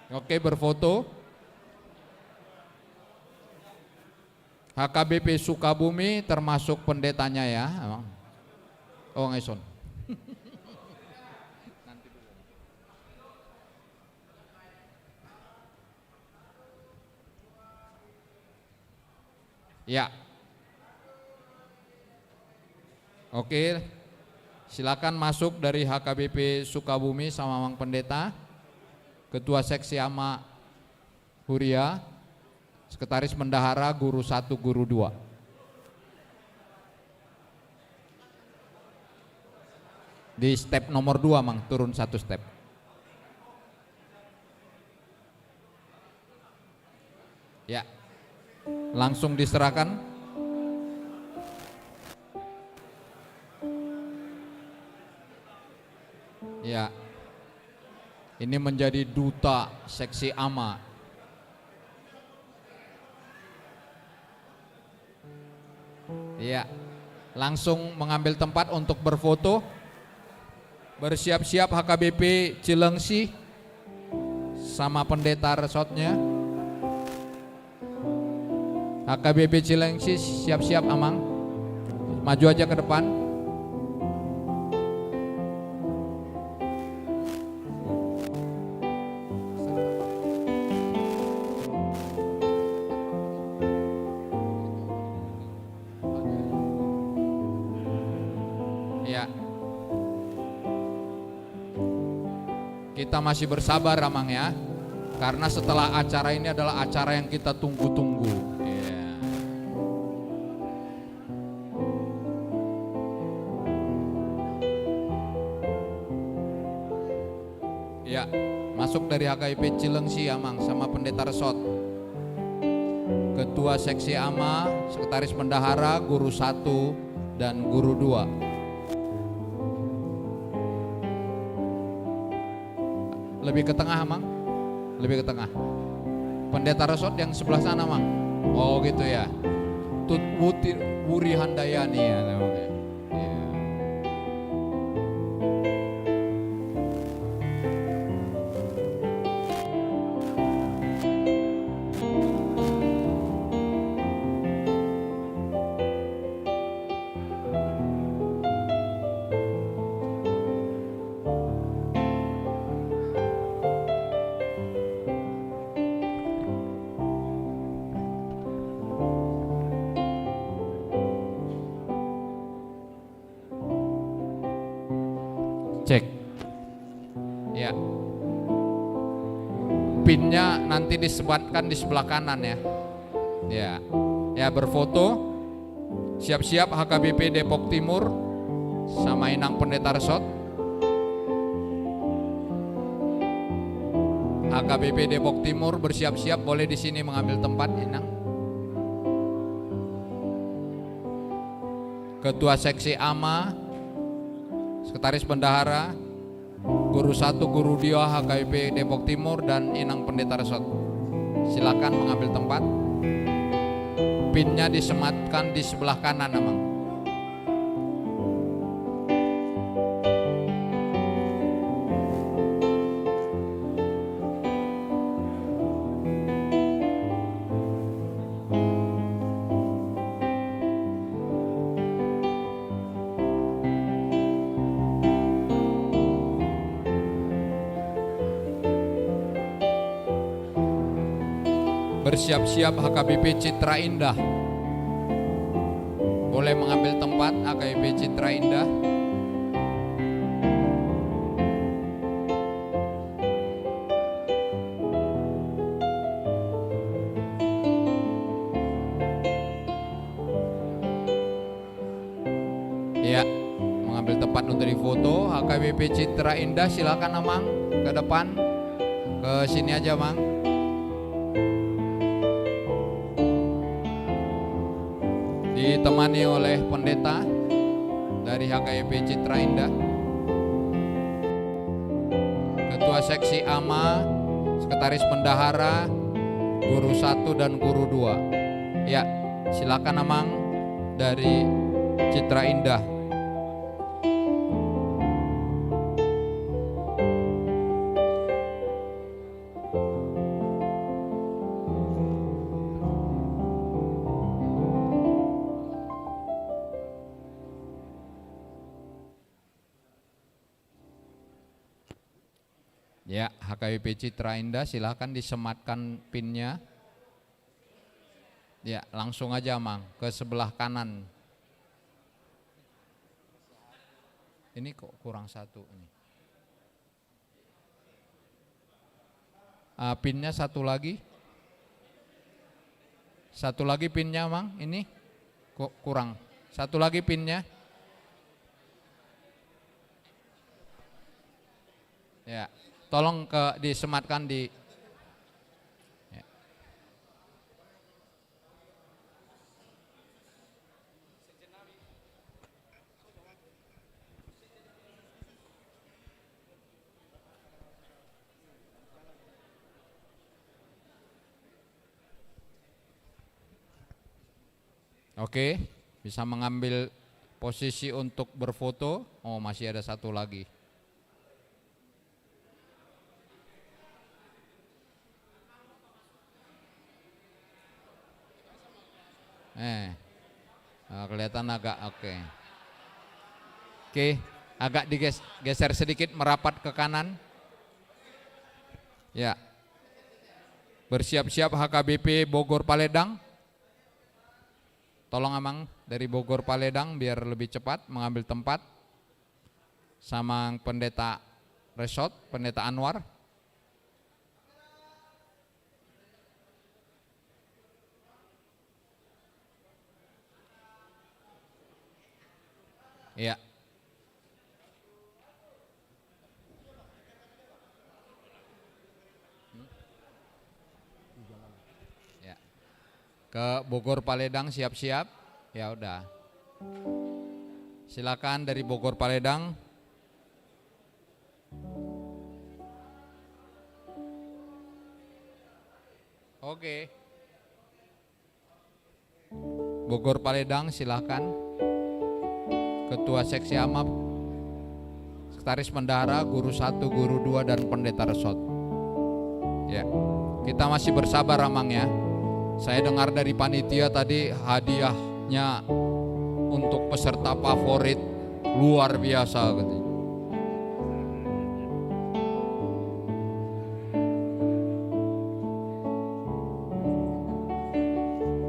Oke, berfoto. H K B P Sukabumi termasuk pendetanya ya. Oh, ngeson. Ya. Oke. Silakan masuk dari H K B P Sukabumi sama Amang Pendeta. Ketua Seksi Ama Huria, Sekretaris Bendahara, Guru satu, Guru dua. Di step nomor dua, Mang, turun satu step. Ya. Langsung diserahkan. Ya. Ini menjadi duta Seksi Ama. Iya. Langsung mengambil tempat untuk berfoto. Bersiap-siap H K B P Cilengsi sama pendeta resotnya. H K B P Cilengsi, siap-siap, Amang. Maju aja ke depan. Kita masih bersabar, Amang, ya. Karena setelah acara ini adalah acara yang kita tunggu-tunggu. Iya. Ya, masuk dari H K B P Cilengsi, Amang, sama Pendeta Resot. Ketua Seksi A M A, Sekretaris Bendahara, Guru Satu, dan Guru Dua. Lebih ke tengah, Amang. Lebih ke tengah. Pendeta Resot yang sebelah sana, Amang. Oh, gitu ya. Tut Wuti, Wuri Handayani ya namanya. Iya. Cek. Ya. Pinnya nanti disematkan di sebelah kanan ya. Ya. Ya, berfoto. Siap-siap H K B P Depok Timur sama Inang Pendeta Resot. H K B P Depok Timur bersiap-siap, boleh di sini mengambil tempat, Inang. Ketua Seksi A M A, Sekretaris Bendahara, Guru Satu, Guru Dua H K B P Depok Timur, dan Inang Pendeta Resot. Silakan mengambil tempat. Pinnya disematkan di sebelah kanan, Amang. Bersiap-siap H K B P Citra Indah. Boleh mengambil tempat H K B P Citra Indah. Ya, mengambil tempat untuk difoto. H K B P Citra Indah, silakan, Amang, ke depan. Ke sini aja, Amang. Ditemani oleh pendeta dari H K B P Citra Indah. Ketua Seksi A M A, Sekretaris Bendahara, Guru Satu dan Guru Dua. Ya, silakan, Amang, dari Citra Indah. Ya, H K B P Citra Indah, silakan disematkan pinnya. Ya, langsung aja, Amang, ke sebelah kanan. Ini kok kurang satu ini. Ah, pinnya satu lagi. Satu lagi pinnya, Amang. Ini kok kurang. Satu lagi pinnya. Ya, tolong ke, disematkan di. Ya. Oke, bisa mengambil posisi untuk berfoto. Oh, masih ada satu lagi. Eh, ah, kelihatan agak, oke. Oke, agak digeser sedikit, merapat ke kanan. Ya. Bersiap-siap H K B P Bogor Paledang. Tolong, Amang, dari Bogor Paledang, biar lebih cepat mengambil tempat. Sama Pendeta Resort, Pendeta Anwar. Iya. Ya. Ke Bogor Paledang siap-siap. Ya udah. Silakan dari Bogor Paledang. Oke. Bogor Paledang, silakan. Ketua Seksi Amap, Sekretaris Bendahara, Guru Satu, Guru Dua, dan Pendeta Resort. Ya, kita masih bersabar, Amang, ya. Saya dengar dari panitia tadi, hadiahnya untuk peserta favorit luar biasa, katanya.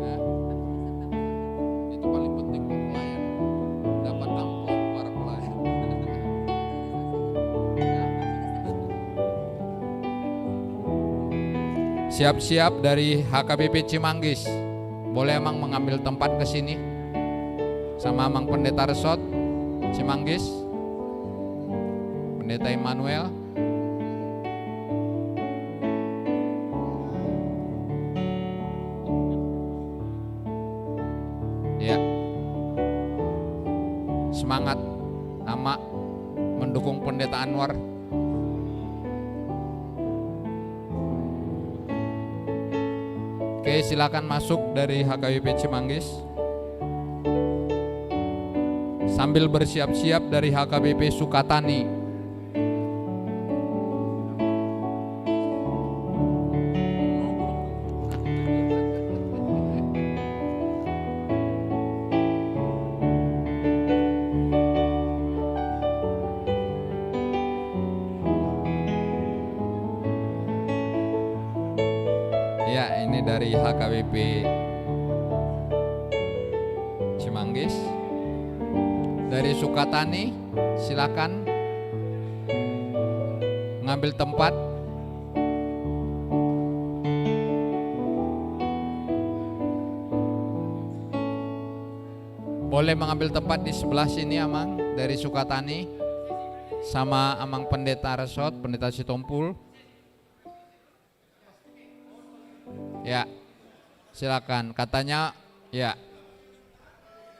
Nah, itu paling penting buat pelayan. Dapat amplop para pelayan. Siap-siap dari H K B P Cimanggis. Boleh, Amang, mengambil tempat ke sini sama Amang Pendeta Resort Cimanggis, Pendeta Immanuel. Ya. Semangat, Ama, mendukung Pendeta Anwar. Oke, silakan masuk dari H K B P Cimanggis. Sambil bersiap-siap dari H K B P Sukatani. Ya, ini dari H K B P Cimanggis. Dari Sukatani, silakan ngambil tempat. Boleh mengambil tempat di sebelah sini, Amang, dari Sukatani, sama Amang Pendeta Resort, Pendeta Sitompul. Ya, silakan. Katanya, ya,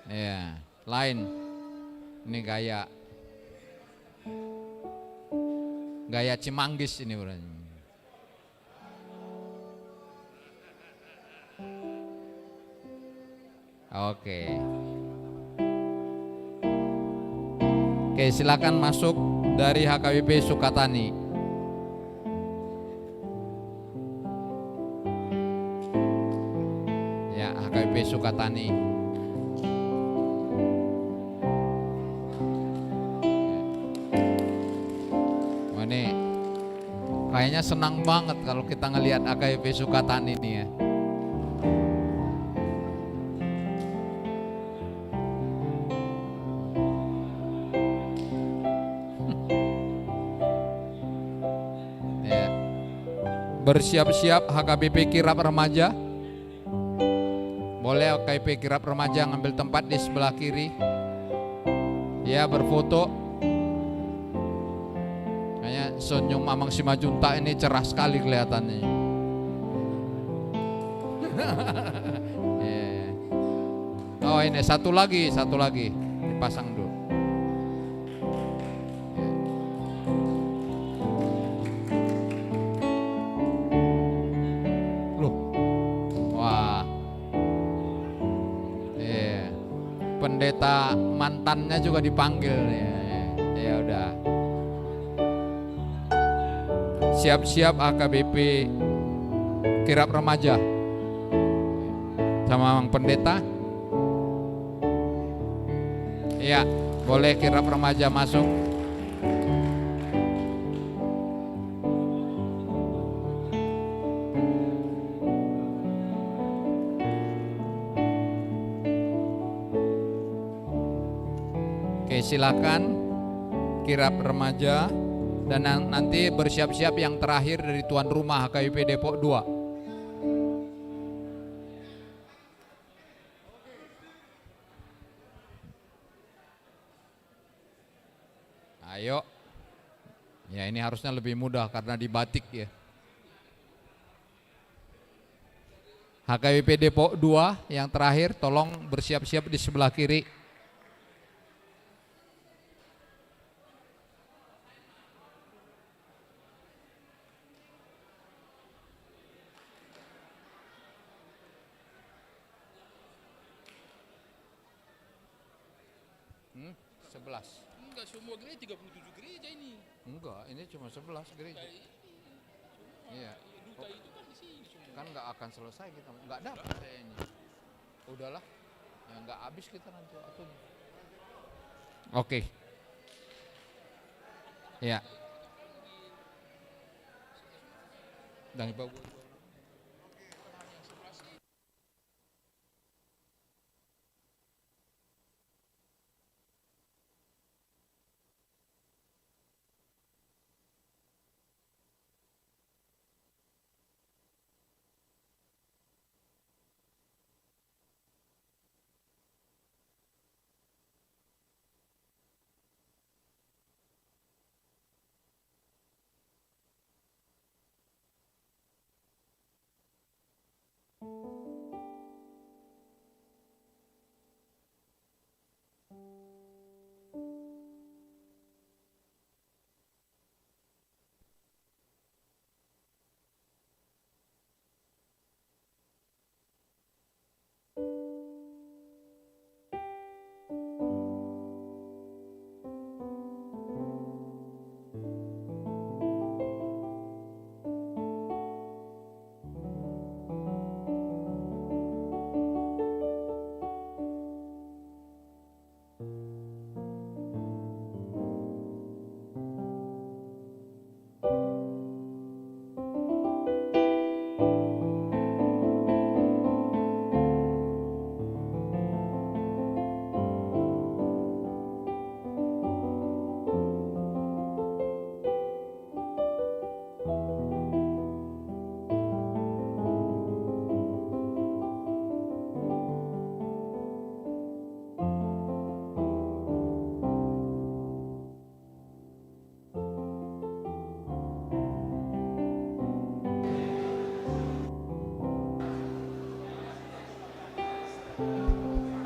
ya, lain. Ini gaya, gaya Cimanggis ini, berarti. Oke. Oke, silakan masuk dari H K B P Sukatani. Ya, H K B P Sukatani. Wah, ini kayaknya senang banget kalau kita ngelihat H K B P Sukatani ini, ya. Ya. Bersiap-siap H K B P Kirap Remaja. Boleh H K B P Kirap Remaja ngambil tempat di sebelah kiri. Ya, berfoto. Kayaknya senyum Amang Simanjuntak ini cerah sekali kelihatannya. Ya. Oh, ini satu lagi, satu lagi. Dipasang dulu. Loh. Wah. Iya. Pendeta mantannya juga dipanggil nih. Ya, ya udah. Siap-siap H K B P Kirap Remaja. Sama Amang Pendeta. Iya, boleh Kirap Remaja masuk. Oke, silakan. Kirap Remaja, Dan nan-, nanti bersiap-siap yang terakhir dari tuan rumah H K B P Depok dua. Ayo. Ya, ini harusnya lebih mudah karena di batik ya. H K B P Depok dua yang terakhir, tolong bersiap-siap di sebelah kiri. Hmm? Sebelas. Enggak, semua gereja, tiga puluh tujuh gereja ini. Enggak, ini cuma sebelas gereja. Enggak, ini semua. Iya. Duta itu kan di sini semua. Kan nggak akan selesai kita, nggak dapat kayaknya. Udahlah, ya, nggak habis kita nanti waktunya. Oke. Ya. Dan Ibu.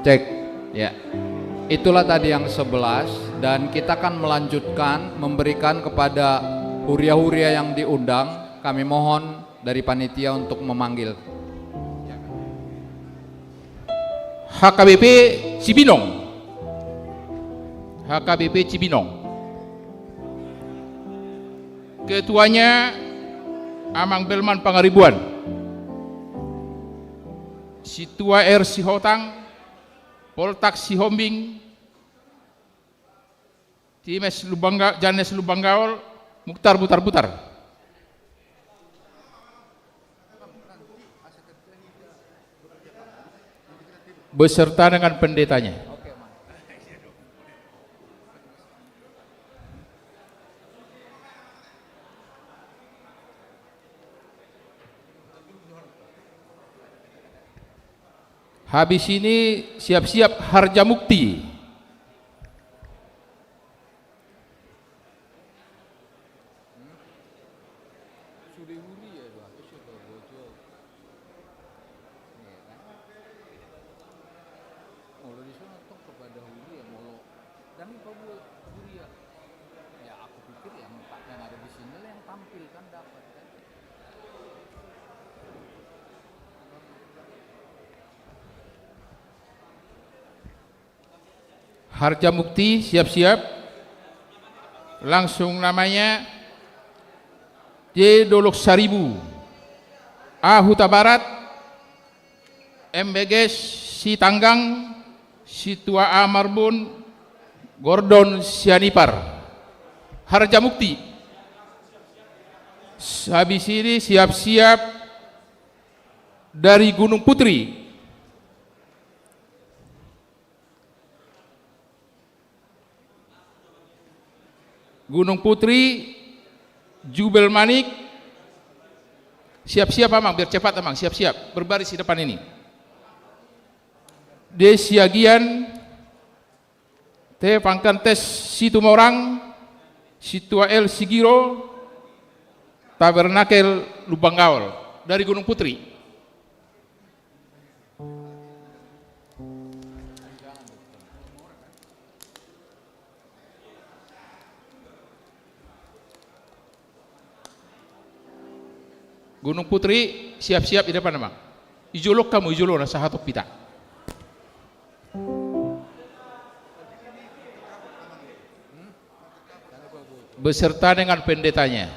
Cek. Ya. Itulah tadi yang sebelas, dan kita akan melanjutkan memberikan kepada huria-huria yang diundang. Kami mohon dari panitia untuk memanggil. H K B P Cibinong. H K B P Cibinong. Ketuanya Amang Belman Pangaribuan. Sintua R Sihotang, Poltak Sihombing, Times Lumban Ga-, Janes Lumban Gaol, Mukhtar Butar-Butar. Beserta dengan pendetanya. Habis ini siap-siap Harjamukti. Sude huria do, ate, sude gojol. Iya kan? Molo di sana tong kepada huria, molo dang dipabuat huria. Ya, aku pikir yang empat yang ada di sini lah yang tampil kan, dapat kan. Harjamukti, siap-siap. Langsung namanya J Dolok Saribu, A Hutabarat, M B G Sitanggang, Sintua A Marbun, Gordon Sianipar. Harjamukti. Habis ini siap-siap dari Gunung Putri. Gunung Putri, Jubel Manik. Siap-siap, Amang, biar cepat, Amang, siap-siap. Berbaris di depan ini. De Siagian, T Pangkantes Situmorang, Sintua R Sigiro, Tabernakel Lumban Gaol, dari Gunung Putri. Gunung Putri, siap-siap di depan, Amang. Di jolo hamu, di jolo na sahat tu hita. Beserta dengan pendetanya.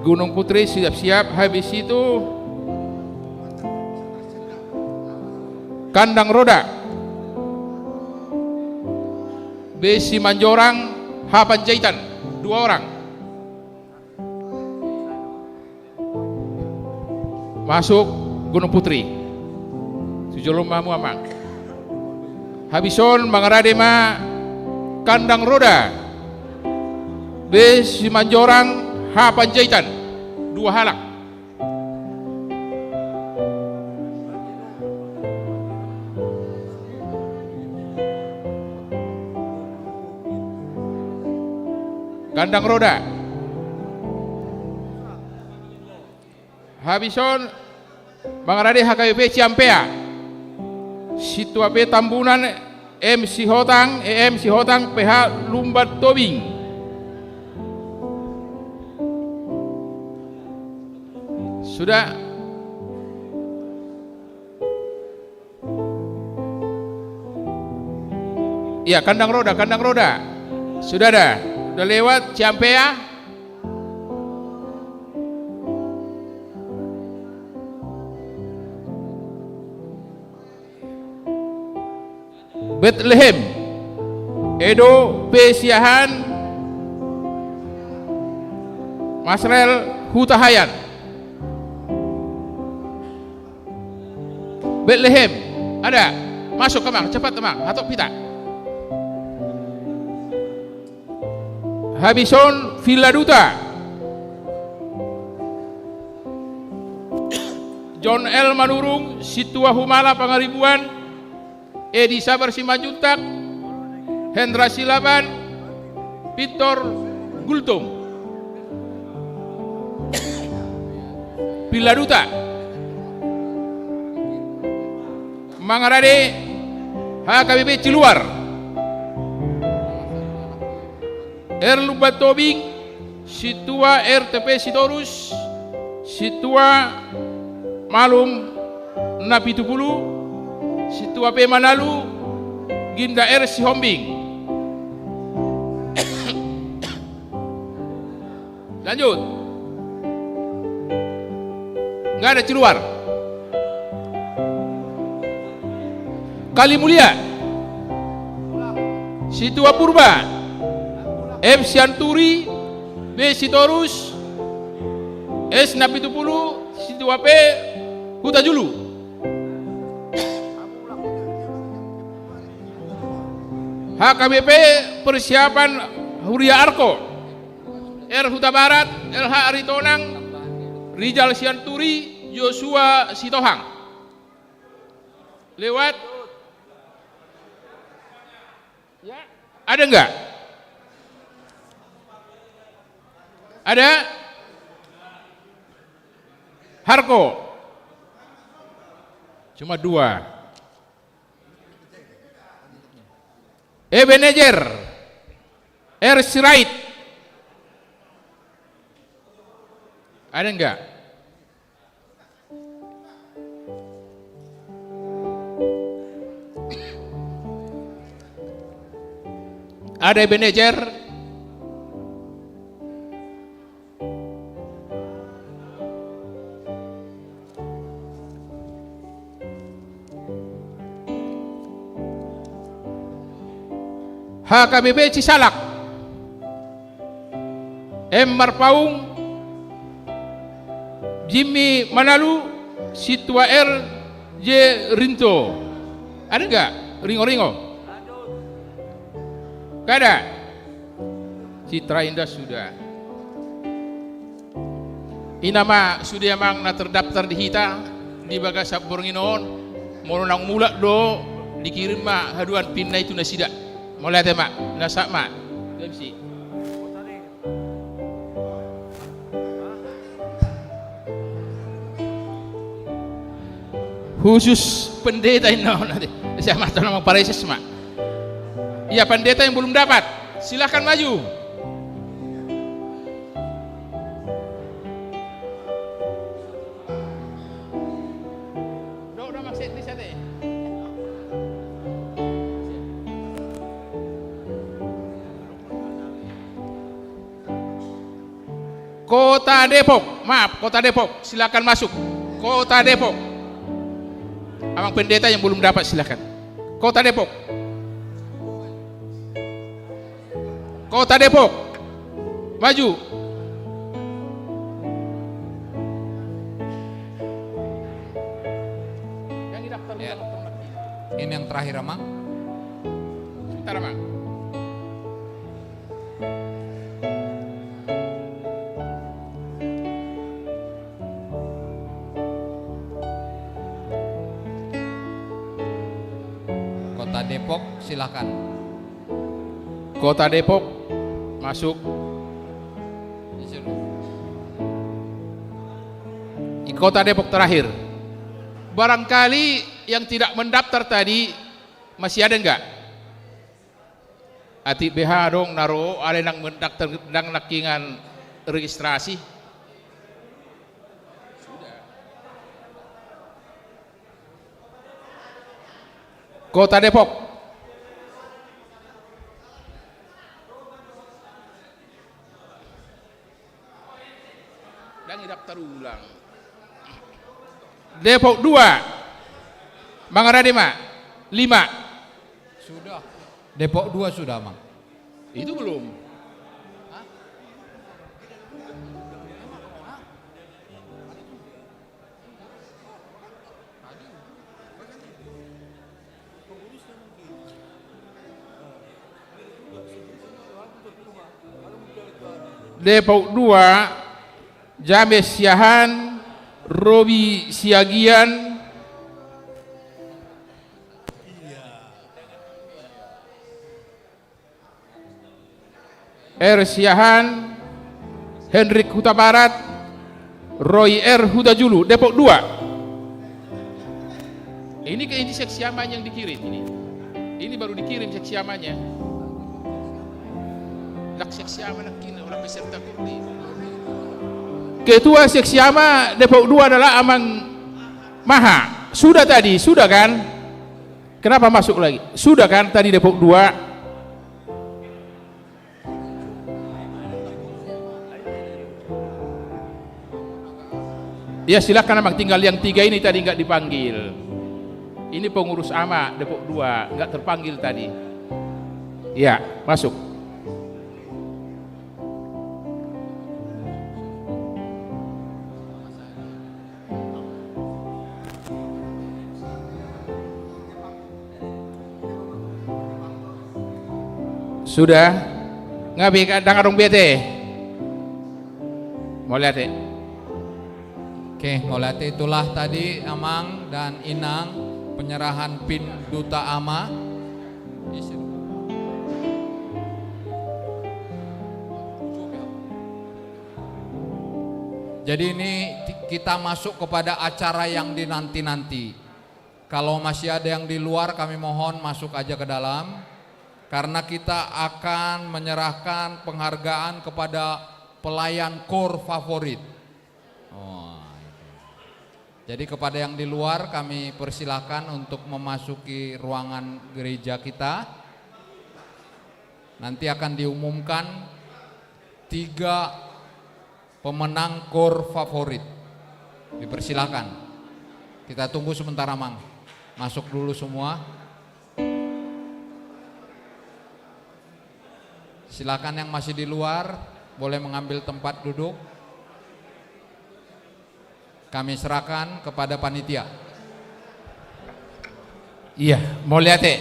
Gunung Putri siap-siap, habis itu Kandang Roda. B Simanjorang, H Panjaitan, dua orang. Masuk Gunung Putri. Tu jolo ma hamu, Amang. Habis on mangarade ma Kandang Roda. B Simanjorang, H Panjaitan, dua halak. Kandang Roda. Habis on mangarade H K B P Ciampea. Sintua P Tambunan, M Sihotang, E M Sihotang, P H Lumban Tobing. Sudah. Iya, Kandang Roda, Kandang Roda. Sudah dah. Sudah lewat Ciampea. Betlehem. Edo P Siahaan. Masrel Hutahaean. Betlehem. Ada. Masuk, Amang, cepat, Amang. Hatop hita. Habis on Villa Duta. John L Manurung, Sintua Humala Pangaribuan, Edi Sabar Simanjuntak, Hendra Silaban, Victor Gultom. Villa Duta. Mangarade H K B P Ciluar. R Lumban Tobing, Sintua R T P Sitorus, Sintua Malum Napitupulu, Sintua P Manalu, Ginda R Sihombing. Lanjut. Nggak ada, Ciluar. Kalimulia. Sintua Purba. F Sianturi, B Sitorus, S Napitupulu, Sintua P Hutajulu. H K B P persiapan Huria Arko. R Hutabarat, L H Aritonang, Rijal Sianturi, Joshua Sitohang. Lewat. Ya. Ada nggak? Ada? Harko. Cuma dua. Ebenezer. R Sirait. Ada nggak? Ada Ebenezer. H K B P Cisalak. M Marpaung, Jimmy Manalu, Sintua R J Rinto. Ada nggak? Ringo-ringo. Kada. Citra Indah sudah. I ma sude amang na terdaftar di hita di bagasan borngin on. Molo naung mulak do, dikirim ma haduan pinna i tu nasida. Mauliate ma, na sahat ma. Dua bisi. Khusus pendeta ini, no, nanti. Saya mah tolong pareses ma. Iya, pendeta yang belum dapat, silahkan maju. Kota Depok, maaf, Kota Depok, silakan masuk. Kota Depok. Amang pendeta yang belum dapat, silakan. Kota Depok. Kota Depok. Maju. Ya. Ini yang terakhir, Amang. Sebentar, Amang. Kota Depok, silakan. Kota Depok, masuk. Di Kota Depok terakhir. Barangkali yang tidak mendaftar tadi, masih ada nggak? Atik beha adong na ro, alai ndang mendaftar, ndang nangkingan registrasi. Kota Depok. Ndang didaftar ulang. Depok dua. Mangarade ma. Lima. Sudah. Depok dua sudah, Mang. Itu belum. Depok dua, James Siahaan, Robi Siagian, R Siahaan, Henrik Hutabarat, Roy R Hutajulu, Depok dua. Ini ke, ini seksiama yang dikirim ini. Ini baru dikirim seksiamanya. Lak seksiama lak kini, orang peserta kurdi. Ketua seksiama Depok dua adalah Amang Maha. Sudah tadi, sudah kan? Kenapa masuk lagi? Sudah kan tadi Depok dua? Ya, silakan, Amang. Tinggal yang tiga ini tadi nggak dipanggil. Ini pengurus ama Depok dua, nggak terpanggil tadi. Ya, masuk. Sudah? Nga be, ndang adong be ate? Mauliate. Oke, mauliate. Itulah tadi, Amang dan Inang, penyerahan pin Duta Ama. Jadi ini ti-, kita masuk kepada acara yang dinanti-nanti. Kalau masih ada yang di luar, kami mohon masuk aja ke dalam, karena kita akan menyerahkan penghargaan kepada pelayan kor favorit. Oh, itu. Jadi kepada yang di luar, kami persilakan untuk memasuki ruangan gereja kita. Nanti akan diumumkan tiga pemenang kor favorit. Dipersilakan. Kita tunggu sebentar, Amang. Masuk dulu semua. Silakan yang masih di luar. Boleh mengambil tempat duduk. Kami serahkan kepada panitia. Iya, mauliate.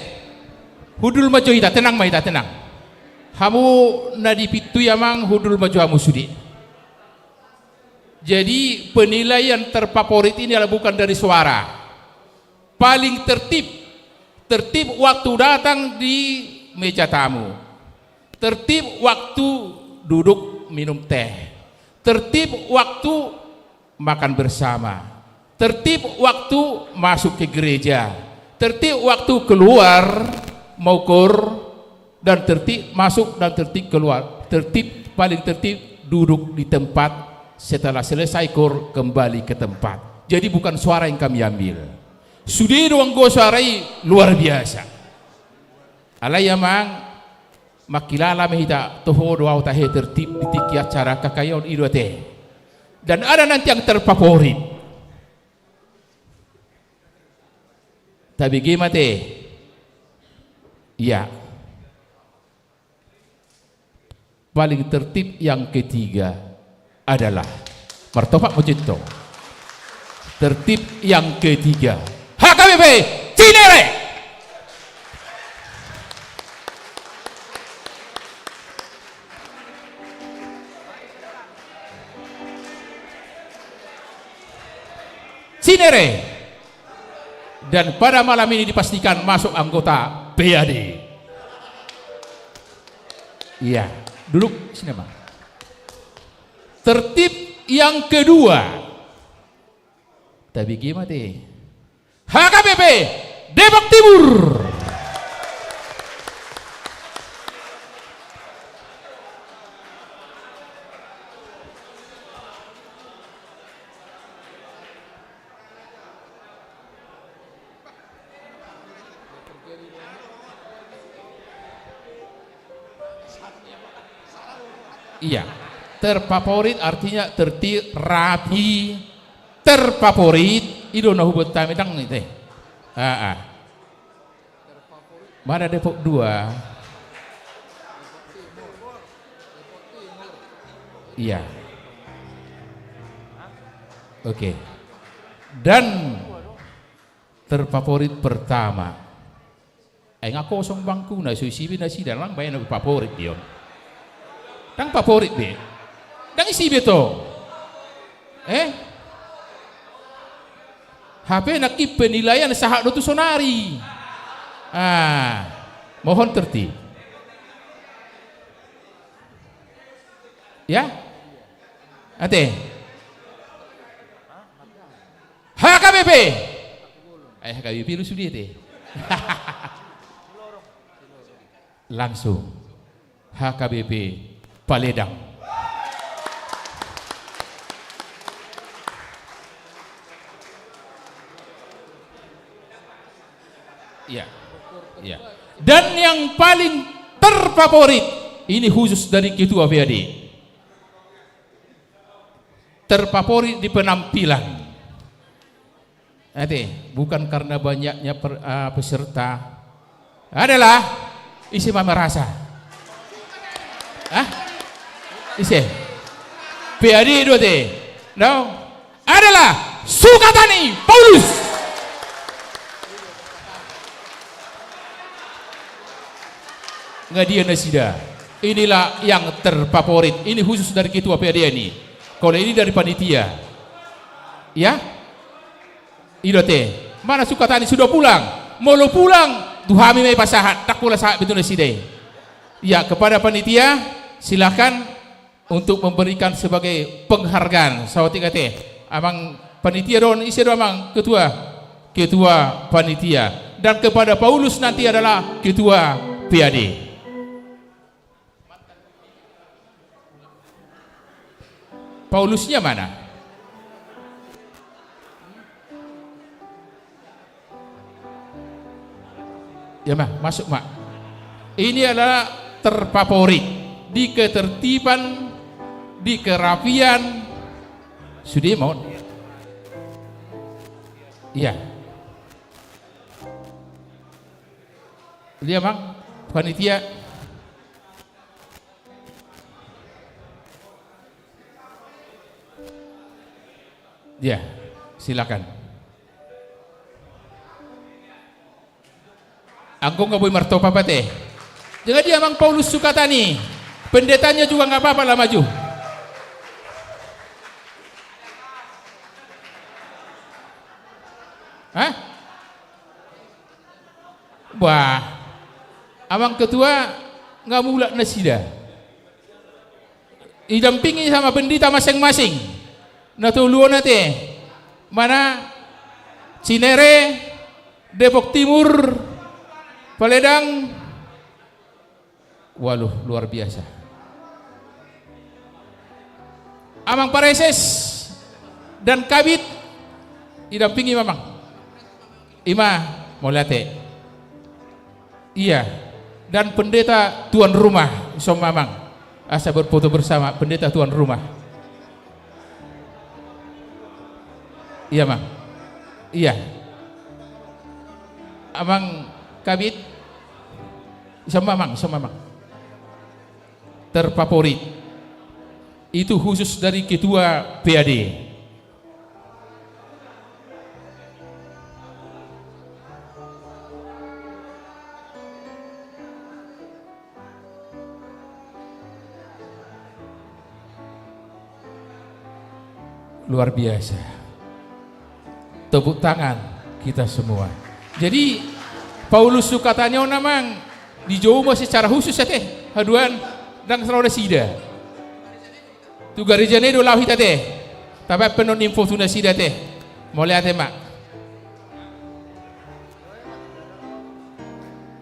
Hundul ma jo hita, tenang ma hita, tenang. Hamu na di pintu i, amang, hundul ma jo hamu sude. Jadi, penilaian terfavorit ini adalah bukan dari suara. Paling tertib. Tertib waktu datang di meja tamu. Tertib waktu duduk minum teh. Tertib waktu makan bersama. Tertib waktu masuk ke gereja. Tertib waktu keluar, mau koor, dan tertib masuk dan tertib keluar. Tertib, paling tertib duduk di tempat, setelah selesai koor kembali ke tempat. Jadi bukan suara yang kami ambil. Sude do anggo suara i luar biasa. Alai, amang, mangkilala ma hita, toho do au tahe tertib di tingki acara K K I on, i do ate. Dan ada nanti yang terfavorit. Tabege ma ate. Iya. Paling tertib yang ketiga adalah, martopak mujito. Tertib yang ketiga, H K B P Cinere. Cinere. Dan pada malam ini dipastikan masuk anggota P A D. Iya, duduk sini, Bang. Tertib yang kedua. Tabege ma ate. H K B P Depok Timur. Iya. Terfavorit artinya tertib, rapi, terfavorit. I do na hubuat hami, ndang ate. Aa. Mana Depok dua? Iya. Oke. Dan terfavorit pertama. Ai nga kosong bangkuna, so isi be nasida, ndang baen favorit dia on. Ndang favorit be. Ndang isi be to. Eh? Hape nangkin penilaian sahat do tu sonari. Ah, mohon tertib. Ya? Ate. H K B P. Eh, H K B P lu sude ate. Langsung. H K B P Paledang. Iya. Iya. Dan yang paling terfavorit, ini khusus dari ketua P A D. Terfavorit di penampilan. Ate, bukan karena banyaknya per-, ah, peserta. Adalah, ise ma merasa. Hah? Ise? P A D do ate. No? Adalah Sukatani Paulus. Nga dia nasida. Inilah yang terfavorit. Ini khusus dari ketua P A D ini. Kalau ini dari panitia. Ya? I do ate. Mana Sukatani, sudah pulang? Molo pulang, tu hami ma i pasahat, ndang pola sahat be tu nasida i. Ya, kepada panitia, silakan untuk memberikan sebagai penghargaan. Saotik ate, amang panitia do on, ise do amang ketua? Ketua panitia. Dan kepada Paulus nanti adalah ketua P A D. Paulusnya mana? Ya, ma, masuk, ma. Ini adalah terfavorit di ketertiban, di kerapian. Sude ma on. Iya. Dia, Bang, panitia. Ya, silakan. Anggo nggak boi martopap ate. Jadi Amang Paulus Sukatani, pendetanya juga nggak apa-apa lah maju. Hah? Bah, Amang Ketua nggak mulak nasida. Didampingi sama pendeta masing-masing. Na tolu on ate. Mana? Cinere, Depok Timur, Paledang. Waluh, luar biasa. Amang Pareses dan Kabid didampingi Amang. Ima, mauliate. Iya, dan pendeta tuan rumah, ison ma Amang. Asa berfoto bersama pendeta tuan rumah. Iya, Mang. Iya. Amang Kabid. Ison ma Amang, ison ma Amang. Terfavorit. Itu khusus dari ketua P A D. Luar biasa. Tepuk tangan kita semua. Jadi, Paulus Sukatani on, Amang, dijou ma secara khusus ate, haduan, ndang selalu nasida. Tu garejana i do laho hita ate. Tapi apa non info tu nasida ate. Mauliate ma.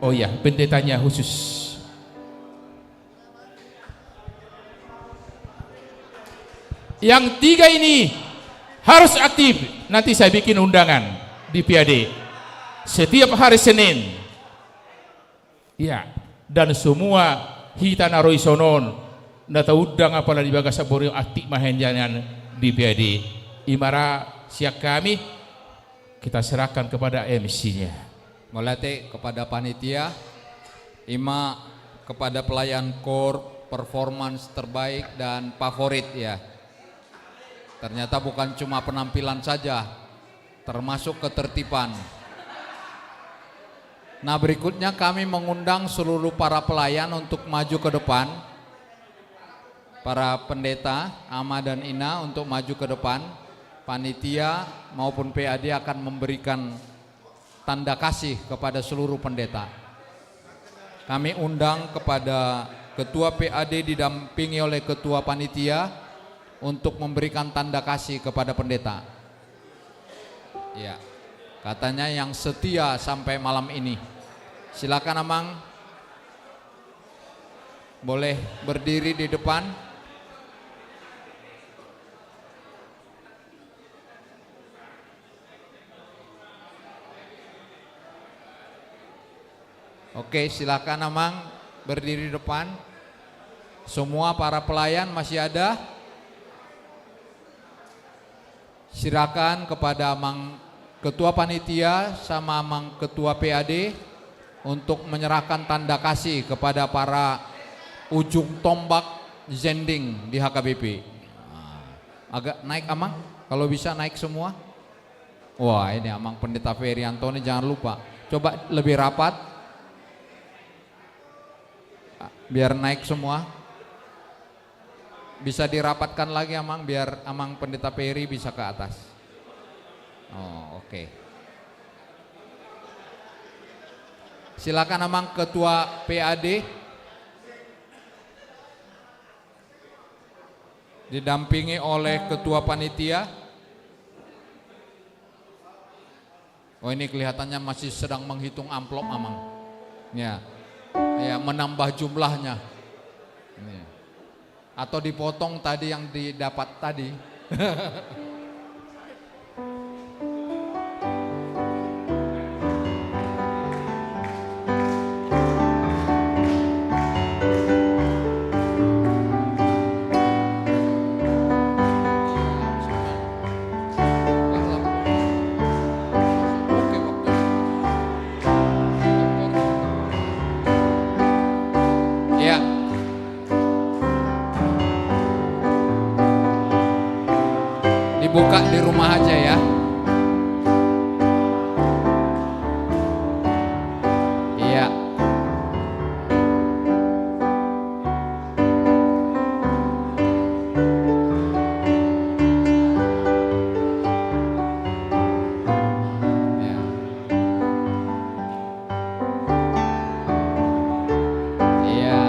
Oh iya, pendetanya khusus. Yang tiga ini harus aktif. Nanti saya bikin undangan di P A D. Setiap hari Senin. Ya, dan semua hita na ro dison on, na taundang apala di bagasan boru on, aktif ma hita di P A D. Ima ra sian hami, kita serahkan kepada M C-nya. Mauliate kepada panitia, ima kepada pelayan kor, performance terbaik dan favorit ya. Ternyata bukan cuma penampilan saja, termasuk ketertiban. Nah, berikutnya kami mengundang seluruh para pelayan untuk maju ke depan. Para pendeta, ama dan ina untuk maju ke depan. Panitia maupun P A D akan memberikan tanda kasih kepada seluruh pendeta. Kami undang kepada Ketua P A D didampingi oleh Ketua Panitia untuk memberikan tanda kasih kepada pendeta. Ya, katanya yang setia sampai malam ini. Silakan, Amang. Boleh berdiri di depan. Oke, silakan, Amang, berdiri depan. Semua para pelayan masih ada? Silakan kepada Amang Ketua Panitia sama Amang Ketua P A D untuk menyerahkan tanda kasih kepada para ujung tombak zending di H K B P. Nah, agak naik, Amang, kalau bisa naik semua. Wah, ini Amang Pendeta Ferry Antoni, jangan lupa. Coba lebih rapat. Biar naik semua. Bisa dirapatkan lagi, Amang, biar Amang Pendeta Ferry bisa ke atas. Oh, oke. Silakan, Amang, Ketua P A D. Didampingi oleh Ketua Panitia. Oh, ini kelihatannya masih sedang menghitung amplop, Amang. Ya. Ya, menambah jumlahnya. Ini. Atau dipotong tadi yang didapat tadi. Ya. Di Buka di rumah aja ya. Iya. Iya. Iya.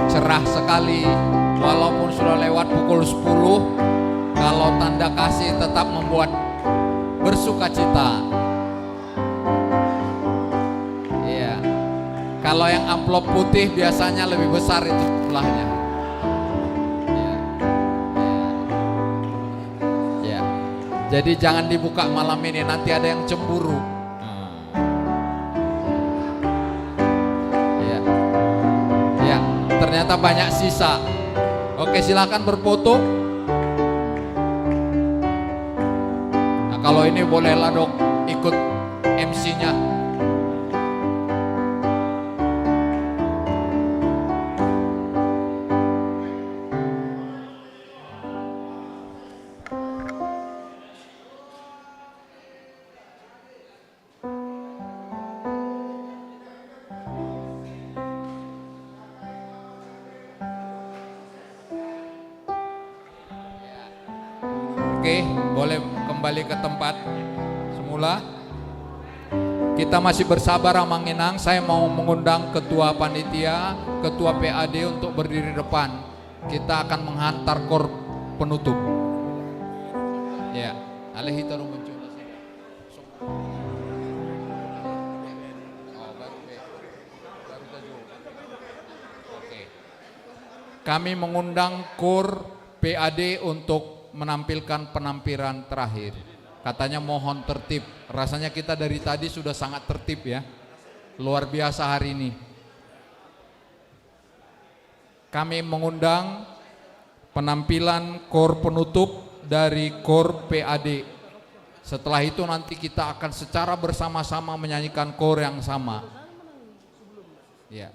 Cerah sekali, walaupun sudah lewat pukul sepuluh, kalau tanda kasih tetap membuat bersukacita. Iya. Kalau yang amplop putih biasanya lebih besar itu jumlahnya. Iya. Iya. Iya. Jadi jangan dibuka malam ini, nanti ada yang cemburu. Iya. Iya. Ternyata banyak sisa. Oke, silakan berfoto. Nah, kalau ini bolehlah dong ikut M C-nya. Oke, boleh kembali ke tempat semula. Kita masih bersabar, Amang Inang. Saya mau mengundang ketua panitia, ketua P A D untuk berdiri depan. Kita akan menghantar kor penutup. Ya, alai hita do muncul. Kami mengundang kor P A D untuk menampilkan penampilan terakhir. Katanya mohon tertib. Rasanya kita dari tadi sudah sangat tertib ya. Luar biasa hari ini. Kami mengundang penampilan kor penutup dari kor P A D. Setelah itu nanti kita akan secara bersama-sama menyanyikan kor yang sama. Ya.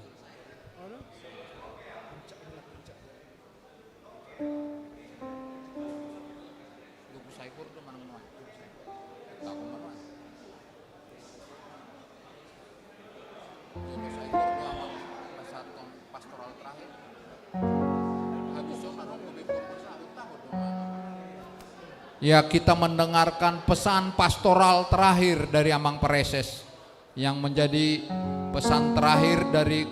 Ya, kita mendengarkan pesan pastoral terakhir dari Amang Praeses, yang menjadi pesan terakhir dari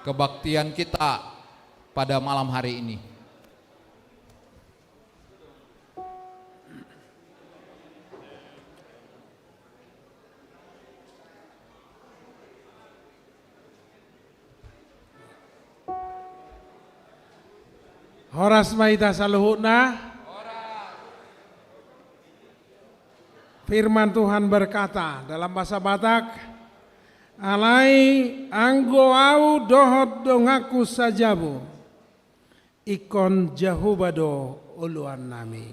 kebaktian kita pada malam hari ini. Horas ma hita saluhutna. Firman Tuhan berkata dalam bahasa Batak, "Alai anggo ahu dohot donganku sajabu, ingkon Jahowa do oloannami."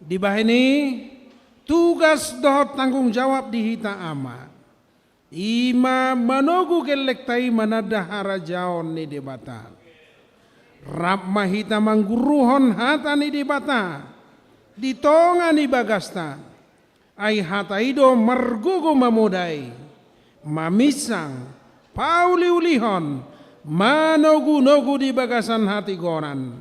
Dibahen i, tugas dohot tanggung jawab di hita ama, i ma manogu gellengta i mananda harajaon ni Debata. Rap ma hita mangguruhon hata ni Debata di tonga ni bagasta. Ai hata i do margogo mamodai, maminsang, pauliulihon, manogunogu di bagasan hatigoran.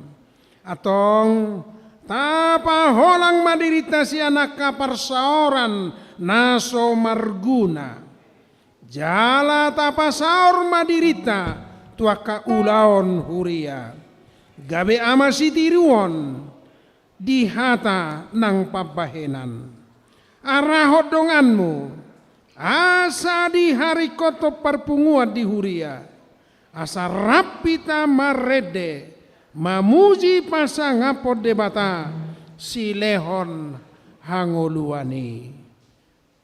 Antong tapaholang ma dirinta sian angka parsaoran na so marguna. Jala tapasaor ma dirinta tu angka ulaon huria, gabe ama sitiruon di hata nang pambahenan. Arahon donganmu, asa diharingkothon parpunguan di huria, asa rap hita marende, mamuji pasangaphon Debata, silehon hangoluan i.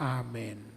Amen.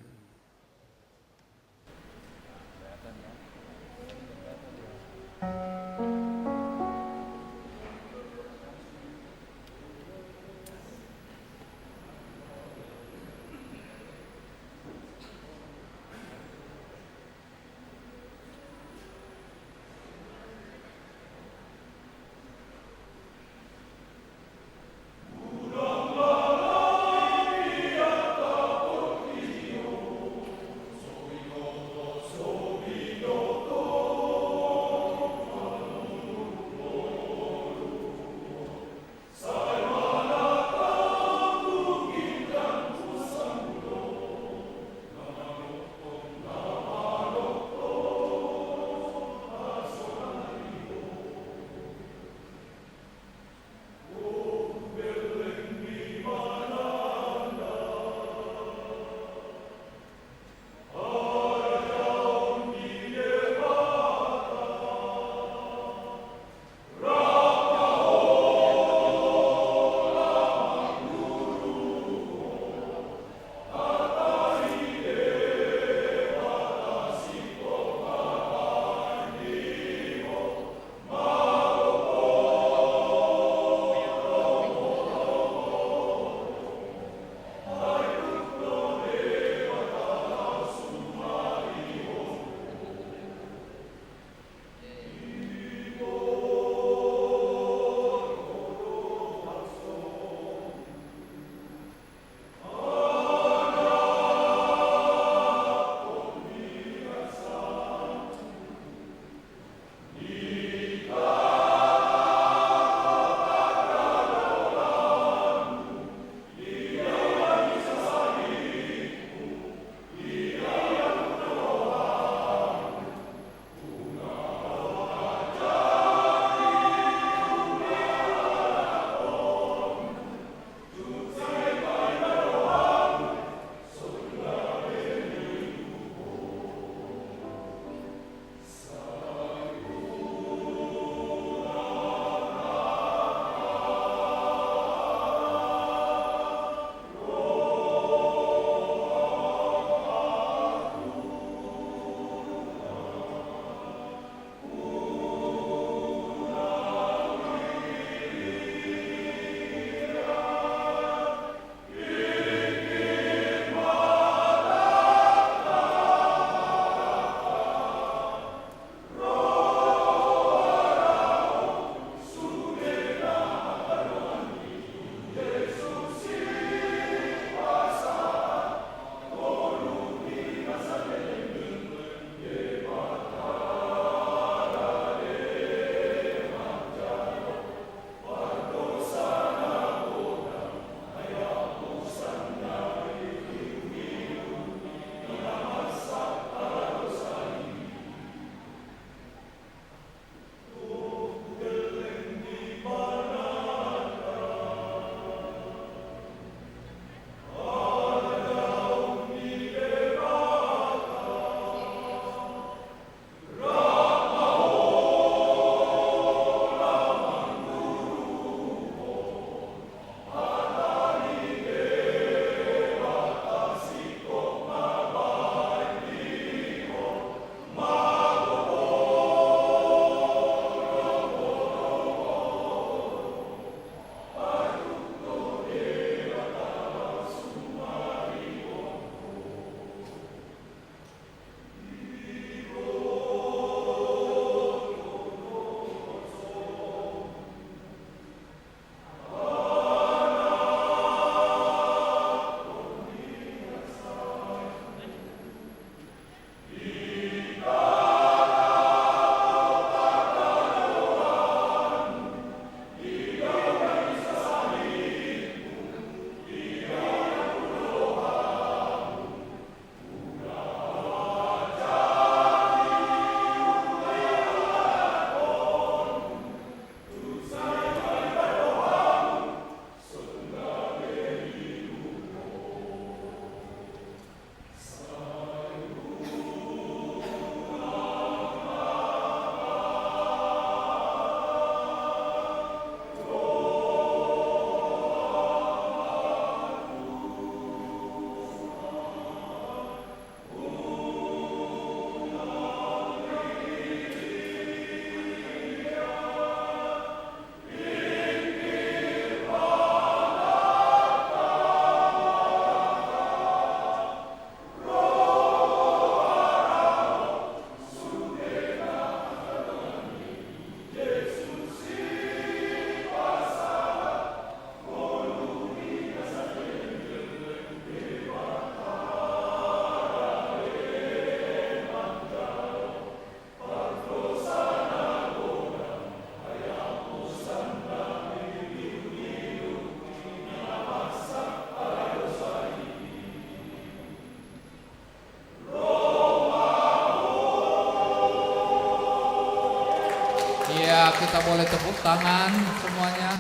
Kita boleh tepuk tangan semuanya.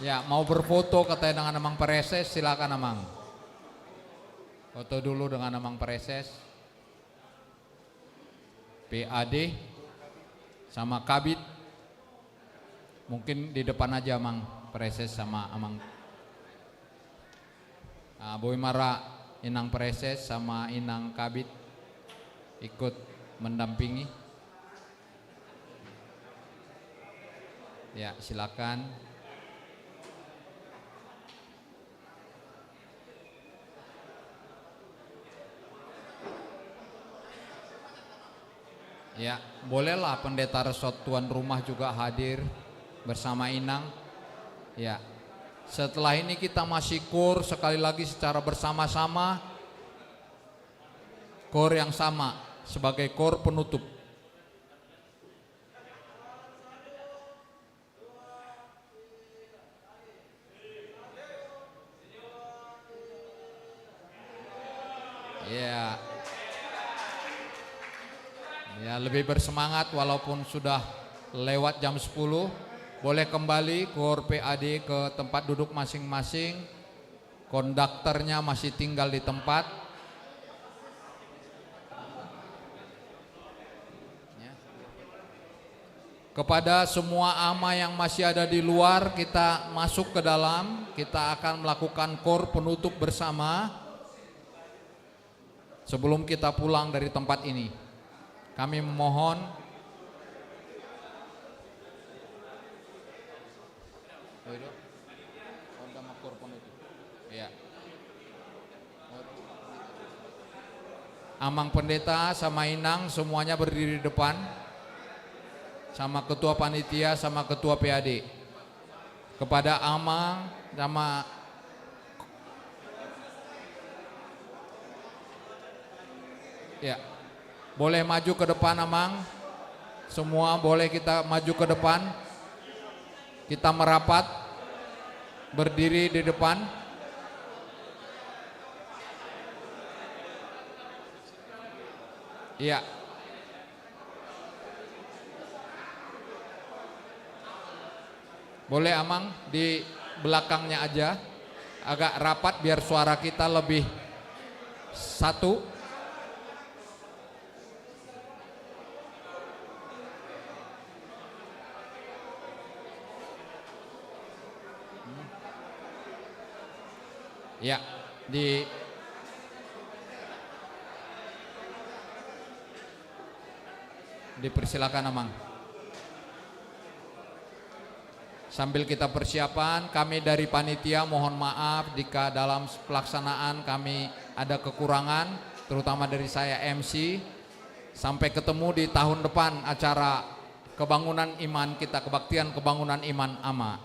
Ya, mau berfoto katanya dengan Amang Praeses, silakan Amang. Foto dulu dengan Amang Praeses. P A D sama Kabid. Mungkin di depan aja Amang Praeses sama Amang. Ah, boi ma ra Inang Praeses sama Inang Kabid ikut mendampingi. Ya, silakan. Ya, bolehlah Pendeta Resort tuan rumah juga hadir bersama Inang. Ya. Setelah ini kita masih koor sekali lagi secara bersama-sama. Koor yang sama sebagai koor penutup. Ya. Ya, lebih bersemangat walaupun sudah lewat jam sepuluh. Boleh kembali koor P A D ke tempat duduk masing-masing. Konduktornya masih tinggal di tempat. Ya. Kepada semua ama yang masih ada di luar, kita masuk ke dalam, kita akan melakukan koor penutup bersama. Sebelum kita pulang dari tempat ini, kami memohon. Iya. Amang Pendeta sama Inang semuanya berdiri di depan. Sama Ketua Panitia, sama Ketua P A D. Kepada Amang sama, ya. Boleh maju ke depan, Amang. Semua boleh kita maju ke depan. Kita merapat, berdiri di depan. Iya. Boleh, Amang, di belakangnya aja. Agak rapat biar suara kita lebih satu. Ya, di, dipersilakan, Amang. Sambil kita persiapan, kami dari panitia mohon maaf jika dalam pelaksanaan kami ada kekurangan, terutama dari saya M C. Sampai ketemu di tahun depan acara kebangunan iman kita, kebaktian kebangunan iman Ama.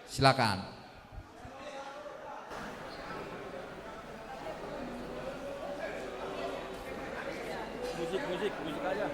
Silakan. Musik, musik, musik aja.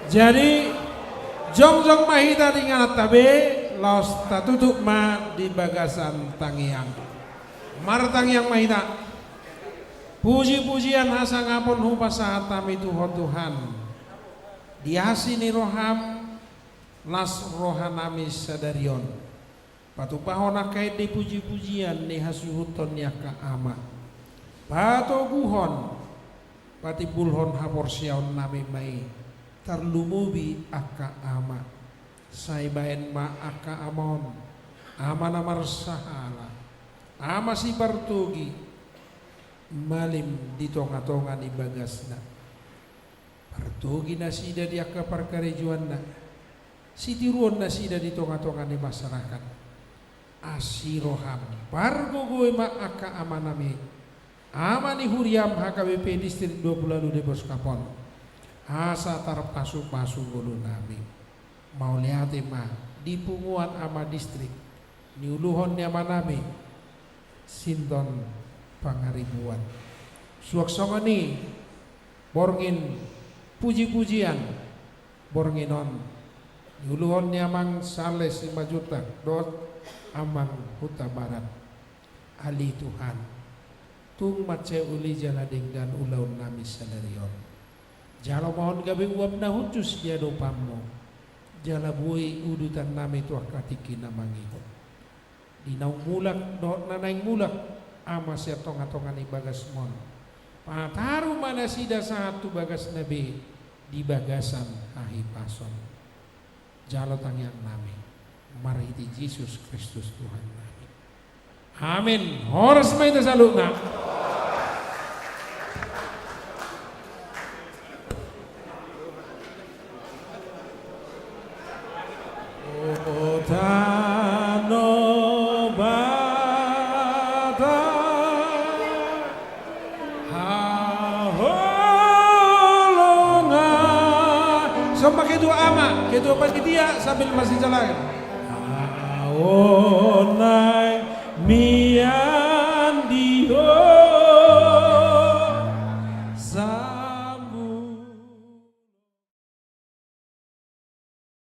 Jadi, jongjong ma hita di ingananta be, laos tatutup ma di bagasan tangiang. Martangiang ma hita. Puji-pujian hasangapon hupasahat hami tu Ho Tuhan. Di asi ni roham, las rohanami sadari on. Patupahon angka ende puji-pujian ni hasuhuton ni angka ama. Patoguhon, patimbulhon haporseaonnami ma i, tarlumobi angka ama. Sai baen ma angka ama on, ama na marsahala, ama sipartogi, malim di tonga-tonga ni bagasna. Partogi nasida di angka parkarejoanna, sitiruon nasida di tonga-tonga ni masyarakat. Asi roham, pargogoi ma angka amanami, ama ni huriam H K B P Distrik dua puluh walu Deboskap on, asa tarpasu-pasu ngolunami. Mauliate ma di punguan ama distrik, niuluhon ni amanami Sinton Pangaribuan. Suang songon i borngin puji-pujian borngin on, niuluhon ni amang Sale Simanjuntak dohot amang Hutabarat. Ale Tuhan, tung mansai uli jala denggan ulaonnami sadari on. Jalo ma on gabe uap na hushus di adopanmu, jala boi udutannami tu angka tingki na mangihut. Di naung mulak dohot na naeng mulak, ama sian tonga-tonga ni bagasmon, pataru ma nasida sahat tu bagasna be di bagasan hahipason. Jalo tangiangnami marhite Jesus Kristus Tuhannami. Amin. Horas ma hita saluhutna. O tano Batak haholongan. Songon ketua ama, ketua panitia sambil masijalahan.